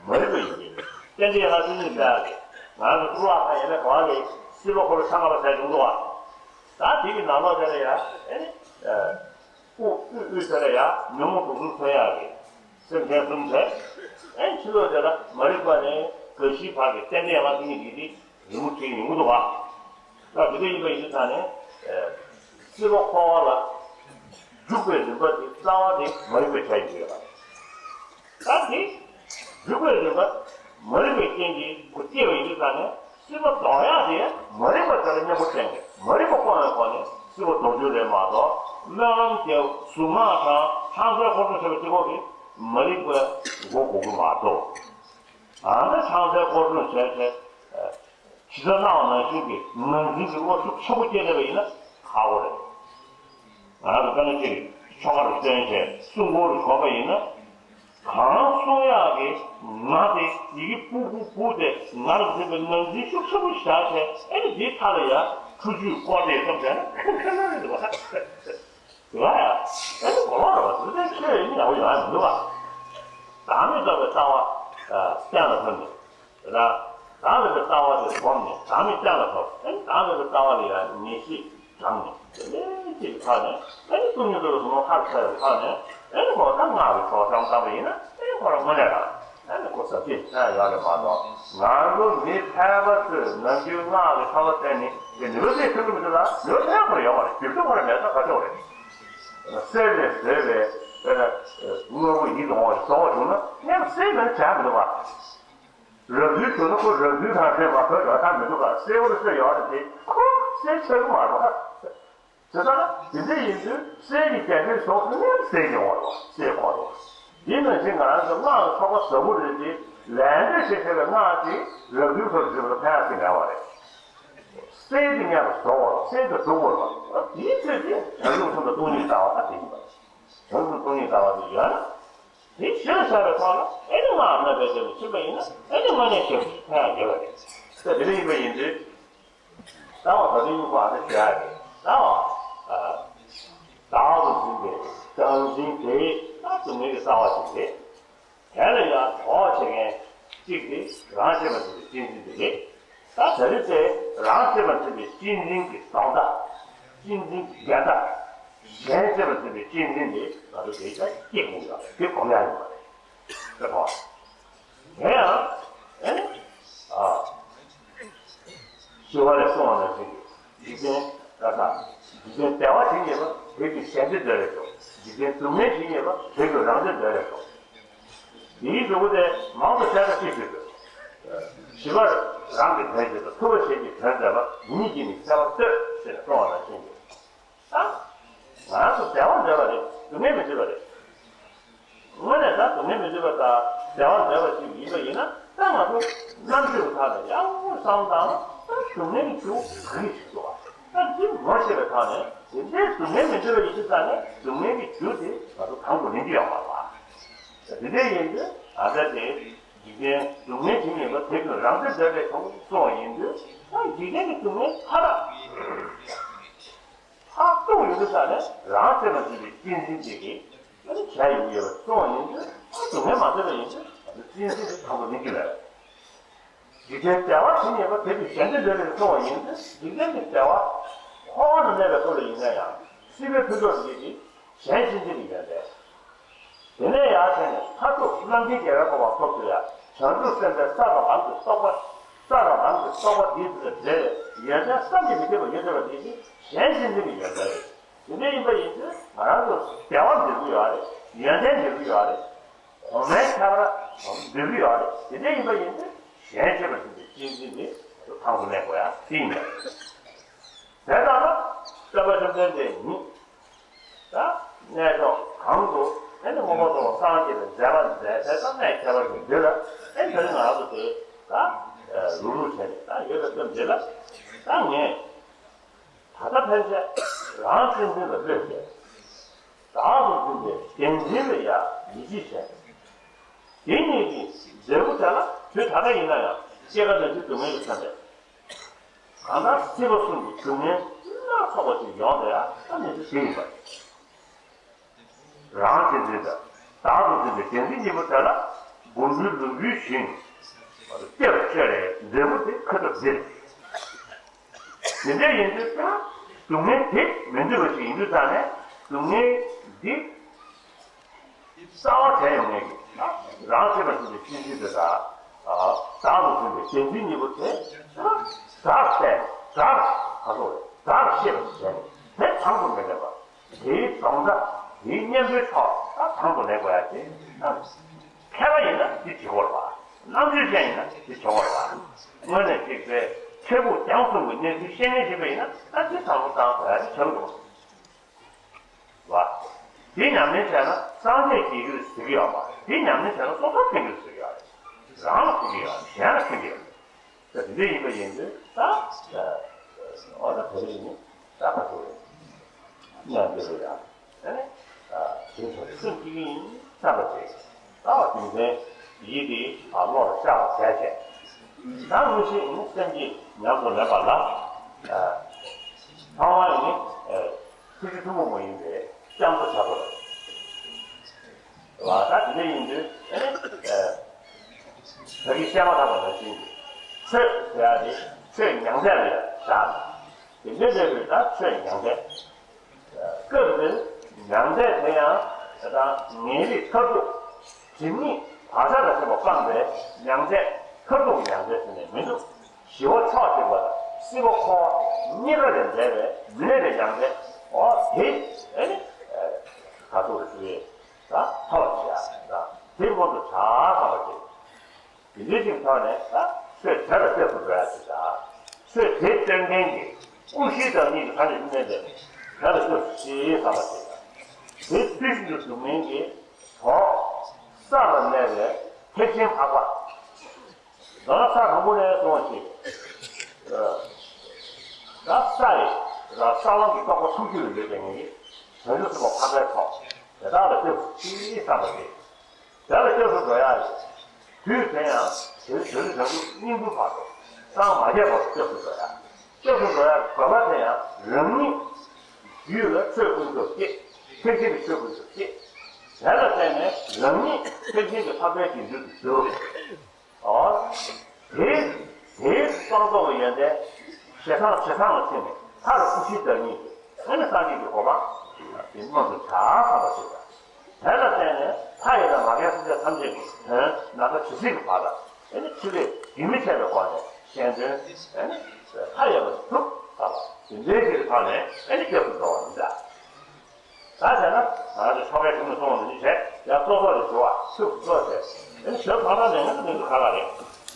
མ་རིག་པ་ཡིན་གྱི་རྟེན་འབྲེལ་ཡན་ལག་བཅུ་གཉིས་ཟེར་ཡག་གི་ང་ཚོ་ཀླུ་ལྷ་ཁང་ཡན་ལག་གོང་ལ་སྲིད་པ་འཁོར་བའི་འཆིང་བ་ཟེར་བྱུང་འདུག་བ། ད་དེ་གི་ནང་ལོགས་དེ་ལ་ཡང་ཨེ་ནི་དབུགས་དབུགས་དབུགས་དེ་ལ་ཡང་ཉོན་མོངས་དུག་གསུམ་མཚོན་ཡག་གི་སེམས་ཅན་གསུམ་ཟེར། ཨེ་ཕྱི་ལོགས་དེ་ལ་མ་རིག་པ་ནས་དགའ་ཞིང་འཕགས་པའི་རྟེན་འབྲེལ་ཡན་ལག་བཅུ་གཉིས་ཀྱི་དེ་རི་མོ་བྲིས་ཡོང་གི་འདུག་བ། ད་དེ་འདྲ་ཡིན་པ་ཡིན་དུས་ད་ནི་སྲིད་པ་འཁོར་བ་ལ་འཇུག་པའི་རིམ་པ་དེ་རྩ་བ་དེ་མ་རིག་པའི་ཆ་ཡིན་ཡོད་པ་རེད། ད་དེ་འཇུག་པའི་རིམ་པ་མ་རིག་པའི་རྐྱེན་གྱིས་ཁོ་སྐྱེ་བ་ཡིན་དུས་ད་ནི་སྲིད་པ་ལྡོག་ཡག་དེ་མ་རིག་པ་དེ་ལ་གཉེན་པོ་བསྟེན་ནས་མ་རིག་པ་སྤོང་བའི་སྒོ་ནས་སྲིད་པ་ལྡོག་རྒྱུ་རེད་མ་གཏོགས་སྨོན་ལམ་དེ་གཟུངས་སྔགས་དང་ཕྱག་འཚལ་སྐོར་སྲུང་བྱེད་པ་གཅིག་པོ་གིས་མ་རིག་པའི་མགོ་འགུག་གི་མ་གཏོགས། ཨ་ནི་ཕྱག་འཚལ་སྐོར་སྲུང་བྱས་བྱས། ཇི་ལྟར་སྣང་བ་ནང་བཞིན་གྱི་ངར་འཛིན་གྱི་བློ་ཤུགས་ཆེན་པོ་སྐྱེས་བསྡད་པ་ཡིན་ན་ཁག་པོ་རེད། ང་རང་ཚོ་དཔེར་ན་ཅིག་ཆོ་ག་རུ་བརྩོན་བྱས་སྲུང་འཁོར་རུ་བཞོན་པ་ཡིན་ན། གང་སྲུང་ཡག་གི་ངག་དེ་ཡི་གེ་ཕུར་ཕུར་ཕུར་ཏེ་ངར་འཛིན་པའི་ངར་འཛིན་ཤུགས་ཆེན་པོ་བཞག་བྱས་ཨེ་ནི་དེའི་མཐའ་ལ་ཡ་ཁྲུས་ཆུས་བསྐོར་ཏེ་བསམ་བྱས་ན་ཁེར་ཁེར་ལ་རེད་འདུག་བ། རེད་བ་ཡ། ཨེ་ནི་གོ་ལོག་རེད་བ་དེ་ཚོའི་ཆོས་ཡིན་ཡག་པོ་ཡོང་ཡ་མི་འདུག་བ། བདག་མེད་རྟོགས་པའི་ལྟ་བ་གཏན་ལ་ཕབ་ནས། དེ་ལ་བདག་མེད་པའི་ལྟ་བ་དེ་སྒོམ་ནས་བདག་མེད་གཏན་ལ་ཕབ། ཨེ་ནི་བདག་མེད་པའི་ལྟ་བ་ལ་ཡང་ངེས་ཤེས་དྲངས་ནས་དེ་ལས་ཅིག་ཐོག་ནས་ཨེ་ནི་སྟོང་ཉིད་རྟོགས་པའི་གཟུངས་སྔགས་ཁ་ལ་ཐོག་ནས་ཨེ་ནི་ཁོ་ད་སྔགས་ཀྱི་ཆོག་བྱང་བཏང་བ་ཡིན་ན་ཨེ་ནི་ཁོ་རང་དངོས་གནས་རང་ཨེ་ནི་ཁོ་ཟབ་ཅིང་ཕྲ་ཡག་རེད་མ་གཏོགས་ང་ཚོ་མི་ཕལ་པ་ཚོས་ནམ་རྒྱུན་སྔགས་ཀྱི་ཆོ་ག་བསྟན་ནས་དེ་ནུས་པ་ཅིག་ཐོན་གྱི་མི་འདུག་ལ་ནུས་པ་ཐོན་ཁོ་རང་ཡོད་མ་རེད། རྒྱུ་མཚན་ཁོ་རང་མེད་ས་ཁ་ཕྱོགས་རེད། གསེར་ལས་བཟོས་པའི་དཔེར་ན་དངོས་པོ་ཡིད་དུ་འོང་བ་ཞིག་བཟོ་བ་བྱུང་ན་སྔོན་གསེར་མེད་ན་བྱ་མི་འདུག་ག་རབ་རྡུལ་བྱུང་ན་ཁོ་རབ་རྡུལ་གང་ཆེ་བ་བོད་རོ་ཐང་མི་འདུག་ག་གསེར་བོ་ལ་གསེར་ཡོད་རེད་དེ་ཁོ་གསེར་ཆགས་ཀྱི་མ་རེད་བ། དེ་ལྟར་དེ་འདྲ་ཡིན་དུས་གསེར་གྱི་རྒྱ་ཆེན་བཟོ་ཐུབ་ན་གསེར་གྱི་འོང་རེད་བ་གསེར་གོ་རེད་བ། དེ་ནང་བཞིན་ང་རང་ཚོ་སྔགས་ཆོ་ག་ཟབ་པོ་རེད་དེ་ལས་འབྲས་ཞེས་བྱ་བའི་སྔགས་དེ་རབ་རྡུལ་ཚོར་འཛིན་པ་ལ་ཕན་ཡག་ཅིག་མེད་བ་རེད། གསེར་གྱི་མཉམ་དུ་བཟོ་བ་གསེར་གྱི་གྲུབ་པ་ལ་དེའི་ཚོད་དེ་བྱང་ཆུབ་མཆོག་ཏུ་སྟོང་ཉིད་ལྟ་བ་ལ་དེ་ཡིན་པ་རེད། བྱང་ཆུབ་སྟོང་ཉིད་ལྟ་བ་དེ་ཡོད་ན། དེ་གཞིར་བཞག་པའི་ཐོག་ལ་ཨེ་ནི་སྔགས་རྣམ་པའི་རྒྱལ་པོ་ཕྱིན་པ་ཡིན་ན་ཨེ་ནི་དངོས་གནས་ཞབས་ཕྱི་ཕན་ཡག་ཡོད་པ་རེད། ད་དེ་འདྲ་ཡིན་པ་ཡིན་དུས། ད་བ་ད་དུང་ཡིན་པ་ཨ་ནི་ཞུ་ཡག་རེད། ད་བ། བདག་ཏུ་འཛིན་པའི་བདག་འཛིན་དེ་ད་སྡུག་བསྔལ་གྱི་རྩ་བ་ཞིག་རེད། དེ་ལ་ཡང་གྲོགས་བྱེད་མཁན་གཅིག་དེ་རང་ཤེས་པར་འཛིན་པའི་གཅེས་འཛིན་དེ་རེད། ད་དེ་རིང་དེ་རང་ཤེས་པར་འཛིན་པའི་གཅེས་འཛིན་གྱི་སྡོང་རྟགས། གཅེས་འཛིན་གྱི་འགལ་ཟླ། གཞན་ཤེས་པར་འཛིན་པའི་གཅེས་འཛིན་དེ་ང་ཚོ་དེའི་ཆ་སྐྱེ་དགོས་ཡོད་རེད། དེ་སྒོམ་ཡག་ཡིན་པ་རེད། དེ་གོ། དེ་ཡང་ཨེ་ནི་ཨ། ཞི་བ་ལྷས་གསུངས་པ་ནང་བཞིན་འཇིག་རྟེན་ད་ལྟ་འཇིག་རྟེན་བདེ་བ་ཇི་སྙེད་པ་དེ་བཞིན་གཞན་བདེ་འདོད་པས་སོ། འཇིག་རྟེན་སྡུག་བསྔལ་ཇི་སྙེད་པ་དེ་བཞིན་རང་བདེ་འདོད་པས་སོ། དེའི་འབྲས་བུ་དེ་མང་དུ་བཤད་ན་ཅི་ཞིག་དགོས། ཞི་བ་རང་གི་དོན་བྱེད་དང་ཐུབ་པ་གཞན་གྱི་དོན་མཛད་པ་ཉིད་ཀྱིས་ནི་ཁྱད་པར་ལྟོས་ཞེས་གསུངས་པ་ནང་བཞིན་གྱི། ད་ང་རང་ཚོ་བདེ་བ་འདོད་པ་རེད། སྡུག་བསྔལ་མི་འདོད་པ་རེད། དངོས་གནས་ད་སྡུག་བསྔལ་མི་འདོད་པ་དང་བདེ་བ་འདོད་པ་ཞིག་ཡིན་པ་ཡིན་ན་ད་ང་ཚོ་རྣམ་དཔྱོད་ཀྱི་ཐོག་ནས་ཡག་པོ་བསམ་བློ་བཏང་ན་ད་སྡུག་བསྔལ་གྱི་རྒྱུ་ག་རེ་ཞིག་འདུག་ག་ད་འདི་ངོ་ཤེས་པའི་ཐོག་ནས་དེ་འདྲའི་སྡུག་བསྔལ་མི་འདོད་པ་ཡིན་དུས་ཙང་ནས་སྡུག་བསྔལ་གྱི་རྒྱུ་དེ་ང་ཚོ་དང་དུ་ལེན་རྒྱུ་ཡོད་མ་རེད་བ། དེ་འདྲ་ཡིན་དུས་ཨ་ད་དེ་འཇིག་རྟེན་སྡུག་བསྔལ་ཇི་སྙེད་པ་དེ་ཀུན་རང་བདེ་འདོད་པས་གསུངས་པ་ཡིན་དུས་ད་འཇིག་རྟེན་གྱི་སྡུག་བསྔལ་ཧ་ལ། ཧ་གཏུགས་ཡོང་དུས་ཙ་ནས་རང་ཤེས་པར་འཛིན་པའི་གཅེས་འཛིན་དེ་གིས་ཨ་ནི་བྱ་ཡི་ཡོད་པར་གསུངས་ཡིན་དུས་སྡུག་བསྔལ་མ་འདོད་པ་ཡིན་དུས་གཅེས་འཛིན་དེ་དང་པོ་ལེན་གྱི་མེད། འཇིག་རྟེན་བདེ་བ་ཇི་སྙེད་པ་དེ་དུས་གཞན་བདེ་འདོད་པས་གསུངས་པ་ཡིན་དུས་འཇིག་རྟེན་གྱི་བདེ་བ་འཁོར་བ་ན་གནས་པའི་སྐོར་ལ་ཡིན་ན་ཡང་སྲིད་པའི་ཕུན་ཚོགས་ཀྱི་གཞན་གཅེས་འཛིན་གྱི་ཡོན་ཏན། དེ་ནས་ཡར་བྱས་ནས་མཐར་ཐུག་རྣམ་མཁྱེན་རྒྱལ་བའི་གོ་འཕང་ཐོབ་ཚུལ་ཡང་བྱང་ཆུབ་སེམས་དཔའི་ས་དང་ལམ་གྱི་རྟོགས་པ། ས་དང་ལམ་གྱི་རྟོགས་པ་འདིའི་ཚུལ་དུ་འབྲེལ་བའི་ཡོན་ཏན་བསམ་གྱིས་མི་ཁྱབ་པ་ཡོད་བསྡད་པ་འདི་ནི་གཞན་གཅེས་འཛིན་གྱི་ཡོན་ཏན་རེད། དེ་འདྲ་ཡིན་པ་ཡིན་ཚེ་ང་རང་ཚོ་བདེ་བ་འདོད་ཀྱི་ཡོད་རེད། ཡོན་ཏན་འདོད་ཀྱི་ཡོད་རེད། གོང་མའི་ཁྱད་པར་འདོད་ཀྱི་ཡོད་རེད། དེ་འདྲ་ཡིན་པ་ཡིན་ཚེ་གཞན་གཅེས་པར་འཛིན་པའི་གཅེས་འཛིན་དེ་ང་ཚོ་དང་དུ་གནས་དགོས་ཡ་དེ་ཡིན་པ་རེད། དེ་ལྟར་ན་སྟོན་པ་བཅོམ་ལྡན་འདས་ཉིད། ད་གནས་མཆོག་གང་དུ་ཨེ་ནི་མངོན་པར་རྫོགས་པར་སངས་རྒྱས་པའི་མཛད་པ་མཛད་ཚད་དང་གནས་ཁྱད་པར་གྱི་འདི་ལ་ཨེ་ནི་ད་ནི་ང་རང་ཚོ་དེ་ད་ལུག་ལུག་བྱས་ནས་ད་ ལྷན་སྐྱེས་རང་གཅེས་འཛིན་ལ་བློས་བྱས། བདག་ཏུ་འཛིན་པའི་བདེན་འཛིན་ལ་ཡང་ཡིད་ཆེས་བྱས། དེ་གཉིས་ཀྱི་འབྲས་བུ་དེ་ལ་དུས་ད་ལྟ་ཡིན་ན་ཡང་སྐྱེ་རྒ་ན་འཆིའི་སྡུག་བསྔལ་གྱིས་མཚོན་པའི། གང་ལྟར་སྲིད་པ་གསུམ་གྱི་སྡུག་བསྔལ་སྣ་ཚོགས་པ་ཞིག་ཡོང་བསྡད་ཡ་ད་མི་ཚེ་འདི་ཡིན་པ། རང་གཅེས་འཛིན་དང་བདག་ཏུ་འཛིན་པའི་བདེན་འཛིན་གཉིས་པོ་དེ་ལ་མགོན་པོའི་ལུང་པའི་ཞིང་། དེ་ལ་སྤྱོད་པའི་འབྲས་བུ་དེ་ཁ་ཐུག་འདིར། དེ་འདྲ་ཡིན་དུས་ད་སྡུག་བསྔལ་དེ་མི་འདོད་པ་ཞིག་ཡིན་དུས་ཙང་ནས་སྡུག་བསྔལ་འདི་རྩ་བ་བྲལ་ཡོང་ངེས་ཀྱི། རང་གཅེས་པར་འཛིན་པའི་གཅེས་འཛིན་དེ་དང་། བདག་ཏུ་འཛིན་པའི་བདེན་འཛིན་གཉིས་པོ་དེ་དག་བལྟས་ནས་དག་ག་ཚོད་དག་ཤེས་པར་བྱས་ནས་དེ་དང་དུ་མི་འབྲལ་བ། དེའི་སྦྱོང་བརྡར་དེའི་གཉེན་པོའི་ཕྱོགས་ལ་དང་དུ་ལེན་དགོས་ཡ་དེ། མཁས་པ་ཡིན་ན་དེ་བྱེད་དགོས་རེད་པ། རྣམ་དཔྱོད་ཅན་ཡིན་ན་དེ་བྱེད་དགོས་རེད་པ། དངོས་གནས་གཅིག་པའི་འཕྲལ་ཕུགས་རྒྱང་གསུམ་གྱི་གནས་ཚུལ་ཤེས་མཁན་ཞིག་པ་ཡིན་ན་ད་དེ་དང་དུ་བཏང་དགོས་ཡ་དེ་བྱེད་དགོས་རེད་པ། དེ་ཉམས་ལེན་བྱས་ན་སངས་རྒྱས་རྒྱལ་གྱིས་གཟིགས་ཀྱི་ཡོད་པ། དེ་ཉམས་ལེན་བྱས་ན་སོ་སོར་ཕན་གྱི་གཟིགས་ཀྱི་ཡོད་རེད། རང་ལ་ཕན་གྱི་ཡོད་རེད། གཞན་ལ་ཕན་གྱི་ཡོད་རེད། ད་དེ་འདྲ་ཡིན་པ་ཡིན་དུས་ད། འོ་ད་བོད་རིགས་ནི་ད་ག་ཚོད་རེད། མཉམ་འབྲེལ་རེད་ཡ། ཨ་ནི། དེ་ཚོ་སེམས་སྐྱིད་ཀྱི་ཡིན་བསམ་པ་བྱེད། ད་བ་དུས་མཚན་ཡིད་དེ་བློ་ལ་ཤར་བ་བྱས་བྱས། ད་མི་ཤེས་ཡིན་སེམས་ཀྱིས་ཉམས་སུ་ལེན་པ་ལ། ཚང་མ་ཡིན་ནི། ཐུགས་རྗེ་ཐུན་མོང་མ་ཡིན་པའི་སྐྱབས་འགྲོ་བྱ་དགོས་རེད། ལ་ད་དེ་འདྲ་ཡིན་དུས་ཨ་ནི། ད་གིན་བཤད་མ་ཐག་པ་ནང་བཞིན་གྱི་ཆོས་ཟེར་ཡ་དེ་ཆོས་མྱང་འདས་ལ་བཞག་ནས། དེ་འདྲའི་འབྲས་བུས་ད་ཆོས་མྱང་འདས། སྐབས་འདིར་མྱང་འདས་དེ་ཡང་ད་ངེས་ལེགས་མཐར་ཐུག་སྒྲིབ་གཉིས་བག་ཆགས་དང་བཅས་པ་སྤངས་པའི་མྱང་འདས་མཐར་ཐུག་མྱང་འདས་ཟེར་ནས་མི་འདུག་ཞི་བ་ཕྱོགས་གཅིག་པ་དང་སྲིད་པ་འཁོར་བ་གཉིས་ཀ་ལས་འདས་པའི་མི་གནས་པའི་མྱང་འདས། འོ་དེ་ཨེ་ནི་ག་ཚོད་རེད་ཟེར་བས་ད་ཐོབ་པར་བྱེད་ཡ་ད་དེ་མངོན་དུ་བྱ་བསམ་པ་ཅིག་དེ་འདྲའི་ཞིག་ཐོག་ནས་ད་ཆོས་དེ་ལ་སྐྱབས་སུ་འགྲོ་ཡ་ཞིག་དང་། ཆོས་དེ་སྟོན་མཁན་གྱི་ཀུན་གཞིའི་བདག་ཉིད་ཀྱི་ཐ་སྙད་བསྟན་ཏེ་དེ་ལ་སྐྱབས་སུ་མཆི་བསམ་པ་ཞིག་དང་། དེ་ཚུལ་བཞིན་དུ་སྒྲུབ་མཁན་གྱི་གྲོགས་ས་ལ་གནས་པའི་ཐེག་ཆེན་འཕགས་པ། མདོར་ན་ས་དང་པོ་ནས་སོང་ཞིག་ད་ས་ཡི་ས་དབང་གི་རྟོགས་པ་ཐུགས་རྒྱུད་ལ་ཡོད་པའི་ངེས་ཀྱི་བྱང་ཆུབ་སེམས་དཔའ་འཕགས་པའི་ཚོགས་དེ་དག་ལ་སྐྱབས་སུ་མཆི་བསམ་པ་ཞིག་དེ་ལ་སྐྱབས་སུ་འགྲོ་ཡ་ཡོད། དུས་དེ་ཡང་དེ་བོད་རིགས་རང་ལུགས་སྙིང་པོའི་བར་དུ་སངས་མ་རྒྱས་བར་དུ་སྐྱབས་སུ་འགྲོ་ཡ། སྐྱབས་སུ་འགྲོ་ཡ་དགོས་པ་དེ་ཡང་རང་ཉིད་རྒྱུད་ལ་ཆོས་ཀུན་རྫོབ་སྐྱེ། ཐེག་ཆེན་གྱི་ཆོས་ཀུན་རྫོབ་སྐྱེ། དེ་ལ་བརྟེན་ནས་རང་ཉིད་ཐེག་ཆེན་གྱི་འཕགས་པའི་རྒྱུད་འགྲུལ་དུ་འགྱུར། ཨོ། དེ་དེའི་སྤངས་རྟོགས་ལ་ཡོན་ཏན་ཞེ་སྡང་ཇེ་ཚང་ལ་ཕྱིན་ནས་མཐར་ཀུན་གཞིའི་བདག་ཉིད་ཀྱི་ཨེ་ནི་སངས་རྒྱས་ཀྱི་གོ་འཕང་དེ་མངོན་དུ་བྱ་བསམ་པ་ཞིག་དང་། དེ་ལ་བརྟེན་ནས་མཐའ་ཡས་པའི་ང་རྒྱལ་སེམས་ཅན་ཐམས་ཅད་ཀྱི་དོན་ནམ་མཁའ་ཇི་སྲིད་ཀྱི་བར་དུ་ཨེ་ནི་ཕྱི་ལས་རྒྱུན་མི་ཆད་པའི་སྒོ་ནས་གཞན་དོན་ཨེ་ནི་མཐའ་ཡས་པ་སྒྲུབ་ཟེར་བ་དེ་འདྲའི་ཞིག་གི་ཐོག་ནས་ཨེ་ནི་སྐྱབས་སུ་འགྲོ་བ་ཡིན་ད། ད་བྱས་ན་ང་ཚོ་ཆོ་གའི་ཁྲིམས་ལ་སྲུང་བ་འདི་བྱས་ཡང་ཏོག་ཏོག་ཅིག་ཞུ་བ་ཐུགས་སུ་ཏོག་བྱས། ཨེ་ནི་ཞབས་ཐང་ཐང་ནས་ངས་ཀྱི་ནས་ཀྱི་ག་ལ་རེད།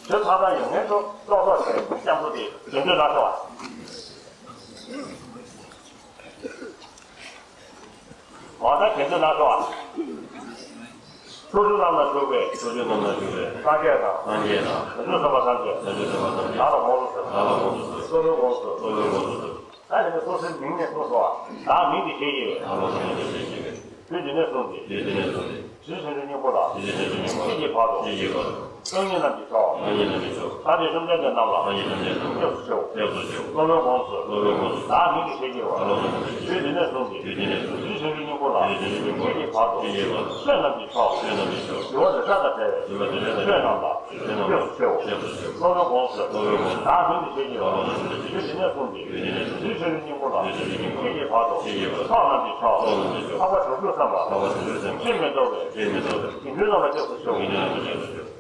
ཞབས་ཐང་ཐང་ཡོད་ངས་ཏོག་ཏོག་ཏོག་བྱས་སྐྱབས་འགྲོ་དེ་དེ་འདོད་ན་ཤོག་བ། འོ་ན་དེ་འདོད་ན་ཤོག་བ། ཕྱོགས་བཅུ་རྣམས་ལ་བཞུགས་པའི། ཕྱོགས་བཅུ་རྣམས་ལ་བཞུགས་པའི། སངས་རྒྱས་དང་། སངས་རྒྱས་དང་། བྱང་ཆུབ་སེམས་དཔའ་ཐམས་ཅད། བྱང་ཆུབ་སེམས་དཔའ་ཐམས་ཅད། བདག་ལ་དགོངས་སུ་གསོལ། བདག་ལ་དགོངས་སུ་གསོལ། སློབ་དཔོན་དགོངས་སུ་གསོལ། སློབ་དཔོན་དགོངས་སུ་གསོལ། ད་ནི་སོ་སོའི་མིང་ནས་གསུངས་སོ། བདག་མིང་འདི་ཞེས་བགྱི་བས། བདག་མིང་འདི་ཞེས་བགྱི་བས། དུས་འདི་ནས་བཟུང་སྟེ། དུས་འདི་ནས་བཟུང་སྟེ། རྗེ་བཙུན་སྙིང་པོ་ལ། རྗེ་བཙུན་སྙིང་པོ་ལ། སྐྱེས་ཀྱི་བར་དུ། སྐྱེས་ཀྱི་བར་དུ། སངས་རྒྱས་རྣམས་ཀྱི་མཆོག་སངས་རྒྱས་རྣམས་ཀྱི་མཆོག་སངས་རྒྱས་བཅོམ་ལྡན་འདས་རྣམས་ལ། སངས་རྒྱས་བཅོམ་ལྡན་འདས་རྣམས་ལ། སྐྱབས་སུ་མཆིའོ། སྐྱབས་སུ་མཆིའོ། སློབ་དཔོན་དགོངས་སུ། སློབ་དཔོན་དགོངས་སུ། བདག་མིང་འདི་ཞེས་བགྱི་བ། བདག་མིང་འདི་ཞེས་བགྱི་བ། དུས་འདི་ནས་བཟུང་སྟེ། དུས་འདི་ནས་བཟུང་སྟེ། རྗེ་བཙུན་སྙིང་པོ་ལ། རྗེ་བཙུན་སྙིང་པོ་ལ། སྐྱེས་ཀྱི་བར་དུ། སྐྱེས་ཀྱི་བར་དུ། ཆོས་རྣམས་ཀྱི་མཆོག་ཆོས་རྣམས་ཀྱི་མཆོག་བྱེ་བ་འདི་དག་དང་བྲལ་བའི། བྱེ་བ་འདི་དག་དང་བྲལ་བའི། སྐྱབས་སུ་མཆིའོ། སྐྱབས་སུ་མཆིའོ། སློབ་དཔོན་དགོངས་སུ། སློབ་དཔོན་དགོངས་སུ། བདག་མིང་འདི་ཞེས་བགྱི་བ། བདག་མིང་འདི་ཞེས་བགྱི་བ། དུས་འདི་ནས་བཟུང་སྟེ། དུས་འདི་ནས་བཟུང་སྟེ། རྗེ་བཙུན་སྙིང་པོ་ལ། རྗེ་བཙུན་སྙིང་པོ་ལ། སྐྱེས་ཀྱི་བར་དུ། སྐྱེས་ཀྱི་བར་དུ། ཚོགས་རྣམས་ཀྱི་མཆོག་ཚོགས་རྣམས་ཀྱི་མཆོག་འཕགས་པ་བྱང་ཆུབ་སེམས། འཕགས་པ་བྱང་ཆུབ་སེམས། ཕྱིར་མི་ལྡོག་པའི། ཕྱིར་མི་ལྡོག་པའི། དགེ་འདུན་རྣམས་ལ་སྐྱབས་སུ་མཆིའོ། དགེ་འདུན་རྣམས་ལ་སྐྱབས་སུ་མཆིའོ།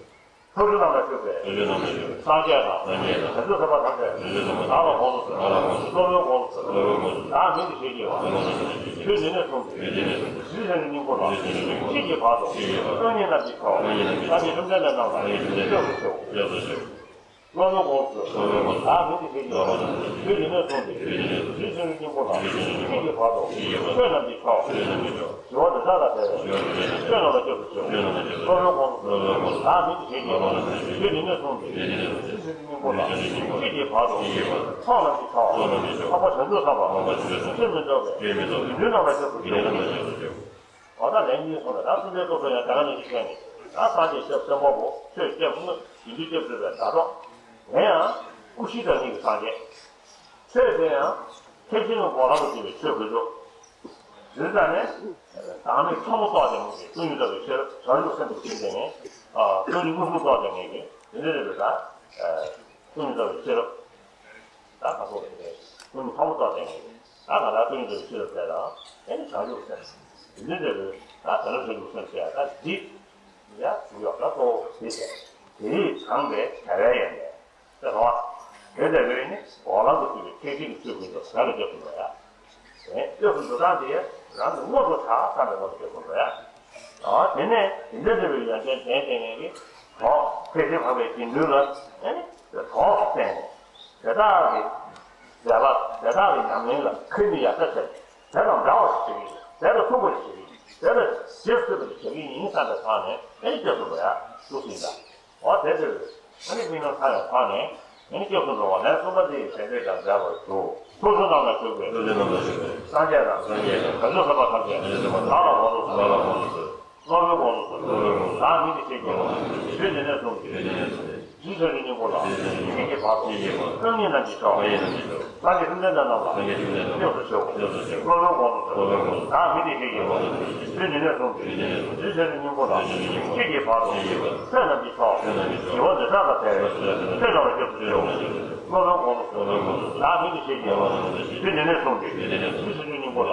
ཕྱོགས་བཅུ་རྣམས་ལ་བཞུགས་པའི། ཕྱོགས་བཅུ་རྣམས་ལ་བཞུགས་པའི། སངས་རྒྱས་དང་། སངས་རྒྱས་དང་། བྱང་ཆུབ་སེམས་དཔའ་ཐམས་ཅད། བྱང་ཆུབ་སེམས་དཔའ་ཐམས་ཅད། བདག་ལ་དགོངས་སུ་གསོལ། བདག་ལ་དགོངས་སུ་གསོལ། སློབ་དཔོན་དགོངས་སུ་གསོལ། སློབ་དཔོན་དགོངས་སུ་གསོལ། བདག་མིང་འདི་ཞེས་བགྱི་བ། བདག་མིང་འདི་ཞེས་བགྱི་བ། དུས་འདི་ནས་བཟུང་སྟེ། དུས་འདི་ནས་བཟུང་སྟེ། རྗེ་བཙུན་སྙིང་པོ་ལ། རྗེ་བཙུན་སྙིང་པོ་ལ། སྐྱེས་ཀྱི་བར་དུ། སྐྱེས་ཀྱི་བར་དུ། སངས་རྒྱས་རྣམས་ཀྱི་མཆོག་སངས་རྒྱས་རྣམས་ཀྱི་མཆོག་སངས་རྒྱས་བཅོམ་ལྡན་འདས་རྣམས་ལ། སྐྱབས་སུ་མཆིའོ། སྐྱབས་སུ་མཆིའོ། སློབ་དཔོན་དགོངས་སུ། བདག་མིང་འདི་ཞེས་བགྱི། དུས་འདི་ནས་བཟུང་སྟེ། རིགས་ཀྱི་སྙིང་པོ་ལ། ཁྱེད་ཀྱི་བར་དུ། ཆོས་རྣམས་ཀྱི་མཆོག་ཞི་བ་འདོད་ཆགས་ལ་བྲལ་བའི། བསོད་ནམས་ལ་སྐྱབས་སུ་མཆིའོ། སློབ་དཔོན་དགོངས་སུ། བདག་མིང་འདི་ཞེས་བགྱི། དུས་འདི་ནས་བཟུང་སྟེ། རིགས་ཀྱི་སྙིང་པོ་ལ། ཁྱེད་ཀྱི་བར་དུ། ཚོགས་རྣམས་ཀྱི་མཆོག་འཕགས་པ་བྱང་ཆུབ་སེམས་དཔའ། སེམས་མི་རྟོག་པའི། དགེ་འདུན་རྣམས་ལ་སྐྱབས་སུ་མཆིའོ། འོ་ད་ལན་གཉིས་སོང་ལ་ད་སེམས་ཅན་སྟོབས་ཤོར་ཡང་དེ་ག་ནང་བཞིན་བྱས་ནས་ད་སངས་རྒྱས་སྐྱབས་སེམས་དཔའ་བོ་ཆོས་སྐྱབས་དངོས་དགེ་འདུན་སྐྱབས་སུ་བའི་ཟླ་གྲོགས། དེ་ཡང་སྐུ་བཞི་དང་ནི་གི་སངས་རྒྱས། ཆོས་དེ་ཡང་ཐེག་ཆེན་གྱི་འོག་ལམ་དུ་བྱེད་པའི་ཆོས་དགོས་འདུག་དེ་ཙང་ནས་བདག་མེད་ཕྲ་མོ་རྟོགས་ལྡན་གྱི་སྟོང་ཉིད་རྟོགས་པའི་ཤེས་རབ་བྱང་ཆུབ་སེམས་དང་བྱེད་ལྡན་ནས་སྟོང་ཉིད་དངོས་གྲུབ་རྟོགས་ལྡན་གྱི་དེ་འདྲ་རེད་པས་ད་སྟོང་ཉིད་རྟོགས་པའི་ཤེས་རབ། ད་ག་སོགས་རེད། ཀུན་ཕྲ་མོ་རྟོགས་ལྡན་ངེས། ད་ང་རང་ཀུན་ཏུ་ཤེས་རབ་དེ་དང་ཨེ་ནི་བྱང་ཆུབ་སེམས། འདི་འདྲ་བོའི་ད་དེ་ལ་བྱང་ཆུབ་སེམས་ཟེར་ཡ་ད་འདི་ཡ་བྱུང་ཡོད་ད་གཙོ་བོ་འདི་བྱས། དེ་ཡིས་དྲངས་པའི་བྱ་བའི་ཡོན་ཏན་དེ་རོ། དེ་འདྲ་བོའི་ནི་འོག་ལམ་དུ་བརྩིས་པའི་ཐེག་ཆེན་གྱི་ཆོས་ཀུན་ཏུ་ཟ་ལ་སྐྱབས་སུ་འགྲོ་ཡ། དེ་སྐྱབས་སུ་འགྲོ་སྟངས་དེ་རང་གི་དངོས་སུ་གྲགས་བསམ་པའི་ངོ་ལ་སྐྱབས་སུ་འགྲོ་ཡ། ཨ་དེ་ནས་དེ་འདྲ་འདྲ་བའི་ཡོན་ཏན་ལྡན་ལྡན་ངེས་ཀྱི་གྲོགས་ཐེག་ཆེན་འཕགས་པའི་དགེ་འདུན་ལ་ཨེ་ནི་གྲོགས་སུ་བསྟེན་ནས། དེ་དག་གི་མཛད་པ་དེ་དག་གི་ཉམས་ལེན་ལ་ཁ་ནི་ཡར་ལྟ་བྱས་ནས་དེ་དང་འདྲ་བ་ཞིག་བྱེད་ཀྱི་ཡིན། དེ་དང་མཚུངས་པ་ཞིག་བྱེད་ཀྱི་ཡིན། དེ་ལ་རྗེས་སུ་མཐུན་པ་ཞིག་བྱེད་ཀྱི་ཡིན་བསམ་པའི་ཐོག་ནས་ཨེ་ནི་སྐྱབས་སུ་འགྲོ་ཡ་ཞུ་ཟིན་ད། འོ་དེ་ཚོས་ཨ་ནི་མིག་ནང་མཐོང་བའི་ཐོག་ནས་ཨ་ནི་སྐྱབས་སུ་འགྲོ་བ་ལན་གསུམ་པ་འདི་ཡི་ཞལ་འདེབས་དང་མཛད་པར་ཞུ། ཐུགས་གསོ་རྣམས་ལ་ཞུགས་པའི་ཐུགས་རྗེ་རྣམས་ལ་ཞུགས་པའི་སངས་རྒྱས་དང་སངས་རྒྱས་དང་བྱང་ཆུབ་སེམས་དཔའ་ཐམས་ཅད་བྱང་ཆུབ་སེམས་དཔའ་བདག་ལ་དགོངས་སུ་གསོལ། བདག་ལ་དགོངས་སུ་གསོལ། སློབ་དཔོན་དགོངས་སུ་གསོལ། བདག་མིང་འདི་ཞེས་བགྱི། དུས་འདི་ནས་བཟུང་སྟེ། རིགས་ཀྱི་སྙིང་པོ་ལ། ཁྱེད་ཀྱི་བར་དུ། བསོད་ནམས་ཀྱི་མཆོག་སངས་རྒྱས་བཅོམ་ལྡན་འདས་རྣམས་ལ། སྐྱབས་སུ་མཆིའོ། སློབ་དཔོན་དགོངས་སུ་གསོལ། བདག་མིང་འདི་ཞེས་བགྱི། དུས་འདི་ནས་བཟུང་སྟེ། རིགས་ཀྱི་སྙིང་པོ་ལ། ཁྱེད་ཀྱི་བར་དུ། བསོད་ནམས་ཀྱི་མཆོག་ཞི་བ་འདོད་ཆགས་ལ་བྲལ་བའི། བསོད་ནམས་ལ་སྐྱབས་སུ་མཆིའོ། སློབ་དཔོན་དགོངས་སུ་གསོལ། བདག་མིང་འདི་ཞེས་བགྱི། དུས་འདི་ནས་བཟུང་སྟེ། རིགས་ཀྱི་སྙིང་པོ་ལ།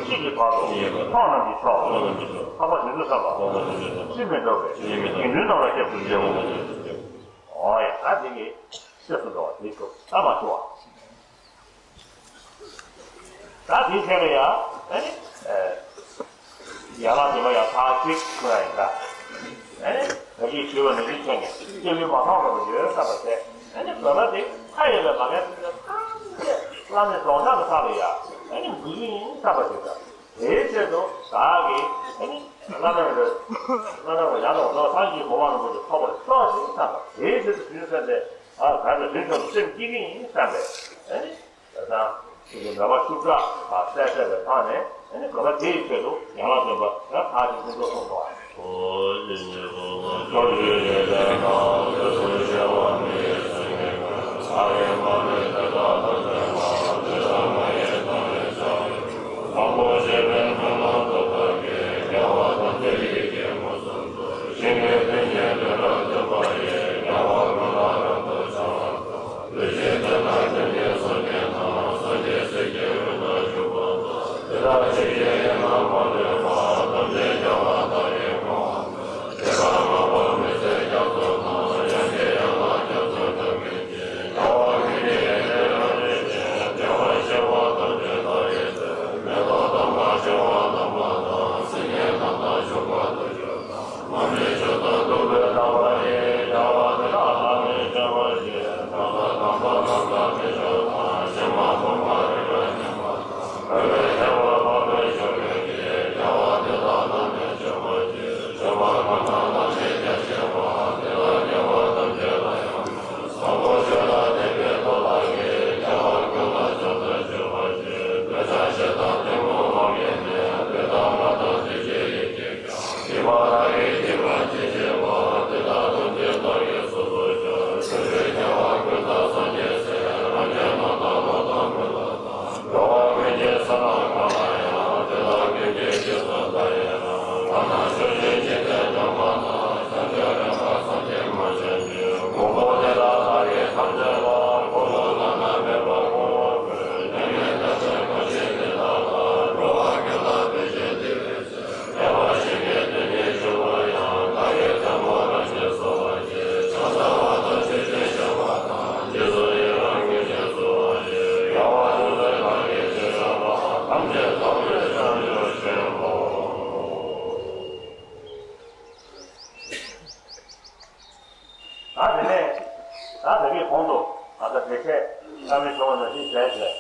ཁྱེད་ཀྱི་བར་དུ། ཚོགས་རྣམས་ཀྱི་མཆོག་འཕགས་པ་བྱང་ཆུབ་སེམས་དཔའ། སེམས་མི་རྟོག་པའི། དགེ་འདུན་རྣམས་ལ་སྐྱབས་སུ་མཆིའོ། འོ་ཡ་ད་དེ་གི་སྐྱབས་སུ་འགྲོ་བ་དེ་ཚོ་ད་མ་ཞུ་བ། ད་དེའི་ཚེ་ལ་ཡ་ཨ་ནི་ཡན་ལག་བདུན་པ་ཡང་ཚར་གཅིག་ཞུ་ཡ་ཡིན་ད། ཨ་ནི་ད་གིན་ཞུས་པ་ནང་བཞིན་བྱས་ནས་སྐྱབས་ཡུལ་མ་ཐོབ་པ་ཡོད་བསམ་པ་དེ་ཨ་ནི་བོད་པ་དེ་ཁ་ཡོད་པའི་མ་ཁའི་སེམས་ཅན་ཐམས་ཅད་བླ་མའི་རྫོགས་བྱང་གི་ས་ལ་ཡ་ཨ་ནི་འགོད་ཀྱི་ཡིན་བསམ་པ་ཞིག་དང་། དེའི་ཆེད་དུ་བདག་གིས་ཨ་ནི་བླ་མའི་རེ་བླ་མའི་རེ་ཡང་དག་རྫོགས་སངས་རྒྱས་གོ་འཕང་རིན་པོ་ཆེ་ཐོབ་པར་ཤོག་ཅིག་བསམ་པ། དེའི་ཆེད་དུ་དུས་ཚོད་དེ་ཨ་ག་ཚོད་དུས་ཚོད་དུ་སེམས་བསྐྱེད་ཀྱི་ཡིན་བསམ་པས་ཨ་ནི། ད་ལྟ་ཁྱེད་ཀྱི་འདྲ་པར་ཤུགས་དྲག་གསལ་བསྡད་པའི་ཐོག་ནས་ཨ་ནི་གོ་ལ་དེ་ཡི་ཆེད་དུ་ཡན་ལག་བདུན་པ་ཡང་དག་ཅིག་ཕུན་ཚོགས་གསུངས་པ། དེ་བས་བླ་མའི་ཆོས་ནང་བཞིན་བྱས་བྱས།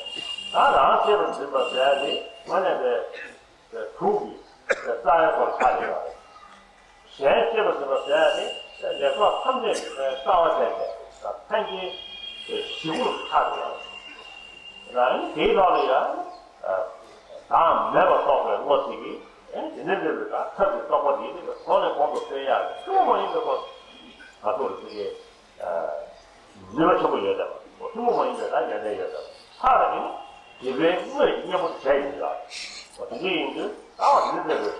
ད་རང་གཅེས་པར་འཛིན་པ་ཟེར་ཡ་དེ་དངོས་གནས་པའི་དུག་གི་རྩ་བའི་སྐོར་ཆགས་ཡོད་པ་རེད། གཞན་གཅེས་པར་འཛིན་པ་ཟེར་ཡ་དེ་ལས་ཚོགས་ཐམས་ཅད་ཀྱི་རྩ་བ་བྱས་ཏེ་ཐལ་འགྱུར་ཞི་བོར་ཆགས་ཡོད་པ་རེད། ཡང་དེའི་ལོགས་ལ་ཡང་བདག་མེད་པར་རྟོགས་པའི་བློ་ཞིག་གིས་དེ་འདྲའི་འདྲ་བའི་ཐབས་ཀྱི་རྟོགས་པ་དེ་ནི་གོང་ནས་གོང་དུ་སྤེལ་ཡག་གི་ཐུན་མོང་མ་ཡིན་པའི་སྐོར་ད་ཐུག་ལ་ཚིག་གི་ནུས་པ་ཆེན་པོ་ཡོད་དམ། ཐུན་མོང་མ་ཡིན་པའི་ད་ཡོན་ཏན་ཡོད་དམ། ལྷག་ལ་ནི་སྒྲིབ་པའི་དངོས་ཀྱི་གཉེན་པོ་དེ་བྱས་ཡིན་ལ། དེ་འདྲ་ཡིན་དུས་ལྟ་བ་དེ་འདྲ་བའི་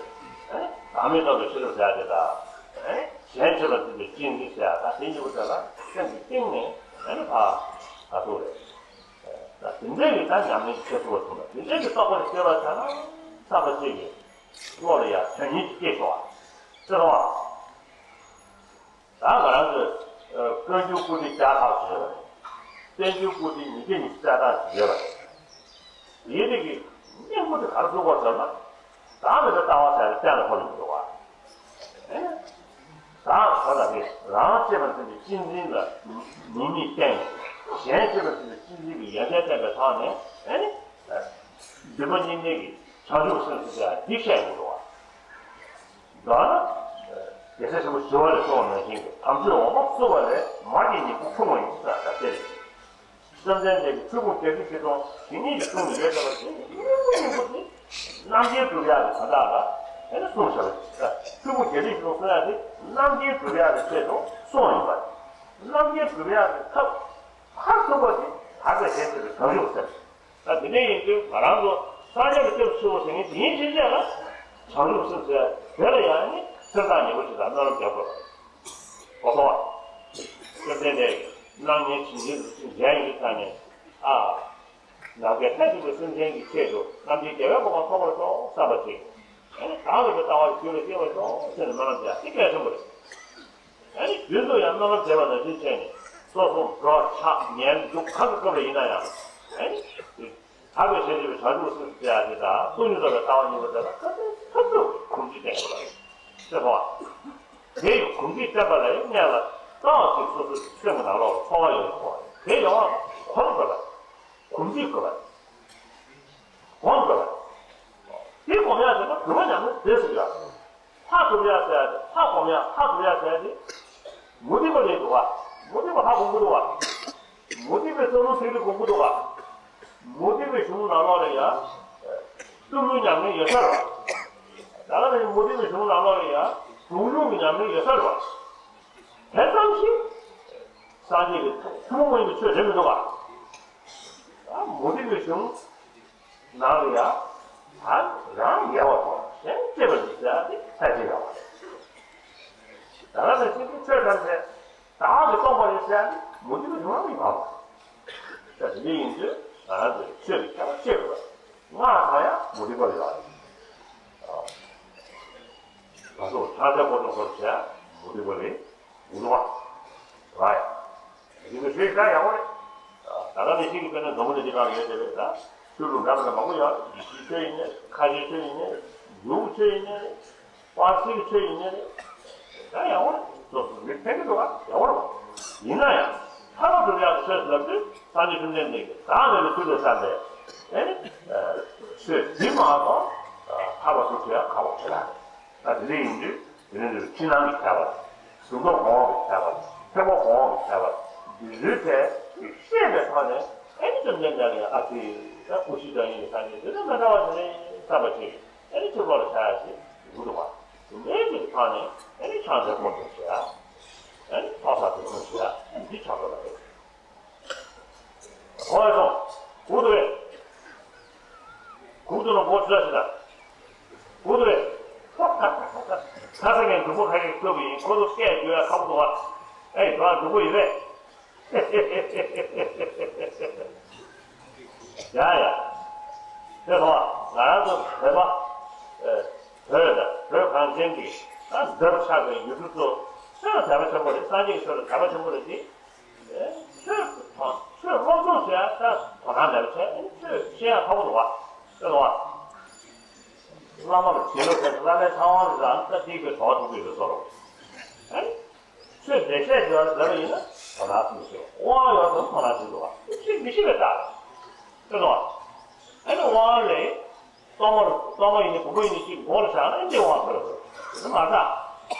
བདག་མེད་རྟོགས་པའི་ཤེས་རབ་བྱ་དེ་དང་། གཞན་གཅེས་པར་འཛིན་པའི་གཅེས་འཛིན་ཟེར་ཡ་ད་དེ་གཉིས་པོ་དེ་ལ་སེམས་ཀྱི་གཏིང་ནས་ཨ་ནི་ཕ་ད་ཐུག་རེད། ད་དེ་འདྲའི་གི་ད་ཉམས་ལེན་གྱི་ཆེད་དུ་བ་ཐུག་ན་དེ་འདྲའི་གི་རྟོགས་པ་དེ་སྐྱེ་བ་ཆ་ན་བསམ་པ་གཅིག་གིས་བློ་ལ་ཡང་དོན་སྙིང་གཅིག་སྐྱེས་ཤོག་ཨ། ཟེར་བ། ད་ང་རང་ཚོས་བཀའ་འགྱུར་སྐུར་བྲིས་བརྒྱ་ཕྲག་བཟོས་པ་རེད། བསྟན་འགྱུར་སྐུར་བྲིས་ཉིས་བརྒྱ་ཉི་ཤུ་རྩ་གྲངས་བཟོས་པ་རེད། དེའི་རིགས་ཀྱི་སྙིང་པོ་དེ་ག་རེ་བཙུགས་པ་ཟེར་ན། བདག་མེད་པའི་ལྟ་བ་ཟེར་ཏེ་གཏན་ལ་ཕབ་ཡོང་གི་འདུག་བ། བདག་ག་ལ་རེད། རང་གཅེས་པར་འཛིན་པའི་གཅེས་འཛིན་ལ་ནུས་མེད་བསྟན། གཞན་གཅེས་པར་འཛིན་པའི་གཅེས་འཛིན་གྱི་ཡོན་ཏན་བསྟན་པའི་ཐོག་ནས་ཨེ་ནི། སྡིག་པ་གཉིས་མེད་ཀྱི་བྱང་ཆུབ་སེམས་སུ་བྱ་འདི་བཤད་ཡོང་འདུག་བ། མདོར་ན། རྒྱལ་སྲས་ཆེན་པོ་ཞི་བ་ལྷས་གསུངས་པ་ནང་བཞིན་གྱི་དམ་ཆོས་འོག་མ་བཙུགས་པ་ལས་མར་གྱི་ཉིང་ཁུ་ཁུ་མ་ཡིན་ཟེར་བ་དེ་རེད། བཅོམ་ལྡན་འདས་ཀྱིས་ཆོས་ཕུང་བརྒྱད་ཁྲི་བཞི་སྟོང་ཞེ་གཉིས་ཀྱི་གསུང་ནས་ཡོད་བསྡད་པ་དེ་ཉིང་ཁུ་ཉིང་ཁུ་དེ་རྣམ་མཁྱེན་སྒྲུབ་ཡག་གི་དོན་དག་ལ་དེ་ནི་གསུངས་བཞག་པ་རེད། ཆོས་ཕུང་བརྒྱད་ཁྲི་བཞི་སྟོང་གསུང་ཡག་དེ་རྣམ་མཁྱེན་སྒྲུབ་ཡག་གི་ཆེད་དུ་གསུངས་ཡིན་པ་རེད། རྣམ་མཁྱེན་སྒྲུབ་ཡག་གི་ཐབས་མཐར་ཐུག་པ་དེ་དག་པའི་ཞལ་བཞེས་པའི་བྱང་ཆུབ་སེམས། ད་དེ་འདྲ་ཡིན་དུས་ང་རང་ཚོ་སངས་རྒྱས་ཀྱི་སྐྱབས་སུ་མཆིའོ་ཟེར་མཁན་དེ་ཡིན་ཕྱིན་ཆད་ལ་བྱང་ཆུབ་སེམས་ཟེར་དེ་ལ་ཡང་ནི་སེམས་ཐག་ཉེ་པོ་ཞིག་དང་སྨོན་ལམ་རྒྱག་དགོས་པ་རེད། གོ་སོང་ང་། བཅོམ་ལྡན་འདས་ཀྱིས་སྣང་བརྙན་བྱིན་གྱིས་བརླབ་ཕྱིར་མཇལ་ཡོང་དུས་ཙམ་ནས་ཨ། ནམ་མཁའི་མཐས་གྲུབ་པའི་སེམས་ཅན་གྱི་ཆེད་དུ་རྣམ་མཁྱེན་རྒྱལ་བའི་གོ་འཕང་ཐོབ་པར་ཤོག་བསམ་པ་ཅིག་ཨ་ནི་བདག་མེད་པའི་ལྟ་བ་རྒྱུད་ལ་སྐྱེ་བར་ཤོག་ཟེར་ནས་སྨོན་ལམ་རྒྱག་དེ་གལ་ཆེན་པོ་རེད། ཨ་ནི་རྒྱུན་དུ་ཡང་སྨོན་ལམ་བྱས་པ་ནང་བཞིན་བྱས་ནས་སོ་སོ་འགྲོ་ཆགས་ཉལ་འདུག་གང་གི་སྐབས་ལ་ཡིན་ན་ཡང་ཨ་ནི་དག་པའི་ཞལ་བཞེས་པའི་བྱང་ཆུབ་སེམས་ཟེར་ཡ་དེ་དང་སྟོང་ཉིད་རྟོགས་པའི་ལྟ་བ་གཉིས་པོ་དེ་ལ་ཁ་ཚ་ཐབས་སུ་གོམས་འདྲིས་བསྟེན་དགོས་པ་རེད། ཤེས་སོང་ང་། དེ་ཡི་གོམས་འདྲིས་བསྟེན་པ་ལ་ཡང་སྔོན་ལ་ཏོག་ཙམ་སོ་སོའི་སེམས་ཀྱི་ནང་ལོགས་ལ་ཚོར་བ་ཡོང་དགོས་པ་རེད། དེ་ཡོང་བ་གོམས་དགོས་པ་རེད། གོམས་འདྲིས་དགོས་པ་རེད། གོམས་དགོས་པ་རེད། དེ་གོམས་ཡག་དེ་ན་སྒྲུབ་པ་ཉམས་ལེན་བྱེད་ཟེར་ཡག་རེད། ལྷ་སྒྲུབ་ཡག་ཟེར་ཡག་དེ་ལྷ་སྒོམ་ཡག་ལྷ་སྒྲུབ་ཡག་ཟེར་ཡག་དེ། མུ་སྟེགས་པ་ལས་འདུག་ག་མུ་སྟེགས་པ་ལྷ་སྒོམ་གི་འདུག་ག་མུ་སྟེགས་པའི་རྩ་རླུང་ཐིག་ལེ་སྒོམ་གི་འདུག་ག་མུ་སྟེགས་པའི་གཞུང་ནང་ལོགས་ལ་ཡ། གཏི་མུག་ཉམས་ལེན་ཡོད་ས་རེད་བ། ད་ག་ནང་བཞིན་མུ་སྟེགས་པའི་གཞུང་ནང་ལོགས་ལ་ཡ། གདུང་རྒྱུད་ཀྱི་ཉམས་ལེན་ཡོད་ས་རེད་བ། དེ་ཙམ་ཞིག་སངས་རྒྱས་ཀྱི་ཐུན་མོང་མ་ཡིན་པའི་ཆོས་རེད་མི་འདུག་ག་ད་མུ་སྟེགས་པའི་གཞུང་། ནང་ལ་ཡང་། ད་རང་ཡལ་བ་དང་གཞན་གཅེས་པར་འཛིན་ཟེར་ཡ་དེ་ཕལ་ཆེར་ཡོད་པ་རེད། ད་ག་ནང་བཞིན་གྱི་ཆོས་ཐམས་ཅད་བདག་གིས་སྟོང་པ་རེད་ཟེར་ཡ་དེ་མུ་སྟེགས་པའི་གཞུང་ལ་ཡོད་པ་རེད། ད་དེ་འདྲ་ཡིན་དུས་ང་རང་ཚོས་ཆོས་ཀྱི་ཁྱད་པར་ཤེས་དགོས་པ་རེད། སྔགས་དང་ཡང་མུ་སྟེགས་པ་ལ་ཡོད་རེད། ང་ཚོ་ཕྱག་འཚལ་སྐོར་སྦྱོང་སྐོར་བྱས་མུ་སྟེགས་པ་ལ་ཡོད་འདུག་བ། རེད། དེ་ནི་རེད་ཤག་ཡག་པོ་རེད། ད་ལྟ་ནས་ཤིང་གི་དཔེར་ན་འཛམ་བུ་གླིང་འདི་སྒང་ལ་ཡོད་བསྡད་པའི་ད་ཆོས་ལུགས་འདྲ་མི་འདྲ་མང་པོ་ཡོད། ཡེ་ཤུའི་ཆོས་ཡིན་ནའི་ཁ་ཆེའི་ཆོས་ཡིན་ནའི་ཡུ་གུར་ཆོས་ཡིན་ནའི་པར་སིའི་ཆོས་ཡིན་ནའི་ད་ཡག་པོ་རེད། སོ་སོ་མི་ཕན་གི་འདུག་ག་ཡག་པོ་རེད། ཡིན་ན་ཡང་ཐར་པ་སྒྲུབ་ཡག་གི་ཆོས་ལབ་དུས་སངས་རྒྱས་བཅོམ་ལྡན་འདས་ཀྱིས་བདག་མེད་པའི་ཐུགས་ལས་བརྩམས་པའི་ཨེ་ནི་ཆོས་འདི་མ་གཏོགས་ཐར་པ་སྒྲུབ་ཐུབ་ཡག་ཁག་པོ་ཞེ་དྲག་རེད། ད་དེ་འདྲ་ཡིན་དུས་དེ་རིང་འདིར་ཕྱི་ནང་གི་ཁྱད་པར། གཟུགས་མཐོང་གོང་འོག་གི་ཁྱད་པར། ཐོས་པ་གོང་འོག་གི་ཁྱད་པར། འདི་ཚོའི་ཐད་ཀྱི་ཤེས་པའི་ཐོག་ནས་ཨེ་ནི་བཅོམ་ལྡན་འདས་ལ་ཡང་ཨ་ཙི་ད་ཀུ་ཤུ་འདྲ་ཡིན་ས་ནི་དེ་ཚོ་མི་འདྲ་བ་དེ་རེད་བསམ་པ་ཞིག་ཨེ་ནི་ཐུགས་ལ་ཤར་ཡ་ཞིག་ཡོང་གི་འདུག་བ། དེ་འདྲའི་ཅིག་གི་ཐོག་ནས་ཨེ་ནི་ཕྱག་འཚལ་སྐོར་སྦྱོང་བྱེད་ཡ། ཨེ་ནི་ཕྱག་འཚལ་སྐོར་སྦྱོང་བྱེད་ཡ་འདི་ཆགས་འགྲོ་བ་རེད། ཧོ་ཡ་སོང་། གུག་ཏུ་རེད། གུག་ཏུ་ན་གོ་ཆུ་ཚ་ཞིག་དང་། གུག་ཏུ་རེད། ཁ་སང་ངས་འབྲུག་པ་ཁ་ཤས་བསྐོས་པ་ཡིན། ཁོ་ཚོ་སྐད་བརྗོད་ཡ་ཁག་པོ་འདུག་བ། ཨེ་ད་འབྲུག་པ་ཡིན་པས། ཡ་ཡ། དེ་ཐོག་ང་རང་ཚོ་བོད་པ། བོད་དང་བོད་གངས་ཅན་གྱི་ད་འདབས་ཆགས་པའི་ཡུལ་གྲུ་ཚོ་ཆོས་ལ་དད་པ་ཆེན་པོ་རེད། སངས་རྒྱས་ཀྱི་ཆོས་ལ་དད་པ་ཆེན་པོ་རེད་དེ། ཆོས་དང་ཆོས་སློབ་སྦྱོང་བྱེད་ཡ་ད་དོ་སྣང་མེད་པ་བྱས་ཆོས་ཤེས་ཡ་ཁག་པོ་འདུག་བ། ཤེས་འདུག་བ། བླ་མ་ལ་བྱིན་རླབས་བྱས་བླ་མའི་ཚང་བ་རང་ད་ཏིག་གི་གྲོགས་ཐུག་གི་ཡོད་བཟོ་རོགས། ཆོས་འགྲེལ་བཤད་བྱས་པ་ཟེར་བ་ཡིན་ན་དོ་སྣང་ཞིག་མི་བྱེད་པ། དབང་ཡོད་དམ་དོ་སྣང་ཞིག་འདུག་བ། ཤེས་མི་ཤེས་པའི་རྟགས་རེད། ཤེས་སོང་བ། ཨ་ནི་དབང་ལས་སྲུང་མ་སྲུང་མ་ཡིན་ནི་བུ་མོ་ཡིན་ནི་ཞིག་མགོ་ལ་བཞག་ན་ཨེ་འདི་དབང་ཐོབ་རེད། དེ་མ་རེད།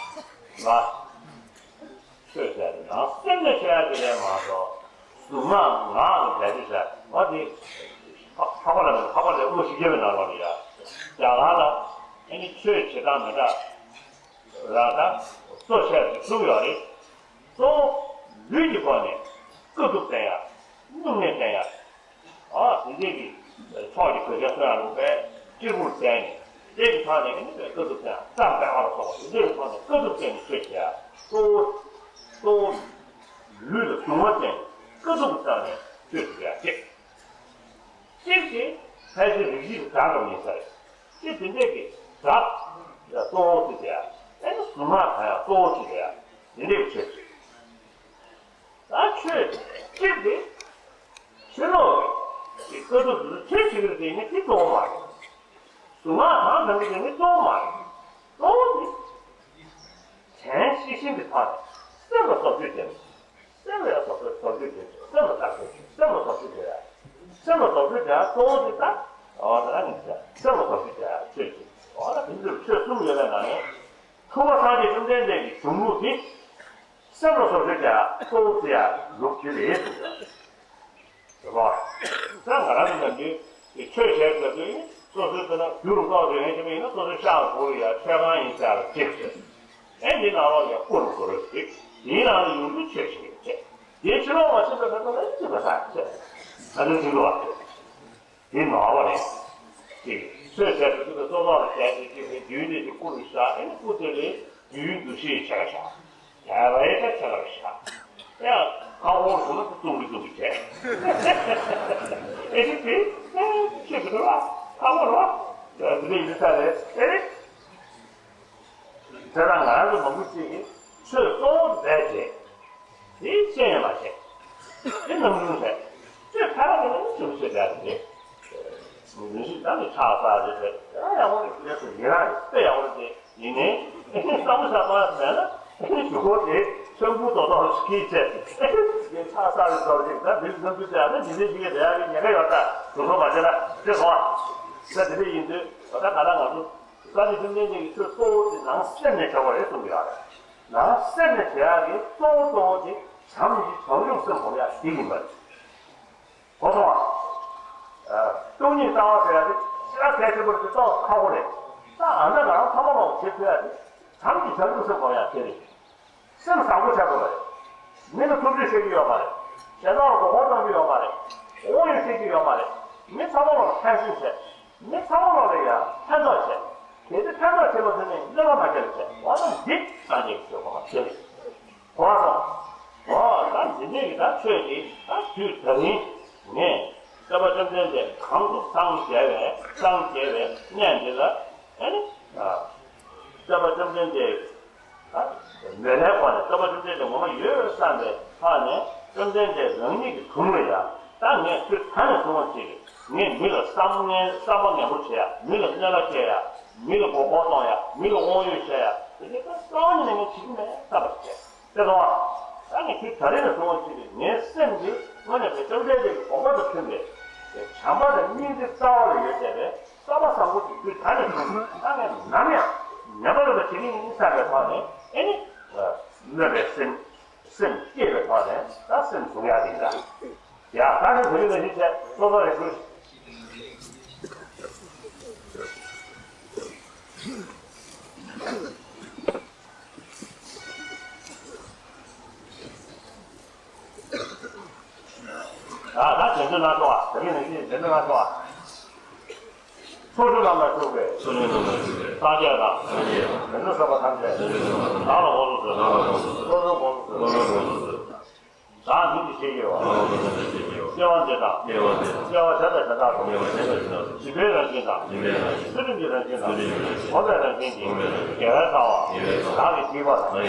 ལ། ཆོས་བྱས་ཏེ་ནང་སེམས་ནས་བྱས་ཏེ་ལས་མ་གཏོགས། གཟུངས་སྔགས་ངག་ལ་བྱས་ཏེ་བྱས་པ་དེ། འཕགས་པ་ལ་འཕགས་པ་ལས་དབུ་མ་བཞི་བརྒྱ་པའི་ནང་ལོགས་ལ་ཡ། རྒྱ་གར་ལ་ཨ་ནི་ཆོས་བྱེད་སྟངས་མི་འདྲ། ར་ད་གཙོ་ཆེ་ཞིག་གསུམ་ཡོད་རེད། གཙོ་བོ་ལུས་ཀྱི་སྒོ་ནས་དཀའ་ཐུབ་བསྟེན་ཡ། སྙུང་གནས་བསྟེན་ཡ། ཨ་དེ་འདྲས་ཀྱི་ཕྱོགས་ཀྱི་གོས་ཆེན་གསོལ་ཡ་ལུགས་པས་སྤྱིར་བུར་བསྟན་ནས། དེ་ཡི་ཕྱོགས་ནས་ནི་དཀའ་ཐུབ་བསྟེན་ཡ། བསམ་པའི་ཨ་ལ་སོགས་པ་དེ་འདྲས་ཀྱི་ཕྱོགས་ནས་དཀའ་ཐུབ་བསྟེན་ནས་ཆོས་བྱེད་ཡ། གཙོ་བོ་གཙོ་བོ་ལུས་ལ་གདུང་བ་བསྟེན་ནས་དཀའ་ཐུབ་ཀྱི་ཐོག་ནས་ཆོས་བྱེད་ཡ་བྱེད། གཅིག་དེ་ཕལ་ཆེར་རིགས་བཞི་གི་སྒྲ་ཙམ་ཡིན་ས་རེད། དེ་དེ་འདྲས་ཀྱི་སྒྲ་ལ་གཙོ་བོ་བརྩིས་ཏེ། ཨེ་ནི་གཟུངས་སྔགས་དང་ཡང་གཙོ་བོ་བརྩིས་ཏེ། དེ་འདྲས་ཀྱི་ཆོས་ཅིག་ད་ཆོས་གཅིག་དེ་ཕྱི་ལོགས་ཀྱི་དཀའ་ཐུབ་དེ་ཚོ་ཆོས་བྱེད་ཀྱི་རེད་དེ་ནི་དེ་གཙོ་བོ་མ་རེད། གཟུངས་སྔགས་དང་དམ་པའི་ཆོས་ནི་གཙོ་བོ་མ་རེད། གཙོ་བོ་དེ། དྲན་ཤེས་བཞིན་གྱི་ཐོག་ནས་སེམས་ལ་བཟོ་བཅོས་བྱེད། སེམས་ལ་བཟོ་བཅོས་བཟོ་བཅོས་བྱེད། སེམས་ལ་བཟོ་བཅོས་བྱེད། སེམས་ལ་བཟོ་བཅོས་བྱེད། སེམས་ལ་བཟོ་བཅོས་བྱེད་གཙོ་བོ་དེ་ལྟ། འོ་ད་ནི་སེམས་ལ་བཟོ་བཅོས་བྱེད་ཆོས་ཅིག་འོ་ད་དེ་ཚོ་ཆོས་གསུམ་ཡོད་པའི་ནང་ནས། ཐུབ་པ་སངས་རྒྱས་བཅོམ་ལྡན་འདས་ཀྱི་བྱུང་ལུགས་དེ། སེམས་ལ་བཟོ་བཅོས་བྱེད་གཙོ་བོ་དེ་ཡ་ལུགས་དེ་རེད་གསུངས། རེད་པ། ད་ང་རང་ཚོ་ནམ་རྒྱུན་གྱི་ཆོས་བྱས་ཟེར་དུས་སོ་སོའི་དཔེར་ན་རྒྱུ་རུ་ལོག་ཏུ་ཡོང་ཞིག་ཡིན་ན་སོ་སོའི་ཤག་སྒོ་རུ་ཡ་མཆོད་ཁང་ཡིན་ཟེར་ལ་ཅེས་ཟེར། ཨེ་འདི་ནང་ལོགས་ཡ་སྐུ་རུ་གོ་རུ་ཞིག་དེའི་ནང་ལ་ཡོང་དུས་ཆོས་བྱེད་ཀྱི་བྱེད། དེའི་ཕྱི་ལོགས་མ་ཕྱིན་པའི་ཁ་ཐོག་ལ་ཅི་པ་ཟེར་ཅེས། ད་ནི་ཚིག་འདུག་བ། དེ་ནོར་བ་རེད། ཅེས་ཆོས་བྱས་ཟེར་དུས་སོ་སོ་ལ་བྱས་ཏེ་ཅེས་ཟེར་རྒྱུའི་གནས་ཀྱི་སྐུ་རུ་བཞག་ཨེ་ནི་སྐུ་དེ་ལས་རྒྱུའི་འདུ་ཤེས་བྱས་བཞག་རྒྱལ་བའི་ད་ཆ་ལ་ཤ། ཡ། ཁ་བོར་སོང་ན་ཏུང་གི་ཏུང་གི་བྱས། ཨེ་ཤི་ཏི། ཨེ་ཤི་ཏི་ར། ཁ་བོར་བ། དེ་ནས་ཡིན་ས་རེད། ཨེ། དེ་རང་ང་རང་ཚོ་མང་པོ་ཅིག་གིས་ཆོས་གཙོ་བོ་རྦད་བྱས། དེ་ཤེས་ཡང་མ་ཤེས། དེ་ནམ་རྒྱུན་རེད། ཆོས་ཐ་ར་དེ་ནི་ཆོས་ཤེས་རྒྱག་གི་རེད། མི་འདུན་ཞིག་ད་ནི་ཆགས་ས་རེད་རེད། ཡང་ཡག་པོ་རེད་ཟེར་ཡིན་རང་རེད་དཔེ་ཡག་པོ་རེད་དེ། ཡིན་ནའི། བསམ་བློ་བཞག་པ་མེད་ན། ཞུ་སྒོ་དེ་ཆང་བུ་དོ་དོ་ཞིག་གིས་བྱས། ངས་ཆགས་ས་རེད་ཟེར་ཞིག་ད་འདི་ནམ་རྒྱུན་དེ་ཡང་ན་འདི་འདྲའི་ཞིག་གི་རེད་ཡ་གི་ཉེན་ཁ་ཡོད་ད་དུ་སོང་མ་བྱས་ན་དེ་སོང་ཨ། ད་དེ་འདྲ་ཡིན་དུས་ད་ལྟ་ང་རང་ང་ཚོ་ས་ཆ་ཐུན་ལྡན་གྱི་ཆོས་གཙོ་བོ་དེ་ནང་སེམས་ནས་བྱ་བ་རེད་གསུང་གི་ཡོད་རེད། ནང་སེམས་ནས་བྱ་ཡ་གི་གཙོ་བོ་གཙོ་བོ་དེ་བྱམས་ཀྱི་བྱང་ཆུབ་སེམས་སྒོམ་ཡ་དེ་ཡིན་པ་རེད། གོ་སོང་ཨ། སྟོང་ཉིད་ལྟ་བ་ཟེར་ཡ་དེ་ཞེ་དྲག་གལ་ཆེན་པོ་རེད་དེ་ཏོག་ཁག་པོ་རེད། ད་ཨ་ན་ང་རང་ཚང་མ་ལོག་བྱེད་ཐུབ་ཡ་དེ་བྱམས་ཀྱི་བྱང་ཆུབ་སེམས་སྒོམ་ཡ་དེ་རེད། སེམས་བཟང་པོ་བྱ་དགོས་པ་རེད། མི་ལ་ཐུབ་ཚོད་བྱེད་ཀྱི་ཡོད་མ་རེད། གཞན་དག་ལ་མགོ་སྐོར་གཏོང་གི་ཡོད་མ་རེད། དབང་ཡོད་བྱེད་ཀྱི་ཡོད་མ་རེད། མི་ཚང་མ་ལོག་ལ་ཕན་སེམས་བྱེད། མི་ཚང་མ་ལོག་ལ་ཡ་ཕན་ཐོགས་བྱེད། གལ་ཏེ་ཕན་ཐོགས་བྱེད་པ་ཐོན་ནས་གནོད་པ་མ་བྱེད་པ་བྱེད། འོ་ན་འདི་སངས་རྒྱས་ཀྱི་ཆོས་གོ་བ་ཆེ་རེད། གོ་བ་སོང་། འོ་ད་འདི་འདྲས་ཀྱི་ད་ཆོས་འདི་ད་དུས་ད་རིང་ངས་སྟོན་པ་བཅོམ་ལྡན་འདས་གང་དུ་སངས་རྒྱས་པའི་སངས་རྒྱས་པའི་གནས་འདི་ལ་ཨེ་ནི། སྟོན་པ་བཅོམ་ལྡན་འདས། མོས་པའི་སྒོ་ནས་སྟོན་པ་བཅོམ་ལྡན་འདས་ངོ་མ་ཡོད་བསམ་པའི་ཐོག་ནས་བཅོམ་ལྡན་འདས་རང་ཉིད་ཀྱི་དྲུང་ལ་ཡ། ད་ངས་ཁྱོད་ད་ནས་བཟུང་བ་ཅིག་ངས་མི་ལ་བསམ་ངན་བསམ་པ་ངན་པོ་བྱེད་ཡ། མི་ལ་གནོད་པ་སྐྱེལ་ཡ། མི་ལ་མགོ་སྐོར་གཏོང་ཡ། མི་ལ་དབང་ཡོད་བྱེད་ཡ། དེ་འདྲ་ད་རྩ་བ་ཉིད་ནས་ངས་བྱེད་ཀྱི་མེད་བསམ་པ་བྱས། དེ་སོང་ཨ། ད་ངས་ཁྱོད་ད་རེས་ནས་བཟུང་བ་ཅིག་ངའི་སེམས་འདི་དངོས་གནས་བྱས་བཅོམ་ལྡན་འདས་ཀྱི་དགོངས་པ་དང་མཐུན་པའི་བྱམས་པ་དང་སྙིང་རྗེ་རྩ་བ་ལ་ཡོད་བསྡད་པའི། བསམ་པ་བཟང་པོ་ཞིག་དུས་ད་ནས་བཟུང་ད་ངས་ནམ་ཡང་ཉམས་པ་ལ་བྱེད་ཀྱི་ཡིན་བསམ་པའི་ཐོག་ནས་ཨེ་ནི། གནོད་པའི་སེམས་སེམས་བསྐྱེད་པའི་ཐོག་ནས་ད་སེམས་བཟུང་ཡག་ཡིན་ད། ཡ་ད་ནི་བོད་ཡིག་ནང་བཞིན་བྱས་སོ་སོ་རེ་སྐུལ། ད་ད་དེ་ཚོ་ན་ཤོག་ཨ། དེ་རིང་ནས་ཀྱིས་དེ་ཚོ་ན་ཤོག་ཨ། ཚོགས་ཆུང་རྣམས་ལ་ཞུགས་པའི། ཚོགས་ཆུང་རྣམས་ལ་ཞུགས་པའི། སངས་རྒྱས་དང་། སངས་རྒྱས་དང་། མི་འདུལ་ཟབ་པ་ཐམས་ཅད། མི་འདུལ་ཟབ་པ་ཐམས་ཅད། བདག་ལ་དགོངས་སུ་གསོལ། བདག་ལ་དགོངས་སུ་གསོལ། བློ་གྲོས་དགོངས་སུ་གསོལ། བདག་ཉིད་ཀྱི་ཆེད་ཀྱི་བ། བདག་ཉིད་ཀྱི་ཆེད་ཀྱི་བ། སྐྱེ་བ་འདི་དང་། སྐྱེ་བ་འདི་དང་། སྐྱེ་བ་གཞན་དང་གཞན་དག་ཏུ། སྐྱེ་བ་གཞན་དང་གཞན་དག་ཏུ། སྲིད་པའི་རང་བཞིན་དང་། སྲིད་པའི་རང་བཞིན། ཚུལ་ཁྲིམས་ཀྱི་རང་བཞིན་དང་། ཚུལ་ཁྲིམས་ཀྱི་རང་བཞིན། འོན་པའི་རང་བཞིན་གྱིས། འོན་པའི་རང་བཞིན་གྱིས། དགེ་བའི་རྩ་བ། དགེ་བའི་རྩ་བ། བགྱིས་པ་དང་། བགྱིས་པ་དང་།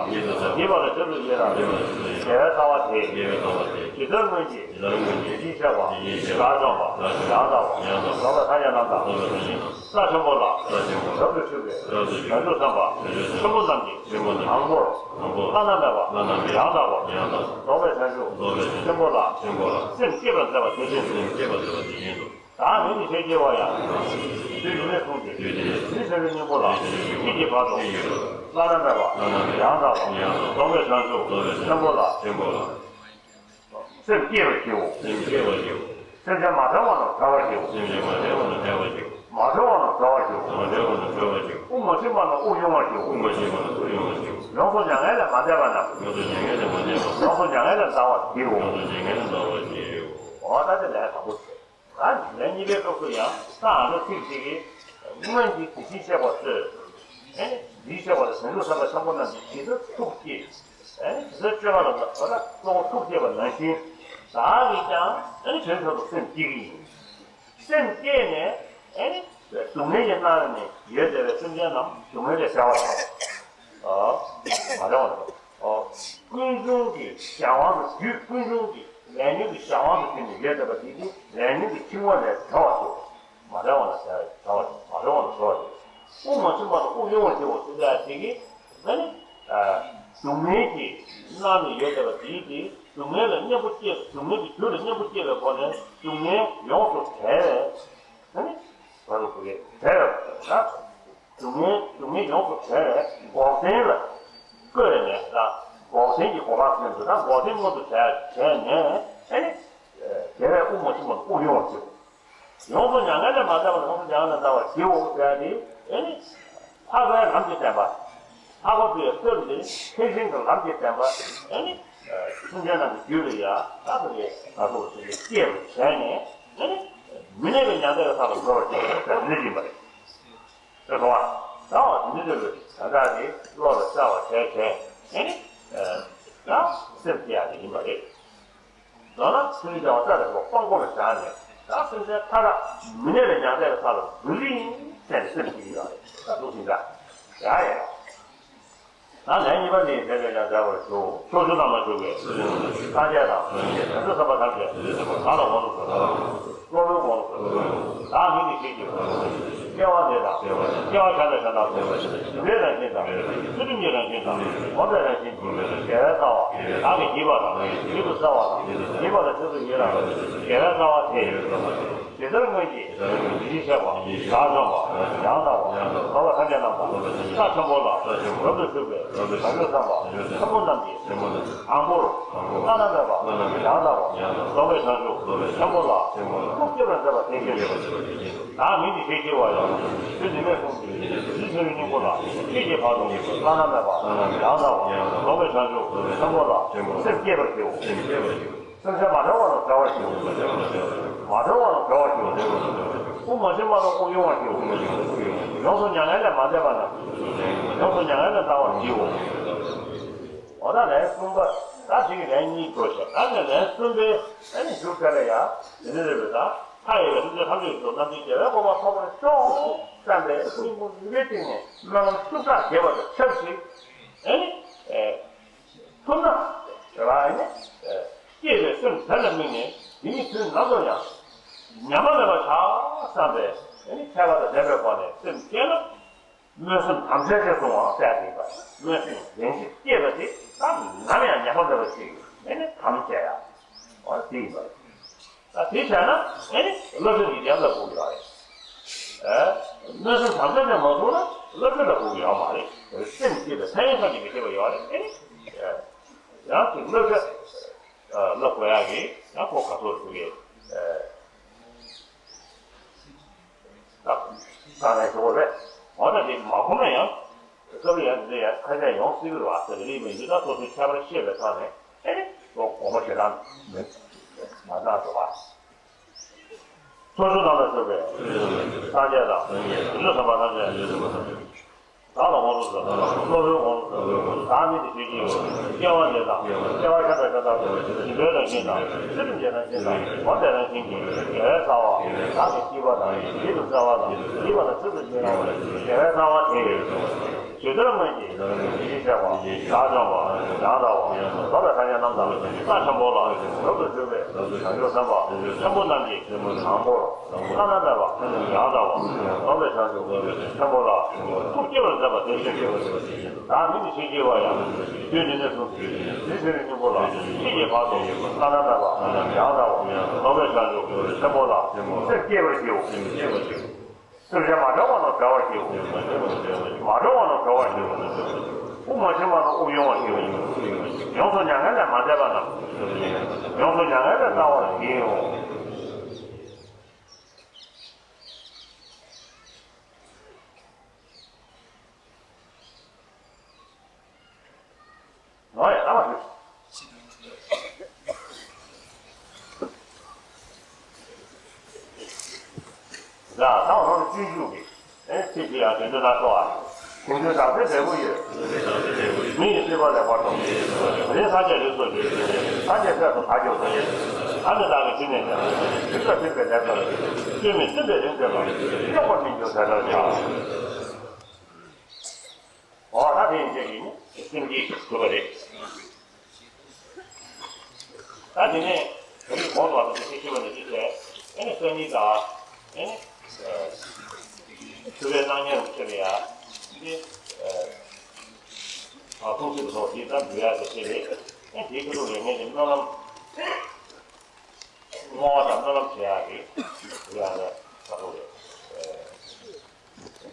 བགྱིས་པ་ལ་ཆོས་སུ་ཡོད་ལ། བགྱིས་པ་ལ་ཆོས་སུ་ཡོད་ལ། དགེ་བའི་རྩ་བ་དེས། དགེ་བའི་རྩ་བ་དེས། ཇི་ལྟར་སྔོན་གྱི། ཇི་ལྟར་སྔོན་གྱི། དེ་བཞིན་གཤེགས་པ། དེ་བཞིན་གཤེགས་པ། དགྲ་བཅོམ་པ། དགྲ་བཅོམ་པ། ཡང་དག་པ། ཡང་དག་པ། རྫོགས་པའི་སངས་རྒྱས་རྣམས་དང་། རྫོགས་པའི་སངས་རྒྱས་རྣམས་དང་། ས་ཆེན་པོ་ལ། ས་ཆེན་པོ་ལ། རབ་ཏུ་བཞུགས་པའི། རབ་ཏུ་བཞུགས་པའི། བྱང་ཆུབ་སེམས་དཔའ། བྱང་ཆུབ་སེམས་དཔའ། ཆེན་པོ་རྣམས་ཀྱིས། ཆེན་པོ་རྣམས་ཀྱིས། དང་པོར། དང་པོར། བླ་ན་མེད་པ། བླ་ན་མེད་པ། ཡང་དག་པར། ཡང་དག་པར། རྫོགས་པའི་བྱང་ཆུབ། རྫོགས་པའི་བྱང་ཆུབ། ཆེན་པོ་ལ། ཆེན་པོ་ལ། སེམས་བསྐྱེད་པར་མཛད་པ་དེ་བཞིན་དུ། སེམས་བསྐྱེད་པར་མཛད་པ་དེ་བཞིན་དུ། བདག་ཉིད་ཀྱི་ཆོས་ཀྱི་བ་ཡང་། དུས་དེ་ནས་བཟུང་སྟེ། དུས་དེ་ནས། དེའི་ཚེ་རིང་སྙིང་པོ་ལ། དེའི་ཚེ་རིང་སྙིང་པོ་ལ། ཅི་བགྱིས་པ་དང་། ཅི་བགྱིས་པ་དང་། བླ་ན་མེད་པ། བླ་ན་མེད་པ། ཡང་དག་པ། ཡང་དག་པ། རྫོགས་པའི་བྱང་ཆུབ། རྫོགས་པའི་བྱང་ཆུབ། ཆེན་པོ་ལ། ཆེན་པོ་ལ། སེམས་བསྐྱེད་པར་བགྱིའོ། སེམས་བསྐྱེད་པར་བགྱིའོ། སེམས་ཅན་མ་བྲལ་བ་རྣམས་བྲལ་བར་བགྱིའོ། སེམས་ཅན་མ་བྲལ་བ་རྣམས་བྲལ་བར་བགྱིའོ། མ་གྲོལ་བ་རྣམས་གྲོལ་བར་བགྱིའོ། མ་གྲོལ་བ་རྣམས་གྲོལ་བར་བགྱིའོ། དབུགས་མ་ཚིམ་པ་རྣམས་དབུགས་དབྱུང་བར་བགྱིའོ། དབུགས་མ་ཚིམ་པ་རྣམས་དབུགས་དབྱུང་བར་བགྱིའོ། ཡོངས་སུ་མྱ་ངན་ལས་མ་འདས་པ་རྣམས། ཡོངས་སུ་མྱ་ངན་ལས་མ་འདས་པ། ཡོངས་སུ་མྱ་ངན་ལས་འདའ་བར་བགྱིའོ། ཡོངས་སུ་མྱ་ངན་ལས་འདའ་བར་བགྱིའོ། འོ་ད་དེ་ལས་དང་པོ། ད་ལན་གཉིས་པའི་སྐབས་སུ་ཡང་ད་ཨ་ནི་ཚིག་གཅིག་གིས། སྔོན་གྱི་དེ་བཞིན་གཤེགས་པ་སོགས། ཨེ་ནི་དེ་བཞིན་གཤེགས་པ་དང་བྱང་ཆུབ་སེམས་དཔའ་ཆེན་པོ་རྣམས་ཀྱིས་ཇི་ལྟར་ཐུགས་བསྐྱེད། ཨེ་ནི་དེ་ལྟར་སྤྱོད་པ་ལ་ད་གཙོ་བོ་ཐུགས་བསྐྱེད་པ་ནང་བཞིན། བདག་གིས་ཀྱང་ཨེ་ནི་དེ་མཆོག་ཏུ་སེམས་བསྐྱེད་ཀྱི་ཡིན། སེམས་བསྐྱེད་ནས་ཨེ་ནི་སྡུག་བསྔལ་གྱི་སྣང་བ་ནས་ཡོད་བསྡད་པའི་སེམས་ཅན་རྣམས་སྡུག་བསྔལ་ལས་བསལ་བར་བྱའོ། ཨ། མ་བྱ་བ་ལ། ཨོ། ཀུན་འབྱུང་གི་གཞན་དབང་དུ། རྒྱུད་ཀུན་འབྱུང་གི་ལས་ཉོན་གྱི་གཞན་དབང་དུ་བྱས་ནས་ཡོད་བསྡད་པ་དེ་དེ་ལས་ཉོན་གྱི་འཆིང་བ་ལས་བྲལ་བར་བྱའོ། མ་བྲལ་བ་ལ་བྲལ་བར་བྱའོ། མ་གྲོལ་བ་ལ་གྲོལ་བར་བྱའོ། དབུགས་མ་ཚིམ་པ་དང་དབུགས་དབྱུང་བར་བྱའོ་ཞེས་བྱ་བ་དེ་གིས་ཨ་ནི། ཨ། སྡུག་བསྔལ་གྱི་སྣང་ནས་ཡོད་བསྡད་པ་དེ་དེ་སྡུག་བསྔལ་ལ་གཉེན་པོ་སྐྱེས། སྡུག་བསྔལ་གྱི་རྒྱུ་ལ་གཉེན་པོ་སྐྱེས་པའི་སྒོ་ནས་སྡུག་བསྔལ་ཡོངས་སུ་བྲལ་བས། ཨ་ནི། བར་དུ་བུ་ཡས་བྲལ་བ་དང་། སྡུག་བསྔལ། སྡུག་བསྔལ་ཡོངས་སུ་བྲལ་བའི་འགོག་བདེན་ལ་བཀོད་ནས་དང་། འགོག་བདེན་གྱི་གོ་འཕང་ཟེར་དུས་དང་། འགོག་བདེན་མངོན་དུ་བྱས་བྱས་ནས། ཨེ་ནི། དེ་བས་དབུགས་མ་ཚིམ་པར་དབུགས་དབྱུང་བར་བྱའོ། ཡོངས་སུ་མྱ་ངན་ལས་མ་འདའ་བ་ལ་ཡོངས་སུ་མྱ་ངན་ལས་འདའ་བར་བགྱིའོ་ཟེར་ཏེ། ཨེ་ནི། འཕགས་པའི་ལམ་གྱི་བདེན་པ། འཕགས་པ་པོའི་སྟོབས་ཀྱིས་ཐེག་ཆེན་གྱི་ལམ་གྱི་བདེན་པ། ཨེ་ནི། སེམས་ཅན་རྣམས་ཀྱི་རྒྱུད་ལ་ཡང་ད་དེ་ལས་ད་ཐུག་ཅིག་སྐྱེས་པར་བྱས་ནས། ཨེ་ནི། མི་གནས་པའི་མྱང་འདས་ཀྱི་ས་ལ་འགྲོ་བར་བྱ་བའི་ཟེར་ནི་ཡིན་པ་རེད། ད་གོ་བ། ད་འོ་དེ་འདྲ་དེ་ལ་ད་ལྟ་དེ་བློ་ལ་གསལ་བར་བྱས་བྱས། ཨེ་ནི། ད་སེམས་བསྐྱེད་ཡག་དེ་ཡིན་པ་རེད། མདོར་ན་ཚུལ་འདྲ་བ་ལྟ་རེ་བ་སྤང་སྒོ་ལ་བཞག་ནས། ད་སེམས་ཅན་མཐའ་དག་མི་གནས་པའི་མྱང་འདས་ཀྱི་ས་ལ་འཛུལ་གྱི་ཡིན་ཟེར་ནས་སེམས་བསྐྱེད་ཀྱི་ཡོད་རེད། ད་འདུག་ཟིན་འདྲ། ཡ་ཡ། ད་ལན་གཉིས་པ་ནི་དེ་ལས་ཀྱང་འདས་པར་ཞུ། ཕྱོགས་བཅུ་རྣམས་ལ་བཞུགས་པའི། སངས་རྒྱས་དང་། བྱང་ཆུབ་སེམས་དཔའ་ཐམས་ཅད། བདག་ལ་དགོངས་སུ་གསོལ། སློབ་དཔོན་དགོངས་སུ་གསོལ། བདག་ཉིད་ཀྱི་ཆོས་ཀྱི་བ། སྐྱེ་བ་འདི་དང་། སྐྱེ་བ་ཕྱག་ན་གཞན་དང་མི་འདྲ། སྲིད་པའི་རང་བཞིན་དང་། ཚུལ་ཁྲིམས་ཀྱི་རང་བཞིན་དང་། འོན་པའི་རང་བཞིན་གྱིས། དགེ་བའི་རྩ་བ། བདག་གིས་བགྱིས་པ་དང་། བགྱིད་དུ་སྩལ་བ་དང་། བགྱིད་པ་ལ་ཆོས་སུ་ཡོད་ལ། དགེ་བའི་རྩ་བ་དེས། ཇི་ལྟར་སྔོན་གྱི། དེ་བཞིན་གཤེགས་པ། དགྲ་བཅོམ་པ། ཡང་དག་པ། རྫོགས་པའི་སངས་རྒྱས་རྣམས་དང་། ས་ཆེན་པོ་ལ། རབ་ཏུ་བཞུགས་པའི། བྱང་ཆུབ་སེམས་དཔའ་ཆེན་པོ་རྣམས་ཀྱིས། དང་པོར། བླ་ན་མེད་པ། ཡང་དག་པ། རྫོགས་པའི་བྱང་ཆུབ་ཆེན་པོ་ལ། ཐུགས་བསྐྱེད་པར་མཛད་པ་དེ་བཞིན་དུ། བདག་ཉིད་ཀྱི་ཆོས་ཀྱི་བ་ཡང་། དུས་འདི་ནས་བཟུང་སྟེ། དེའི་ཚེ་རིང་སྙིང་པོ་ལ། ཆོས་ཀྱི་བ་དང་། བླ་ན་མེད་པ། ཡང་དག་པ། རྫོགས་པའི་བྱང་ཆུབ་ཆེན་པོ་ལ། སེམས་བསྐྱེད་པར་བགྱིའོ། སེམས་ཅན་མ་བྲལ་བ་རྣམས་བྲལ་བར་བགྱིའོ། མ་བྲལ་བ་རྣམས་བྲལ་བར་བགྱིའོ། དབུགས་མ་ཚིམ་པ་རྣམས་དབུགས་དབྱུང་བར་བགྱིའོ། ཡོངས་སུ་མྱ་ངན་ལས་མ་འདས་པ་རྣམས། ཡོངས་སུ་མྱ་ངན་ལས་འདའ་བར་བགྱིའོ། འོ་ད་ལན་གསུམ་པ། ད་དེ་གི་ལན་གཉིས་འགྲོ་བྱས། ད་ནི་ལན་གསུམ་པའི་ཨ་ནི་མཇུག་ཐད་ལ་ཡང་དེ་འདྲ་རེད་པས། ད་མཐའ་ཡས་པའི་སེམས་ཅན་ཐམས་ཅད་ཀྱི་རྣམ་འདྲེན་རྒྱལ་བའི་གོ་འཕང་ཐོབ་པར་ཤོག་བསམ་པའི་སྙིང་པོ་ནུས་པའི་སྟེང་ནས་སྨོན་ལམ་ཤུགས་དྲག་རྒྱས་པ་དང་ཆབས་ཅིག་ཨ་ནི། ཐུབ་ན། དེ་ལ་ཨ་ནི། སྐྱེས་པའི་སེམས་དེ་ལ་དམིགས་ནས་དེ་ཉིད་དུས་ནམ་དུ་ཡང་། ཉམས་པ་མེད་པར་བྱ་བསམ་པའི་ཨ་ནི་ཐེག་པ་དང་ལྡན་པའི་སྒོ་ནས་སེམས་བསྐྱེད་ན། སྨོན་སེམས་དམ་བཅའ་ཅན་བཟུང་བ་ཟེར་ཡ་དེ་ཡིན་པ། སྨོན་སེམས་རྗེས་སུ་བསྐྱེད་པ་དེ་ད་ནམ་ཡང་ཉམས་པ་མེད་པ་ཞིག་ཨེ་ནི་དམ་བཅའ་ཡ། འོ་དེ་ཡིན་པ་རེད། ད་དེ་བྱས་ན་ཨེ་ནི་སློབ་ཕྲུག་གི་རྒྱབ་ལ་སྒུག་ཡོད་རེད། ཨེ། སྨོན་སེམས་དམ་བཅའ་ཅན་མ་བཟུང་ན་སློབ་ཕྲུག་ལ་སྒུག་ཡོད་མ་རེད། སེམས་བསྐྱེད་པའི་ཕན་ཡོན་ཐམས་ཅད་མི་ཤེས་པ་ཡོད་རེད། ཨེ་ནི། ཡང་ཅིག་སློབ་ཕྲུག་སློབ་དགོས་ཡ་གི་ཡང་ཁོ་ག་ཚོད་རེད་ཟེར་གི། ད་ད་ནས་ཞུ་བ་རེད། འོ་ན་དེ་མ་ཁོམ་ན་ཡང་། སྐབས་རེ་ཡང་འདི་ཡང་ཁ་ཤས་ཡོང་སྲིད་ཀྱི་རེད་བ་ཟེར་གི་རེད། མི་འདི་ད་སོ་སོའི་ཁྱད་པར་ཤེས་པའི་ཐོག་ནས་ཨེ་ནི་ཁོ་དགོངས་པ་ཞེ་དྲག་མེད་མ་བཏང་ཞུ་བ། ཕྱོགས་བཅུ་རྣམས་ལ་བཞུགས་པའི་སངས་རྒྱས་དང་། བྱང་ཆུབ་སེམས་དཔའ་ཐམས་ཅད། བདག་ལ་དབང་དུ་སོང་། སློབ་དཔོན་དབང་དུ་སོང་། བདག་མིང་དུ་ཆེ་ཆེའོ། སྐྱེ་བ་འདི་དང་། སྐྱེ་བ་ཤ་སྟག་ཤ་སྟག་ཏུ། ཞིང་ཁྲོད་དང་ཤིང་དང་། ཚེ་རིང་བྱེད་དང་ཤིང་དང་། འོ་དེ་དང་ཤིང་གི་དགེ་བའི་རྩ་བ། བདག་གི་སྐྱེས་པ་དང་། ཡིད་དུ་གསལ་བ་དང་། སྐྱེས་པ་དང་ཚུལ་དུ་བྱེད་རུང་བའི་དགེ་བའི་རྩ་བ་དེ། ཇི་ལྟར་སྔོན་གྱི་ཡིད་ཀྱིས་བཤད་པ། བདག་སྦྱོང་བ། ཡང་དག་པ། ལྡོག་པའི་ཐ་སྙད་རྣམས་དང་། རྩ་ཆེན་པོ་ལ་རབ་ཏུ་གྱུར་པའི་བྱང་ཆུབ་སེམས་དཔའ་ཆེན་པོ་རྣམས་ཀྱིས། དང་པོར་བླ་ན་མེད་པ་ཡང་དག་པ། ལྡོག་པའི་བྱང་ཆུབ་ཆེན་པོ་ལ་ཐུགས་བསྐྱེད་པར་མཛད་པ་དེ་བཞིན་ཏེ། བདག་མིང་དུ་ཆེ་ཆེ་བ་ཡང་། རྒྱུད་འདི་ནས་བཟུང་སྟེ་རྗེ་བཙུན་སྙིང་པོ་ལ་ཤེས་ཀྱི་བར་དུ་བླ་ན་མེད་པ་ཡང་དག་པ། ལྡོག་པའི་བྱང་ཆུབ་ཆེན་པོ་ལ་སེམས་བསྐྱེད་པར་བགྱིའོ། སེམས་བསྐྱེད་པར་བགྱིའོ། སེམས་ཅན་མ་གྲོལ་བ་རྣམས་གྲོལ་བར་བགྱིའོ། མ་གྲོལ་བ་རྣམས་གྲོལ་བར་བགྱིའོ། དབུགས་མ་ཕྱིན་པ་རྣམས་དབུགས་དབྱུང་བར་བགྱིའོ། ཡོངས་སུ་མྱ་ངན་ལས་མ་འདས་པ་རྣམས་ཡོངས་སུ་མྱ་ངན་ལས་བསལ་བར་བགྱིའོ། ནོར་ཡང་བཏང་བ་ཞུ། ཡང་བཏང་བ་ནོར་སྤྱོད་འཇུག་གི། ཨེ་ཚིག་གི་ཡང་དོན་དུ་ན་སོ་བ། གུང་ཐུན་དང་པོའི་འབྲས་བུ་ཡོད། མི་ཡི་སྲིད་པ་ལེགས་པར་ཐོབ། དེ་སངས་རྒྱས་ལུས་སུ་འདུས། སངས་རྒྱས་སྲས་སུ་བདག་གྱུར་ཏོ། ཨ་ནི་བདག་གིས་འདི་ནས་ཀྱང་། ཞིང་དུ་ཐིམ་པའི་ལས་ཐམས་ཅད། སྐྱོན་མེད་བཙུན་པའི་རིགས་འདོད་པ། གཡོག་པར་མི་འགྱུར་དེ་ལྟར་བྱ། འོ་ད་དེ་ཡིན་ཅེས་ཀྱི་ནི་སེམས་བསྐྱེད་གྲུབ་པ་རེད། ད་དེ་ནས་བོད་ཡིག་གོང་དུ་བ་དང་དེ་ཤེས་པ་ནས་ཅི་བྱས། ཨེ་ནི་སང་ཉིན་དང་། ཨེ་ནི་ཆུ་བའི་སྣང་བརྙན་རུ་ཆེ་བ་ཡ། འདི་ཨ་ཁུངས་སུ་ཐོག་འདི་ལྟར་འབུལ་ཡག་དེ་ཆེ་རེད། ཨེ་འདིའི་ཁ་ཐུག་ལས་ངས་ཀྱི་སྨོན་ལམ། བསྔོ་བ་དང་སྨོན་ལམ་བྱེད་ཡག་གི་འབུལ་ཡག་ལ་ཁ་ཐུག་རེད།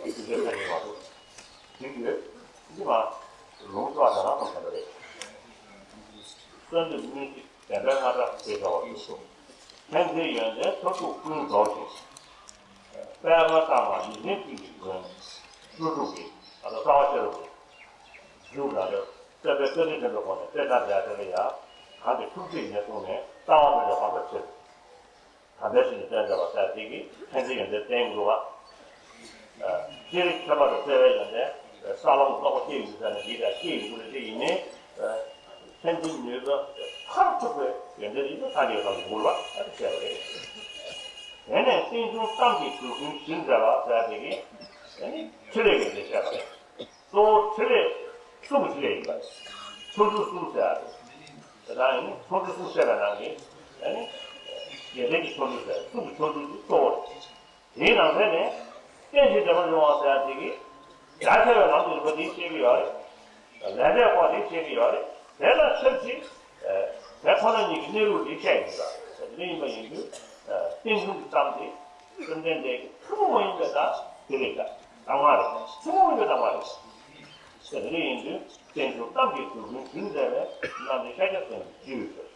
ཆུ་ཚོད་ཁ་ཉིན་མ་གཏོགས། དེ་ཡོད། འདི་མ། ལུང་ཙཱ་བ་དེ་རང་གསུངས་པ་རེད། གསོན་འདེབས་སྨོན་ཚིག་བདེན་པའི་རྔ་སྒྲ་ཞེས་བྱ་བ་བཞུགས་སོ། མཁྱེན་བརྩེའི་ཡོན་ཏན་མཐར་ཐུག་ཀུན་རྫོགས་ཤིང་། དཔལ་མགོན་གཙང་མ་ཡིད་བཞིན་སྤྲུལ་གྱི་མགོན། ཀླུ་སྒྲུབ་ཀྱི་ཨ་ད་རྩ་བ་ཤེས་རབ་ཀྱི་མཇུག་ལ་རེད། བསྟོད་པའི་བཀའ་དྲིན་དྲན་པའི་སྒོ་ནས་དཔེ་ཆ་མཛད་དེ་ལ་ཡ། གང་གི་ཐུགས་རྗེས་ཉེར་བཟུང་ནས་རྩ་བ་མེད་པའི་དབང་དུ་ཕྱིར། དམ་པའི་ཆོས་ནི་བསྟན་མཛད་པ་ཟེར་དེ་གིས་མཁྱེན་བརྩེའི་ཡོན་ཏན་བསྟན་དགོས་པ། སྤྱིར་མཁྱེན་པ་དང་བརྩེ་བའི་ཡོན་ཏན། ས་ལམ་རྟོགས་པ་སྐྱེ་ཡོང་ཟེར་ནས་འདི་ལྟར་སྐྱེ་ཡོང་གི་རེད། དེ་ཡིན་ནའི། མཁྱེན་བརྩེའི་ནུས་པ་མཐར་ཐུག་པའི་ཡོན་ཏན་ཡིན་ན་སངས་རྒྱས་སམ་ཡོང་དགོས་པ་ཨ་ནི་བཤད་པ་རེད། དེ་ནས་རྟེན་འབྱུང་གཏམ་གྱི་གྲུབ་དོན་ཞིག་མཛད་པ་ཟེར་དེ་གིས། དེ་ནི་ཕྲིན་ལས་ཀྱི་ཡོན་ཏན་བཤད་པ་རེད། གཙོ་བོ་ཕྲིན་ལས་གསུམ་གྱི་ཕྲིན་ལས་ཡིན་པ་རེད། ཆོ་འཕྲུལ་གསུམ་ཟེར་ཡ་རེད། དེ་ལྟར་ཡིན་ན་ཆོ་འཕྲུལ་གསུམ་བཤད་པའི་ནང་གི། ཨ་ནི། རྒྱལ་བསྟན་གྱི་ཆོ་འཕྲུལ་ཟེར་གསུམ་གྱི་ཆོ་འཕྲུལ་གྱི་གཙོ་བོ་རེད། དེའི་ནང་ཚན་ནས། རྟེན་ཅིང་འབྲེལ་པར་འབྱུང་བ་ཟེར་ཡ་དེ་གིས། རྒྱ་ཆེ་བའི་ལམ་གྱི་རིམ་པ་དེ་བཤད་ཀྱི་ཡོད་རེད། ལས་འབྲས་སྐོར་དེ་བཤད་ཀྱི་ཡོད་རེད། དེ་ལ་ཆབས་ཅིག་དེ་ཁོ་ན་ཉིད་ཀྱི་གནས་ལུགས་དེ་བཤད་ཡོད་རེད། དེ་འདྲ་ཡིན་པ་ཡིན་དུས། རྟེན་འབྱུང་གི་གཏམ་དེ། བཅོམ་ལྡན་འདས་ཀྱི་ཐུན་མོང་མ་ཡིན་པའི་ད་དེ་རེད་ད། གཏམ་ངག་རེད། ཐུན་མོང་མ་ཡིན་པའི་གཏམ་ངག་རེད། དེ་འདྲ་ཡིན་དུས་བསྟན་འགྱུར་གཏམ་གྱི་མཛུབ་སྟོན་ཞིག་མཛད་པའི་རྣམ་འཕྲུལ་ཤཱཀྱ་སེང་གེ་ཅི་ཡོད་ཟེར།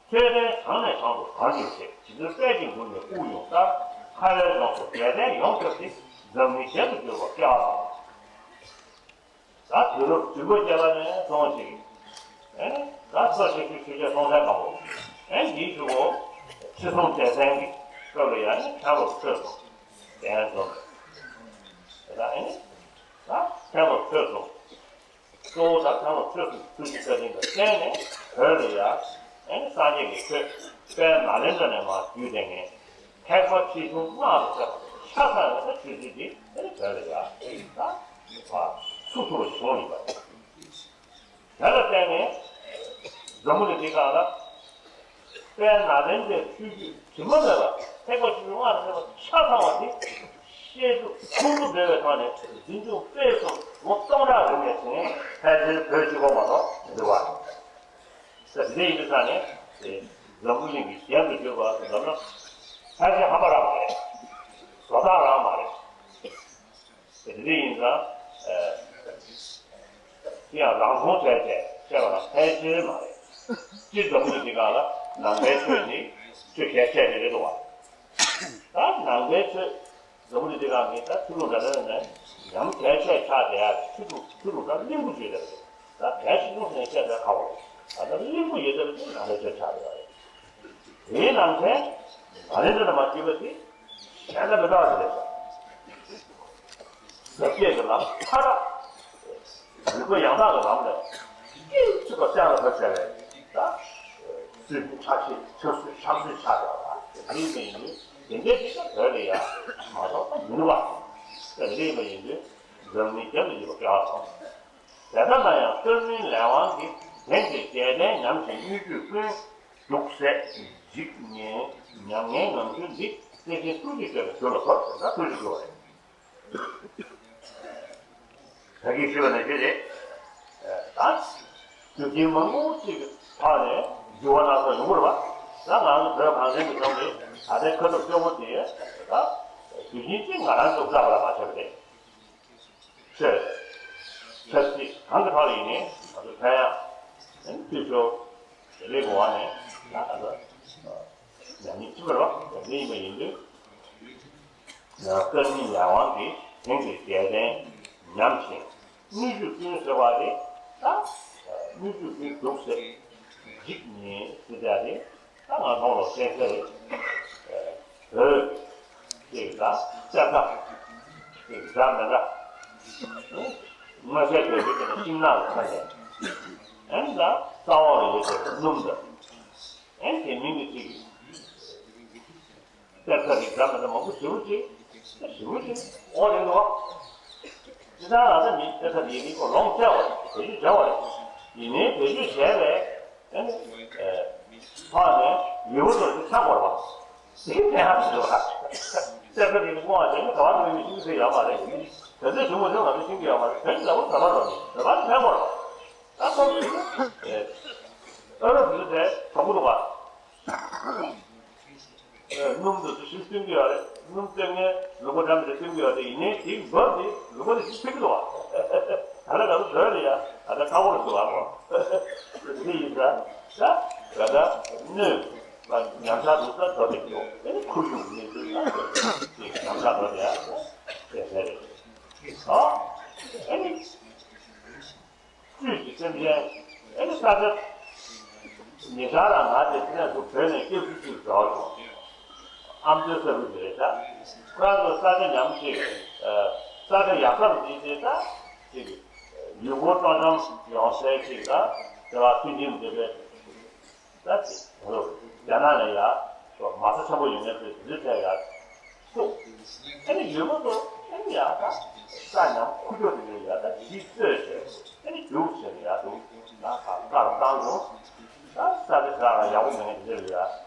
ཐོས་ལྡན་བྱང་ནས་བྱང་དུ་དར་ཞིང་རྒྱས། རྗེ་བཙུན་དཔལ་གྱི་མགུལ་ནས་དབུགས་དབྱུང་ལྟར། ཁ་བའི་ལྗོངས་སུ་རྒྱལ་བསྟན་ཡོངས་ཁྱབ་སྟེ། འཛམ་གླིང་གཞན་དུ་གྱུར་པ་སྐལ་བ་བཟང་། ད་དུས་རབས་བདུན་པ་བརྒྱད་པ་ནས་བཟུང་ཞིག་ཨེ་ནི་ད་ས་ཆེན་པོའི་ཆོས་རྒྱལ་སྲོང་བཙན་སྒམ་པོ། ཨེ་འདིའི་གཞུག་གུ་ཁྲི་སྲོང་ལྡེ་བཙན་གྱི་སྐབས་ལ་ཡང་ནི་ཕན་བློ་ཆོས་སུ་ལྡན་སོང་། དེ་དག་ཨེ་ནི་ད་ཕན་བློ་ཆོས་སུ། གཙོ་བོ་ད་ཕན་བློ་ཆོས་སུ་ཐུགས་ཀྱི་བཀའ་དྲིན་དང་བརྟེན་ནས་བོད་ལ་ཡང་ཨེ་ནི་སངས་རྒྱས་ཀྱི་ཆོས་དཔལ་ནཱ་ལེནྡྲ་ནས་མར་བརྒྱུད་དེ་ངས། ཐེག་པ་ཆེ་ཆུང་སྔགས་ལ་ཆ་ཚང་བའི་ཆོས་ཚུལ་འདི་བོད་ལ་ཡང་ཚུགས་ཐུབ་པ་བྱུང་ཡོད་པ་རེད། དེ་ལ་བརྟེན་ནས་འཛམ་བུ་གླིང་འདི་སྒང་ལ་དཔལ་ནཱ་ལེནྡྲའི་ཆོས་བརྒྱུད་དྲི་མ་མེད་པ་ཐེག་པ་ཆེ་ཆུང་སྔགས་ལ་ཆ་ཚང་བ་འདི་བཤད་སྒྲུབ་སྲུང་སྒྲུབ་འབྲེལ་བའི་ཐོག་ནས་འཛིན་སྐྱོང་སྤེལ་གསུམ་ལོ་སྟོང་ཕྲག་རིང་ནས་བྱུང་ཕལ་ཆེར་བོད་གཅིག་པོ་མ་གཏོགས་མི་འདུག་བ། ཟེར་དེ་འདྲ་ཡིན་པའི་ཆ་ནས་དེ་འཛམ་བུ་གླིང་གི་གཞན་དུ་གྱུར་པ་ཟེར་ན་ཕལ་ཆེར་ཧམ་པ་རང་མ་རེད། བཟོ་ལྟ་རང་མ་རེད། དེ་འདྲ་ཡིན་ཙང་དེ་ཡང་རང་སྲུང་བྱས་བྱས་བཤད་པ་རང་ཕལ་ཆེར་མ་རེད། སྤྱིར་འཛམ་བུ་གླིང་འདི་སྒང་ལ་ནང་པའི་ཆོས་ནི་ཆོས་གལ་ཆེ་རེ་རེ་འདུག་བ། ད་ནང་པའི་ཆོས། འཛམ་བུ་གླིང་འདི་སྒང་གི་ད་ཆོས་ལུགས་འདྲ་འདྲ་ནས་ཉམས་གལ་ཆེ་ཆགས་བསྡད་ཡ་ཆོས་ལུགས་ཆོས་ལུགས་ད་གླིང་བུ་བརྗོད་བསྡད་པ་རེད། ད་གལ་ཆེ་ཆུང་ཟེར་ནས་བཤད་ཚད་ཁག་པོ་རེད། ད་ལྟ་གླིང་བུ་ཡོད་ཚད་ལ་ཆོས་ནང་ལ་ཆོས་ཆགས་བསྡད་པ་རེད། དེའི་ནང་ཚན་ནཱ་ལེནྡྲ་ནས་མར་བརྒྱུད་པ་དེ་གཞན་དང་མི་འདྲ་བ་ཞིག་རེད། ཟབ་རྒྱས་ཀྱི་ལམ་མཐའ་དག་རིག་པ་ཡང་དག་གི་ལམ་ལས་སྐད་ཅིག་པ་གཏན་ལ་ཕབ་བྱ་བའི་ད་སྲོལ་རྒྱུན་ཕྲ་ཤེས་ཕྱག་སྲོལ་ཕྱག་སྲོལ་ཆགས་ཡོད་པ་དེ་འདྲའི་མི་ཡིན་དུས་དེ་འདྲའི་ཅིག་ད་བོད་ལ་ཡང་མ་གཏོགས་མི་འདུག་པ། དེ་འདྲའི་མི་ཡིན་དུས་འཛམ་གླིང་རྒྱབ་ཏུ་ཡོད་པ་དགའ་བ་སོང་། དེ་ལྟར་ན་ཡང་སྐལ་མིན་ལས་དབང་གིས་དེང་གི་རྒྱལ་བསྟན་ཉམས་ཤིང་སྣོད་བཅུད་ཀུན་སྡུག་ཟད་འཇིག་ཉེན་ཉམ་ངའི་ངང་ཚུལ་འདི་བརྩེ་ཆེན་ཐུགས་རྗེ་ཆེ་བའི་དུས་ལ་བབ་ཟེར་ན་ཐུགས་རྗེ་ཆེ་བ་རེད། ད་གིན་ཞུས་པ་ནང་བཞིན་རེད། ད་རྒྱུ་རྐྱེན་མང་པོ་ཅིག་གི་ཐོག་ནས་འགྱུར་བ་སྣ་ཚོགས་ཡོང་གི་རེད་པ། ད་ང་ཚོ་བོད་གངས་ཅན་གྱི་ལྗོངས་ཀྱི་ད་ལྟའི་ཁ་ཐུག་སྐྱོ་པོ་དེ་ད་རྒྱུ་རྐྱེན་ཅིག་ང་རང་ཚོ་བསགས་པ་ལ་མ་ཆགས་པ་རེད། ཆོས། ཆབ་སྲིད་གང་གི་ཐོག་ལ་ཡིན་ནའི་ང་ཚོ་ཕན་ཡག་འཐུས་ཤོར་རེ་གོ་བ་ནས་ད་ལྟ་ཉམས་ཉེས་ཆེན་པོ་རེད་པ། དེ་ཡིན་པ་ཡིན་དུས་སྐལ་མིན་ལས་དབང་གིས་དེང་གི་རྒྱལ་བསྟན་ཉམས་ཤིང་སྣོད་བཅུད་ཀུན་ཟེར་བ་རེད། ད་སྣོད་བཅུད་ཀུན་སྡུག་ཟད་འཇིག་ཉེན་ཟེར་ཡག་རེད། ད་ང་ཚོ་ལ་བཤད་ས་རེད། བོད་ཅིག་དང་གསེར་ཁ་ཅིག་འདྲ་མི་འདྲ། ང་ཚོའི་བོད་བརྒྱུད་ཀྱི་ཤིང་ནགས་ལ་ཁ་ཤས། ཨན་ད་ས་འོག་ལ་ཡོད་པའི་སྣུམ་དང་། ཨན་དེ་མིན་གྱི་ཅིག་གསེར་ཁ་རིགས་འདྲ་མི་འདྲ་མང་པོ་ཞེ་པོ་ཅིག་ཞེ་པོ་ཅིག་འོ་རེད་འདུག་པ། ཅི་ལྟར་ང་ཚོ་མི་གསེར་ཁ་རིགས་ཀྱི་ལོངས་སྤྱད་པ་རེད། བེད་སྤྱོད་བྱས་པ་རེད། ཡིན་ནའི་བེད་སྤྱོད་བྱས་པས། ཨ་ནི། ཕར་ནས་ཡུལ་དུ་ཆགས་པར་བ། དེ་ཕན་ཧ་ཅང་ཆེ་བ། གསེར་ཁ་དེ་བསྔོ་བ་བྱས་ནས་ག་བ་ནས་མི་ཤིང་ཚེ་ཡོད་མ་རེད། དེ་ཚོའི་བྱུང་མ་བྱུང་ང་ཚོ་ཤེས་ཀྱི་ཡོད་མ་རེད། བོད་ཀྱི་ལ་བུ་ག་བ་རོ་ནི་བོད་པ་ནི་ཕན་པ་རོ། ད་ཁོང་ཚོས་ཨ་རོ་དེ་ཚོ་དེ་གྲོགས་པོ་འདུག་ག་སྣུམ་དུ་ཞིབ་སྟོན་གྱི་ཡོད་རེད། སྣུམ་སྟོན་མཁན་ལུག་པ་འདྲ་མི་འདྲ་སྟོན་གྱི་ཡོད་རེད། ཡིན་ནའི་དེའི་འབབ་དེ་ལུག་པ་དེ་ཞིབ་ཕེབས་ཀྱི་འདུག་བ། ད་ལྟ་ང་ཚོ་བོད་ལ་ཡ་ད་ལྟ་ཁ་བོར་འདུག་བ་གོ། དེ་ཡིན་ཙང་ད་ད་ལྟ་སྣོད་ཉམས་ཆག་འདུག་ས་འདོད་པའི་འདུག་ཨེ་ནི་ཁོར་ཡུག་གནས་ཚུལ་ད་ཉམས་ཆག་འདོད་ཡ་དེ་ཟེར་རེད། ཨ་ཨེ་ནི། བཅུད་ཀྱི་སེམས་ཅན། ཨེ་ནི་ས་ཆ། ཉེ་ཆར་ལ་ང་དེ་ཚོ་ནས་ཚུར་བོད་ནས་སྐྱབས་བཅོལ་ཅིག་འགྲོ་བྱུང་། ཨ་མདོའི་ས་ཁུལ་དེ་རེད་ཤག་ཁོ་རང་ཚོ་ས་ཆ་ཉམས་ཅིག་ས་ཆ་ཡག་ས་རུ་འགྲིལ་ཏེ་ད་ཅིག་ཡུལ་སྐོར་སྤྲོ་འཆམ་ཡོང་སའི་ཅིག་ད་དེ་བ་མཐུན་རྐྱེན་འདེབས་པའི། ད་ཅིག་རྒྱ་ནག་ནས་ཡ་མ་རྩ་ཆེན་པོ་ཡོད་མཁན་ཚོས་དེ་ཚོའི་གྲས་ཡ་སུ། ཨ་ནི་ཡུལ་མི་ཚོ་ཨ་ནི་ཡ་ད་ས་ཉམས་ཁུག་ཀྱོག་དེ་ཚོ་ཡ་ད་གཞི་གཙོས་བྱས་ཨ་ནི་རྒྱུགས་བྱས་ནས་ཡ་འདུག་ན་ད་བཀའ་བཏང་བྱུང་། ད་ས་དེ་ས་ཡག་པོ་མེད་མཁན་དེ་ཚོ་ཡ་ད་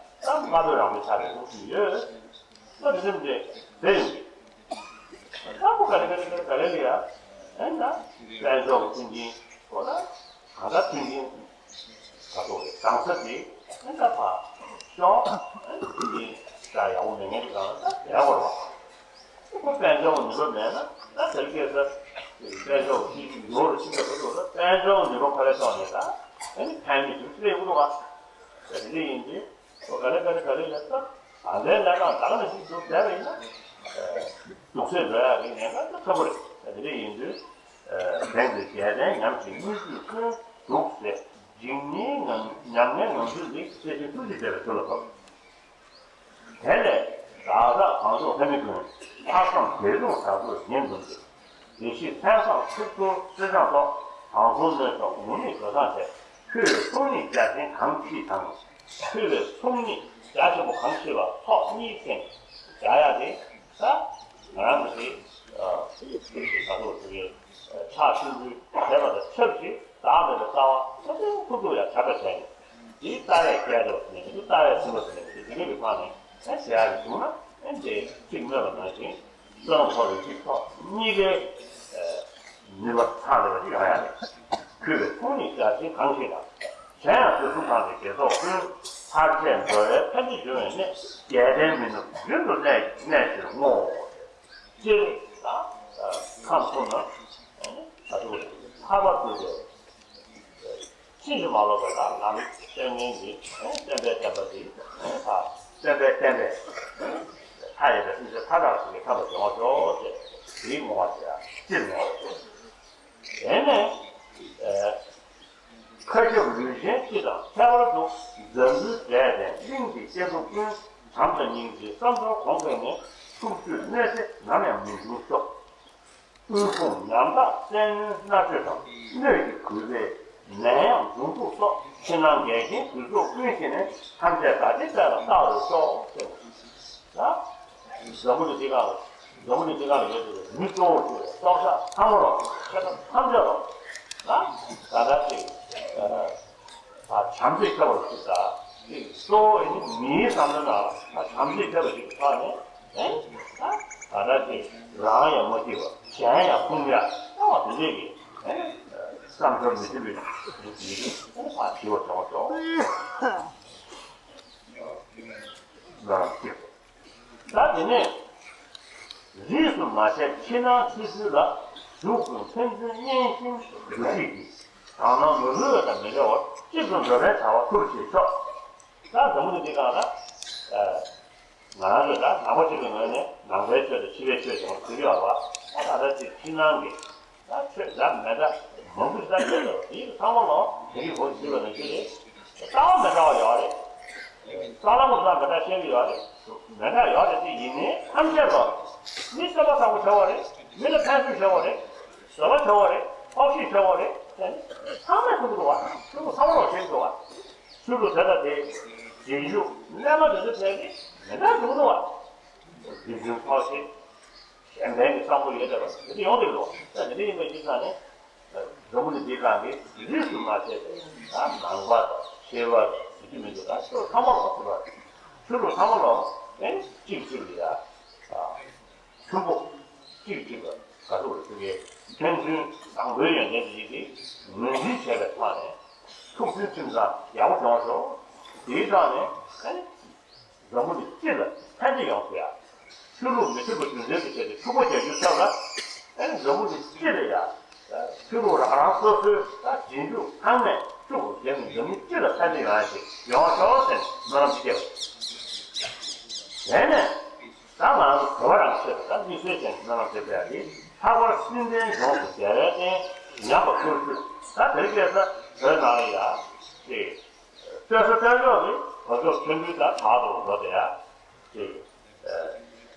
དམའ་འབེབས་རང་མོས་ཆགས་ཏེ་འདུག་གི་ཡོད། ད་དེ་ཚོ་དེ་བསྡད་ཡོང་གི། ད་ཁོ་ག་རེ་ག་རེ་ག་རེ་ག་རེ་ལ་ཡ་ཨ་ནི་ད་དཔལ་འབྱོར་གྱི་མཐུན་རྐྱེན་ཁོ་ན། གང་ལྟར་མཐུན་རྐྱེན་ག་ཚོད་རེད་གང་ས་དེ་ཨེ་ད་ཕར་ཤོག་ཨེ་མཐུན་རྐྱེན་ད་ཡག་པོ་མེད་མཁན་དེ་གང་ལ་ད་བསྡད་དགོས་རེད་བ། ཁོ་དཔལ་འབྱོར་ནུས་པ་མེད་ན་ད་དེ་སྐད་ཆ་དཔལ་འབྱོར་ཤེས་ཀྱི་ཡོད་རེད་ཤེས་ཀྱི་རེད་འདུག་ད་དཔལ་འབྱོར་ནུས་པ་ཁོ་རའི་ཐོག་ནས་ད་ཨེ་ནི་ཕན་མི་ཞིག་སླེབས་ཀྱི་འདུག་བ། དེ་འདྲ་ཡིན་དུས་ཁོ་ག་ལེ་ག་ལེ་ག་ལེ་ལ་ད་ད་ལྟའི་གནས་སྟངས་ད་ག་ནང་བཞིན་འདུག་བསྡད་པ་ཡིན་ན་དུག་སེལ་འགྲོ་ཡག་གི་ཉེན་ཁ་ད་ཁག་པོ་རེད། དེ་འདྲ་ཡིན་དུས། དེང་གི་རྒྱལ་བསྟན་ཉམས་ཤིང་སྣོད་བཅུད་ཀུན་སྡུག་ཟད་འཇིག་ཉེན་ངང་ཉམ་ངའི་ངང་ཚུལ་འདི་བརྩེ་ཆེན་ཐུགས་རྗེ་ཆེ་བའི་ཚུལ་ལ་ཕབ། དེ་ལས་བདག་ཅག་གངས་ལྗོངས་ལྷ་མི་ཀུན། ལྷག་བསམ་རྒྱ་གཞུང་དྲག་པོས་ཉེན་འཛོམས་ཏེ། བདེ་སྐྱིད་ཕུན་སུམ་ཚོགས་པའི་སྲིད་བྱང་ཐོག་དང་ཚོགས་སྣོད་སོགས་ངུར་སྨྲིག་འགྲོ་སྟངས་ཆེ། མཐུ་བའི་ཚོགས་གཉིས་རྒྱ་ཆེན་གང་མཆིས་དང་། མཐུ་བའི་ཚོགས་གཉིས་རྒྱ་ཆེན་པོ་གང་མཆིས་པ་ཚོགས་གཉིས་ཐེངས་རྒྱག་ཡག་དེ་ད་ང་རང་ཚོ་དེ་ག་ཚོད་དེ་གའི་ཕྱག་མཆོད་འབུལ་བྱས་པ་དང་ཆབས་ཅིག་བདག་མེད་པའི་རྩ་བ་ཚོ་ཚོ་ཁུ་ཁུ་ཡང་བྱ་དགའ་བྱས་ནས་དེའི་རྩ་བའི་སྐལ་རེ་བ་ཟེར་ནས་མི་འདུག་རྩ་བའི་སེམས་པ་ཟེར་ནས་མི་འདུག་དེ་འདྲ་གི་ཐོག་ནས་ཨེ་བྱེད་ཡག་གི་བྱུང་ན་ཨེ་འདི་གཅིག་སྨོས་པ་ནང་བཞིན། གསོན་ཐོག་ལ་གཅིག་ཐོག་གཉིས་ཀའི་ནུས་པ་ཚང་བ་ཞིག་ཡོང་ཡ་རེད། མཐུ་བའི་ཚོགས་གཉིས་རྒྱ་ཆེན་གང་མཆིས་དང་། གཞན་ཡང་དུས་གསུམ་གང་དུ་དགེ་ཚོགས་ཀུན། ཐར་ཆད་འགྲོ་བའི་ཕན་བདེ་འབྱུང་བའི་གནས། རྒྱལ་བསྟན་མི་ནུབ་རྒྱུན་དུ་གནས་གནས་ཕྱིར་བསྔོ། སྤྱིར་ཁམས་གསུམ་ན་ད་དུ་ཐར་པ་དགོས་པའི། ཕྱིན་ཅི་མ་ལོག་པའི་ལམ་སྟོན་མཁན་གྱི་བསྟན་པའི་བསྟན་པ་འདི་བསྟན་པའི་བསྟན་པས་མཐའ་ཡས་པའི་སེམས་ཅན་མཐའ་དག་ཞིག་གི་ཐར་པ་བྱུང་བ་ཤོག་ཅེས་དེའི་བསྔོ་བ་བྱེད་ཡ་སྤྱིར་བསྔོ་བ་ཞོག་དེ་ནས་མཁའ་ཁྱབ་རིན་ཆེན་སྤྱི་དང་ཁྱད་པར་དུ་འཛམ་བུའི་གྲས་དང་གླིང་གི་སྐྱེ་འགྲོ་ཀུན་བྱམས་དང་སྙིང་རྗེའི་བསམ་སྦྱོར་གོང་འཕེལ་ནས་སྲུང་སྐྱོབ་གནོད་འཚེ་ནམ་ཡང་མི་འབྱུང་ཤོག་ཀུན་སློང་ཉམ་ཐག་བཙན་གནོན་མནར་གཅོད་དང་། སྣོད་ཀྱི་རྒུད་པའི་ནད་ཡམས་མདུང་རྩུབ་སོགས། ཕྱི་ནང་འགལ་རྐྱེན་རྒུད་ཚོགས་ཀུན་ཞི་ནས། ཐམས་ཅད་བདག་བསྐྱེད་རྩལ་ལ་བལྟ་བར་ཤོག་ཟེར་བ། ན། འཛམ་བུ་གླིང་འདི་སྒང་ལ། འཛམ་བུ་གླིང་འདི་སྒང་ལ་ཡོད་པའི་མི་གཙོ་བོར་གྱུར་པའི་སྲོག་ཆགས་ཚང་མ་ལོ། ཆེ་ཕྲ་ཐམས་ཅད་ལོ། ན། ད་ལྟ་ཅིག་ཨ། བྱམས་བརྩེས་ཁྱབ་པ་ཞིག་དང་། ཅིག་གཙོ་བོ་ནི་མིའི་བསམ་བློའི་ནང་ལ་བྱམས་བརྩེས་ཁྱབ་པ་ཞིག་གི་ཐོག་ནས། ཨེ། ད་ལྟ་ཅིག་རང་ཡང་མ་སྐྱིད་པ། གཞན་ཡང་ཕུང་ཡ། ཨ། དེ་འདྲས་ཀྱི། ཨེ། བསམ་སྦྱོར་མི་མཐུན་པའི་མི་ཞིག་ཨེ། ཕར་ཞི་བར་བྱ་བ་ཤོག་ང་རང་སྐྱིད་པ། ད་དེ་ནས་རིས་སུ་མ་ཆད་ཕྱི་ནང་ཕྱི་ཚུལ་ལ། གཟུགས་ཀུན་ཕན་ཚུན་གཉེན་ཞིང་འདུ་ཤེས་ཀྱིས། དག་སྣང་མི་འཁྲུལ་བ་དང་མི་འབྲལ་བར། གཅིག་ཏུ་འགྲོ་བའི་བྱ་བ་ཐུགས་བསྐྱེད་ཤོག་ད་འཛམ་བུ་གླིང་འདི་སྒང་ལ། ཨ། ང་རང་ཚོ་ད་ནང་པ་ཞིག་གི་ངོས་ནས་ནང་པའི་ཆོས་དང་ཕྱི་པའི་ཆོས་ཀྱང་ཟེར་གྱི་ཡོད་པ། ད་ལྟ་ཅིག་ཕྱི་ནང་གི། ད་ཆོས་འདྲ་མི་འདྲ་མང་པོ་ཞིག་ད་ཡོད་དོ། དེ་ཚང་མ་ལོ་དེ་རིང་བོད་ཀྱི་ལོ་ནས་ཤེས་རེད། ལྟ་བ་མི་འདྲ་བ་ཡོད་རེད། ས་ལམ་ཁོ་ཚང་མི་འདྲ་བཤད་ཀྱི་ཡོད་རེད། མི་འདྲ་ཡོད་རེད། དེ་ཡིན་ནའི་ཐམས་ཅད་ལོ་མི་སེམས་པ་བཟང་པོ་བྱེད་པ་རེད། མི་ལ་ཕན་ཐོགས་བྱེད་པ་རེད། བཟོད་པ་བྱེད་པ་རེད། ཐབས་ཤེས་བྱེད་པ་རེད། དེ་ནི་ཚང་མས་གསུང་གི་འདུག་བ། ཆོས་ལུགས་ཚང་མ་ལོ་བཤད་ཀྱི་འདུག་བ། ཆོས་ལུགས་དེ་དང་དེ་རྗེས་འཇུག་རྣལ་མ་དེ་ཚོ་བྱས་ཏེ་མི་འདྲ་འདུག་འདུག་བ། རྗེས་འཇུག་ཐབས་ཤེས། གཞན་ཕན་གྱི་བསམ་བློ་ཡོད་བསྡད་པ་དེ་འདྲ་ཡོང་བསྡད་ཀྱི་འདུག་ད་དེ་འདྲ་ཡིན་པའི་རྒྱུ་མཚན་ནི། འཛམ་བུ་གླིང་འདིའི་སྒང་གི་རིས་སུ་མ་ཆད་པའི་ད་ནང་པ་དང་ཕྱི་པ་དང་ཟེར་རྒྱུ་མི་འདུག་ད་ཆོས་ཚང་མ་ལོ་ཟེར་བ། ཆོས་ལུགས་ཚང་མ་ལོ་ཨེ་གཅིག་གཅིག་ལ་ཡ། མཐུན་པོ་གཅིག་གཅིག་ལ་དགའ་ཕྱོགས་ལ་ཐུག་གི་ཕན་ཚུན་བཟང་པོའི་ཡོན་ཏན་དེ་ཡིན་ཏེ་ངོས་འཛིན་བྱས་པའི་ཐོག་ནས་ཐུགས་མཐུན་ཁྲིམས་གཙང་ཡག་པོ་བྱུང་སོང་། དེའི་ཐོག་ནས་ཨེ། འཛམ་བུ་གླིང་སྤྱི་ལ་ཕན་བདེ་ཡོང་ཐུབ་ཡ། ཆོས་ལུགས་མི་མཐུན་པ་རྒྱུ་མཚན་དུ་བྱས་ཏེ་འཁྲུག་པ་རྒྱག་རྒྱུའི་ཚབ་ལ། ཨེ་འཛམ་བུ་གླིང་སྤྱི་ལ་ཡ། ཆོས་ལུགས་རང་རང་སོ་སོའི་ད་རྗེས་འཇུག་ཚང་མས་ཤུགས་རྒྱབ་ནས་འཛམ་གླིང་སྤྱི་ལ་ཕན་བདེ་ཡོང་ཡ་ཞིག་ཡོང་ཤོག་ཟེར་ནས་སྨོན་ལམ་ཅིག་བརྒྱབ། དེ་ནས་ད་ང་ཚོ་བོད་པ་རང་ཆེད་དུ་ད་དམིགས་བསལ་ཅན་གྱི་སྨོན་ལམ་ཅིག་བརྒྱབ་ཡ་དེ། ལྷག་པར་སྲིད་མཐའི་ལྗོངས་སུ་རྒྱལ་བའི་བསྟན་ཉམས་པ་སོར་ཆུད། ད་དེ་སྐད་ཆ་བོད་ནང་ལ་ཡ་ཅིག་སྤྱོད་ས་སྤྱོད་ཕྱོགས་ཀྱི་བོད་ཕྱོགས་ཆེན་པོའི་ད་དྲག་ཏུ་འགྲོ་བསྡད་ཡ། ཅིག་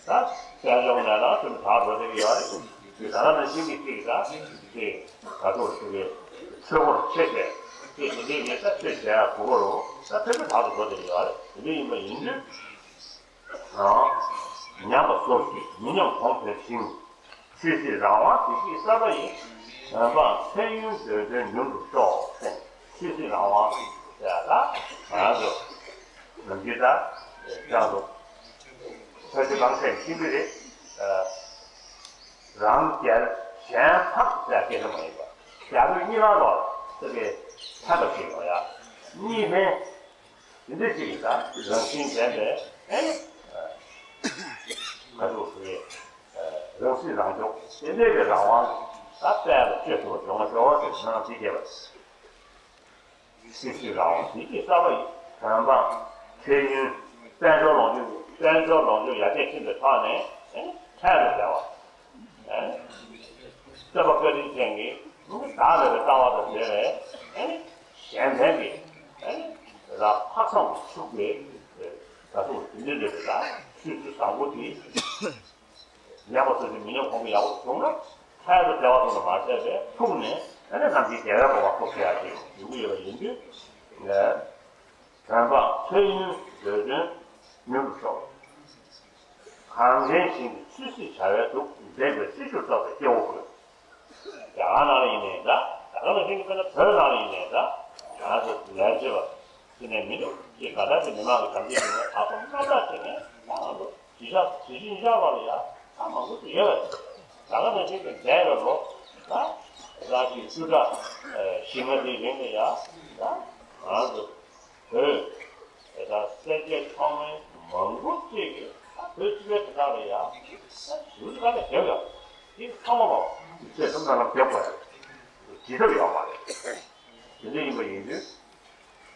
ད་སྤྱོད་ཕྱོགས་ནས་ལ་ཆེན་པོ་དྲག་འགྲོ་བསྡད་ཀྱི་ཡོད་རེད། ཅིག་ད་ལྟ་ནང་བཞིན་གྱི་ཅིག་ད་ཅིག་ད་ཐུག་ཅིག་གི་ཆོས་སྐོར་ཆེ་ཆེ་ཅིག་དེ་འདྲའི་ཉེ་ས་ཆོས་བྱེད་ཡ་གོ་གོ་རུ་ད་ཕན་ཚུན་དྲག་ཏུ་འགྲོ་བསྡད་ཀྱི་ཡོད་རེད། དེ་འདྲ་ཡིན་པ་ཡིན་དུས། ཉམས་པ་སོར་ཆུད་མི་ཉམས་གོང་འཕེལ་ཞིང་། ཆོས་སྲིད་རང་དབང་བདེ་སྐྱིད་གསར་པ་ཡི། བོད་འབངས་ཕན་ཡོན་འདོད་དོན་མྱུར་འགྲུབ་ཤོག་ཟེར། ཆོས་སྲིད་རང་དབང་ཟེར་ཡ་ད་ང་ཚོ་ནམ་རྒྱུན་ད་ཅང་ཚོ་ཕལ་ཆེར་མང་ཆེ་ཤེས་ཀྱི་རེད། རང་རྒྱལ་གཞན་ཕམ་ཟེར་ཡ་སྐད་ཆ་མ་ཡིན་པ། རྒྱལ་པོའི་གཉིས་ལ་ལོག་ཟེར་བའི་ཚན་པ་ཞིག་ཡོང་ཡ། གཉིས་ཕན། དེ་འདྲ་ཞིག་ཡིན་ཙང་རང་བཞིན་ལྡན་པའི་ཨེ་ནི་ག་ཚོད་ཟེར་རང་སྲིད་རང་སྐྱོང་དེ་འདྲ་གི་རང་དབང་གི་ད་དཔལ་ལ་སྤྱོད་ཐུབ་པ་བྱུང་བ་ཤོག་ཟེར་ནང་དེ་རྒྱས་པ། སྲིད་ཞིའི་རང་དབང་བདེ་སྐྱིད་གསར་པ་ཡི། བོད་འབངས་ཕན་ཡོན་དཔལ་འབྱོར་ལོངས་སྤྱོད་དཔལ་འབྱོར་ལོངས་སྤྱོད་ཡར་རྒྱས་ཕྱིན་པའི་ཐོག་ནས་ཨེ་ནི་འཕྲལ་དུ་བདེ་བ། ཨེ་ནི་སྟོན་པ་བཀའ་དྲིན་ཅན་གྱིས་བདག་མེད་པའི་ལྟ་བ་དང་འབྲེལ་བའི་ཨེ་ནི་གཞན་ཕན་གྱི་ཨེ་ནི་ར་ལྷག་བསམ་དུ་ཕྱུག་པའི་ད་དུང་དེ་འདྲའི་འདྲ་བའི་ད་ཆོས་ཚུལ་བཟང་པོ་དེ་ཉམས་པ་སོར་ཆུད་མི་ཉམས་གོང་འཕེལ་ཡག་པོ་བྱུང་ན་འཕྲལ་དུ་བདེ་བ་ཐོབ་པ་མ་ཟད་པའི་ཐུགས་ནས་ཨེ་ནི་ནམ་མཁའི་བདེ་བའི་སྤོབས་པ་ཐོབ་ཐུབ་ཡག་ཅིག་ཡོང་གི་ཡོད་པ་ཡིན་དུས། བོད་འབངས་ཕན་ཡོན་འདོད་དོན་མྱུར་དུ་ཤོག་གངས་ཅན་ཞིང་གི་ཆོས་སྲིད་བྱ་བའི་དུག་འཛེགས་པའི་སྲི་ཞུར་གཏོགས་པའི་སྐྱེ་བོ་ཀུན། རྒྱ་གར་ནང་ལ་ཡིན་ནའི་འདྲ། ད་ག་ནང་བཞིན་གྱི་དཔེར་ན་བོད་ནང་ལ་ཡིན་ནའི་འདྲ། ང་ཚོ་ལས་བྱེད་པ་ཅི་ནས་མི་འདུག་ཅེས་ག་ད་ཅིག་མི་མང་གི་དམ་ཚིག་བྱེད་མཁན་ཨ་ཁུ་རྣམ་དག་བྱེད་མཁན་ད་ང་ཚོ་ཇི་ཤ་ཇི་ཞིང་ཤ་བ་ལ་ཡ་ད་མང་པོ་ཅིག་ཡོད་པ་རེད། ད་ག་ནང་བཞིན་གྱི་འདས་པའི་ལོ་ད་ར་ཅིག་བཅུ་ཕྲག་བཞི་ལྔ་དེའི་རིང་ལ་ཡ་ད་ང་ཚོ་བོད་དེ་དག་སེར་སྐྱ་མཆོག་དམན་མང་པོ་ཅིག་གིས་ད་བོད་སྤྱི་པའི་དེ་དག་ལ་ཡང་ཞིབ་ཀ་ནས་བརྒྱབ་ཡོད། དེ་ཚང་མ་ལོ་ཚད་ཙམ་ཙམ་ལ་བརྒྱབ་དགོས་ཡ་ཇི་ལྟར་ཡོད་མ་རེད། དེ་འདྲ་ཡིན་པ་ཡིན་དུས་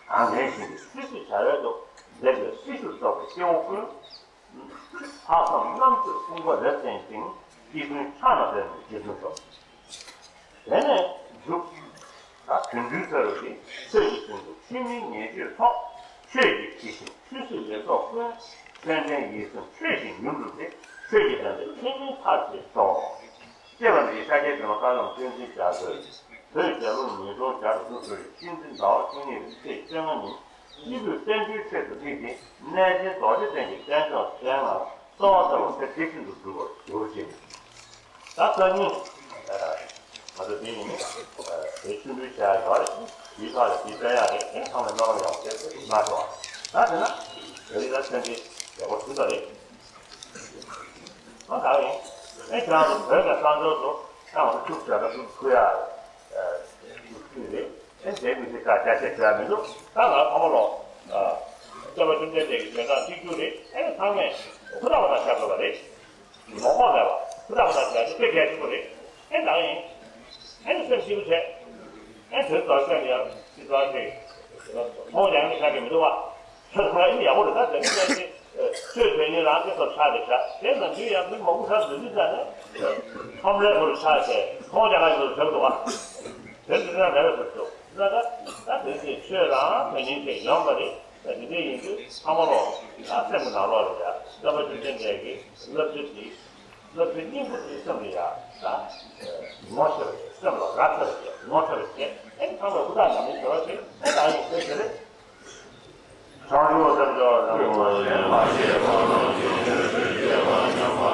གང་ལྟར་ཞིང་གི་སྲིད་ཞུ་བྱ་བའི་ཐོག་འདས་པའི་སྲི་ཞུར་གཏོགས་པའི་སྐྱེ་བོ་ཀུན། ལྷག་བསམ་རྣམ་དཔྱོད་དཔུང་པ་རེ་བཙན་ཅིང་། སྐྱེ་ཀུན་ཕྱག་ན་པདྨོས་རྗེས་བཟུང་ཤོག་དེ་ནས་མཇུག་ད་དོན་འགྲུལ་ཚར་བ་དེ་ཆོས་ཀྱི་དོན་དུ་ཆོས་མིན་ཉེས་སྤྱོད་ཚོགས། ཆོས་ཀྱི་དྲི་ཞིམ་ཆོས་སྲིད་ལེགས་ཚོགས་ཀུན། སེམས་ཅན་ཡིད་སེམས་ཆོས་བཞིན་མྱུར་འགྲུབ་སྟེ། ཆོས་ཀྱི་དོན་དུ་ཕན་ཕྱིར་མཐར་ཕྱིན་ཤོག་ཅེས་པ་འདི་ཤཱཀྱའི་བྱེ་མ་བཀའ་གདམས་བསྟན་འཛིན་རྒྱ་མཚོས་བོད་རྒྱལ་ལོ་ཉིས་སྟོང་བརྒྱ་དང་དྲུག་ཅུ་རེ་གཅིག་འཛིན་ཟླ་བ་བཅུ་གཉིས་པའི་ཚེས་བཅོ་ལྔ་ཉིན་སྐྱེས་བུ་བསྟན་འགྲོའི་ཆེད་དུ་བསྒྲིགས་ཏེ་གནས་ཆེན་རྡོ་རྗེ་གདན་གྱི་གདན་ལྕོག་གདན་ལ་གསོལ་བ་བཏབ་པ་དེ་དེ་བཞིན་དུ་འགྲུབ་པར་གྱུར་ཅིག་ད་ལྟ་ཉིན། ང་ཚོ་དེ་ཡིན་ནི། དེ་ཆུ་འབུལ་བྱ་ཡག་ཡོད་རེད། དེའི་ཐོག་ལ་དེ་སྟོན་ཡག་རེད། དེ་ཚང་མས་མནོ་རོགས་ཡོང་ཟེར་ཞུ་གི་ཡོད། ད་དེ་ན་བོད་རིགས་ལ་སེམས་ཅན་ཡག་པོ་ཞུ་ད་རེད། ཨ་ད་ཡིན། ཨེ་ཁྱེད་རང་ཚོ་བོད་ནས་བསམ་ཚུལ་དུ་ཨ་ང་ཚོ་ཐུགས་བྱ་ད་ཐུགས་ཁུར་ཡག་ཞུ་རེད། ཨེ་དེ་མི་ཚེ་ཁ་བྱ་བྱེད་བྱ་མི་འདུག་ད་ང་ཚང་མ་ལོ། སྐྱབས་མགོན་ཆེན་པོ་མཆོག་གི་ཞལ་གྲངས་གཅིག་གྱུར་རེད། ཨེ་ཚང་མས་ཧུར་ཐག་པ་དང་བྱ་དགོས་པ་རེད། ལོག་པ་མེད་པ་ཧུར་ཐག་པ་དང་བྱ་རྒྱུ་དཔེ་གལ་ཆེན་པོ་རེད། ཨེ་ནང་ཡིན། ཨེ་ནི་སེམས་སྐྱིད་པོ་བྱས། ཨེ་དོན་དག་སྐྱོན་ཡང་སྲིད་དོན་ཞིག་མཐོང་ཡང་ནི་ཆགས་ཀྱི་མི་འདུག་བ། ཆོས་ཚང་མ་ཨེ་ནི་ཡག་པོ་རེད། ད་དེ་ནི་ཅན་གྱི་ཆོས་དོན་གཉིས་རང་སྐྱེ་སོགས་ཆགས་རེད་བྱ། དེ་ནང་དུས་ཡང་མི་མང་པོ་ཆགས་འདུག་དུས་ཙང་ནས་ཁྲོམ་རའི་སྐོར་ཆགས་བྱས་མཐོང་རྒྱ་གར་ཡོད་ཟེར་གི་འདུག་བ། དེ་འདི་ན་མེད་པ་ཟེར་འདུག་ད་ད་ད་དེ་ཚེ་ཆོས་རང་དོན་གཉིས་ཆེད་ཡོང་པ་རེད། ད་དེ་འདྲ་ཡིན་དུས་ཚང་མ་ལོ་ད་སེམས་ཀྱི་ནང་ལོགས་ལ་ཡ་བསྟན་པ་བཅོམ་ལྡན་འདས་ཀྱི་བསླབ་བྱ་དེ་བསླབ་བྱ་སྙིང་པོ་དེ་སེམས་ལ་ཡ་ད་ངོ་ཤེས་པ་བྱས། སེམས་ལ་རག་ཤེས་པ་བྱས། ངོ་ཤེས་པ་བྱས། ཨེ་ཚང་མ་ཧུར་ཐག་ནང་མི་འགྱུར་བ་བྱས། ཨེ་ད་ཡིན་དེ་དེ་རེད། བྱང་ཆུབ་སེམས་མཆོག་རིན་པོ་ཆེ་མ་སྐྱེས་པ་ནམ་ཞིག་ཆོས་ཀྱི་སྐྱེ་བ་མྱོང་བ་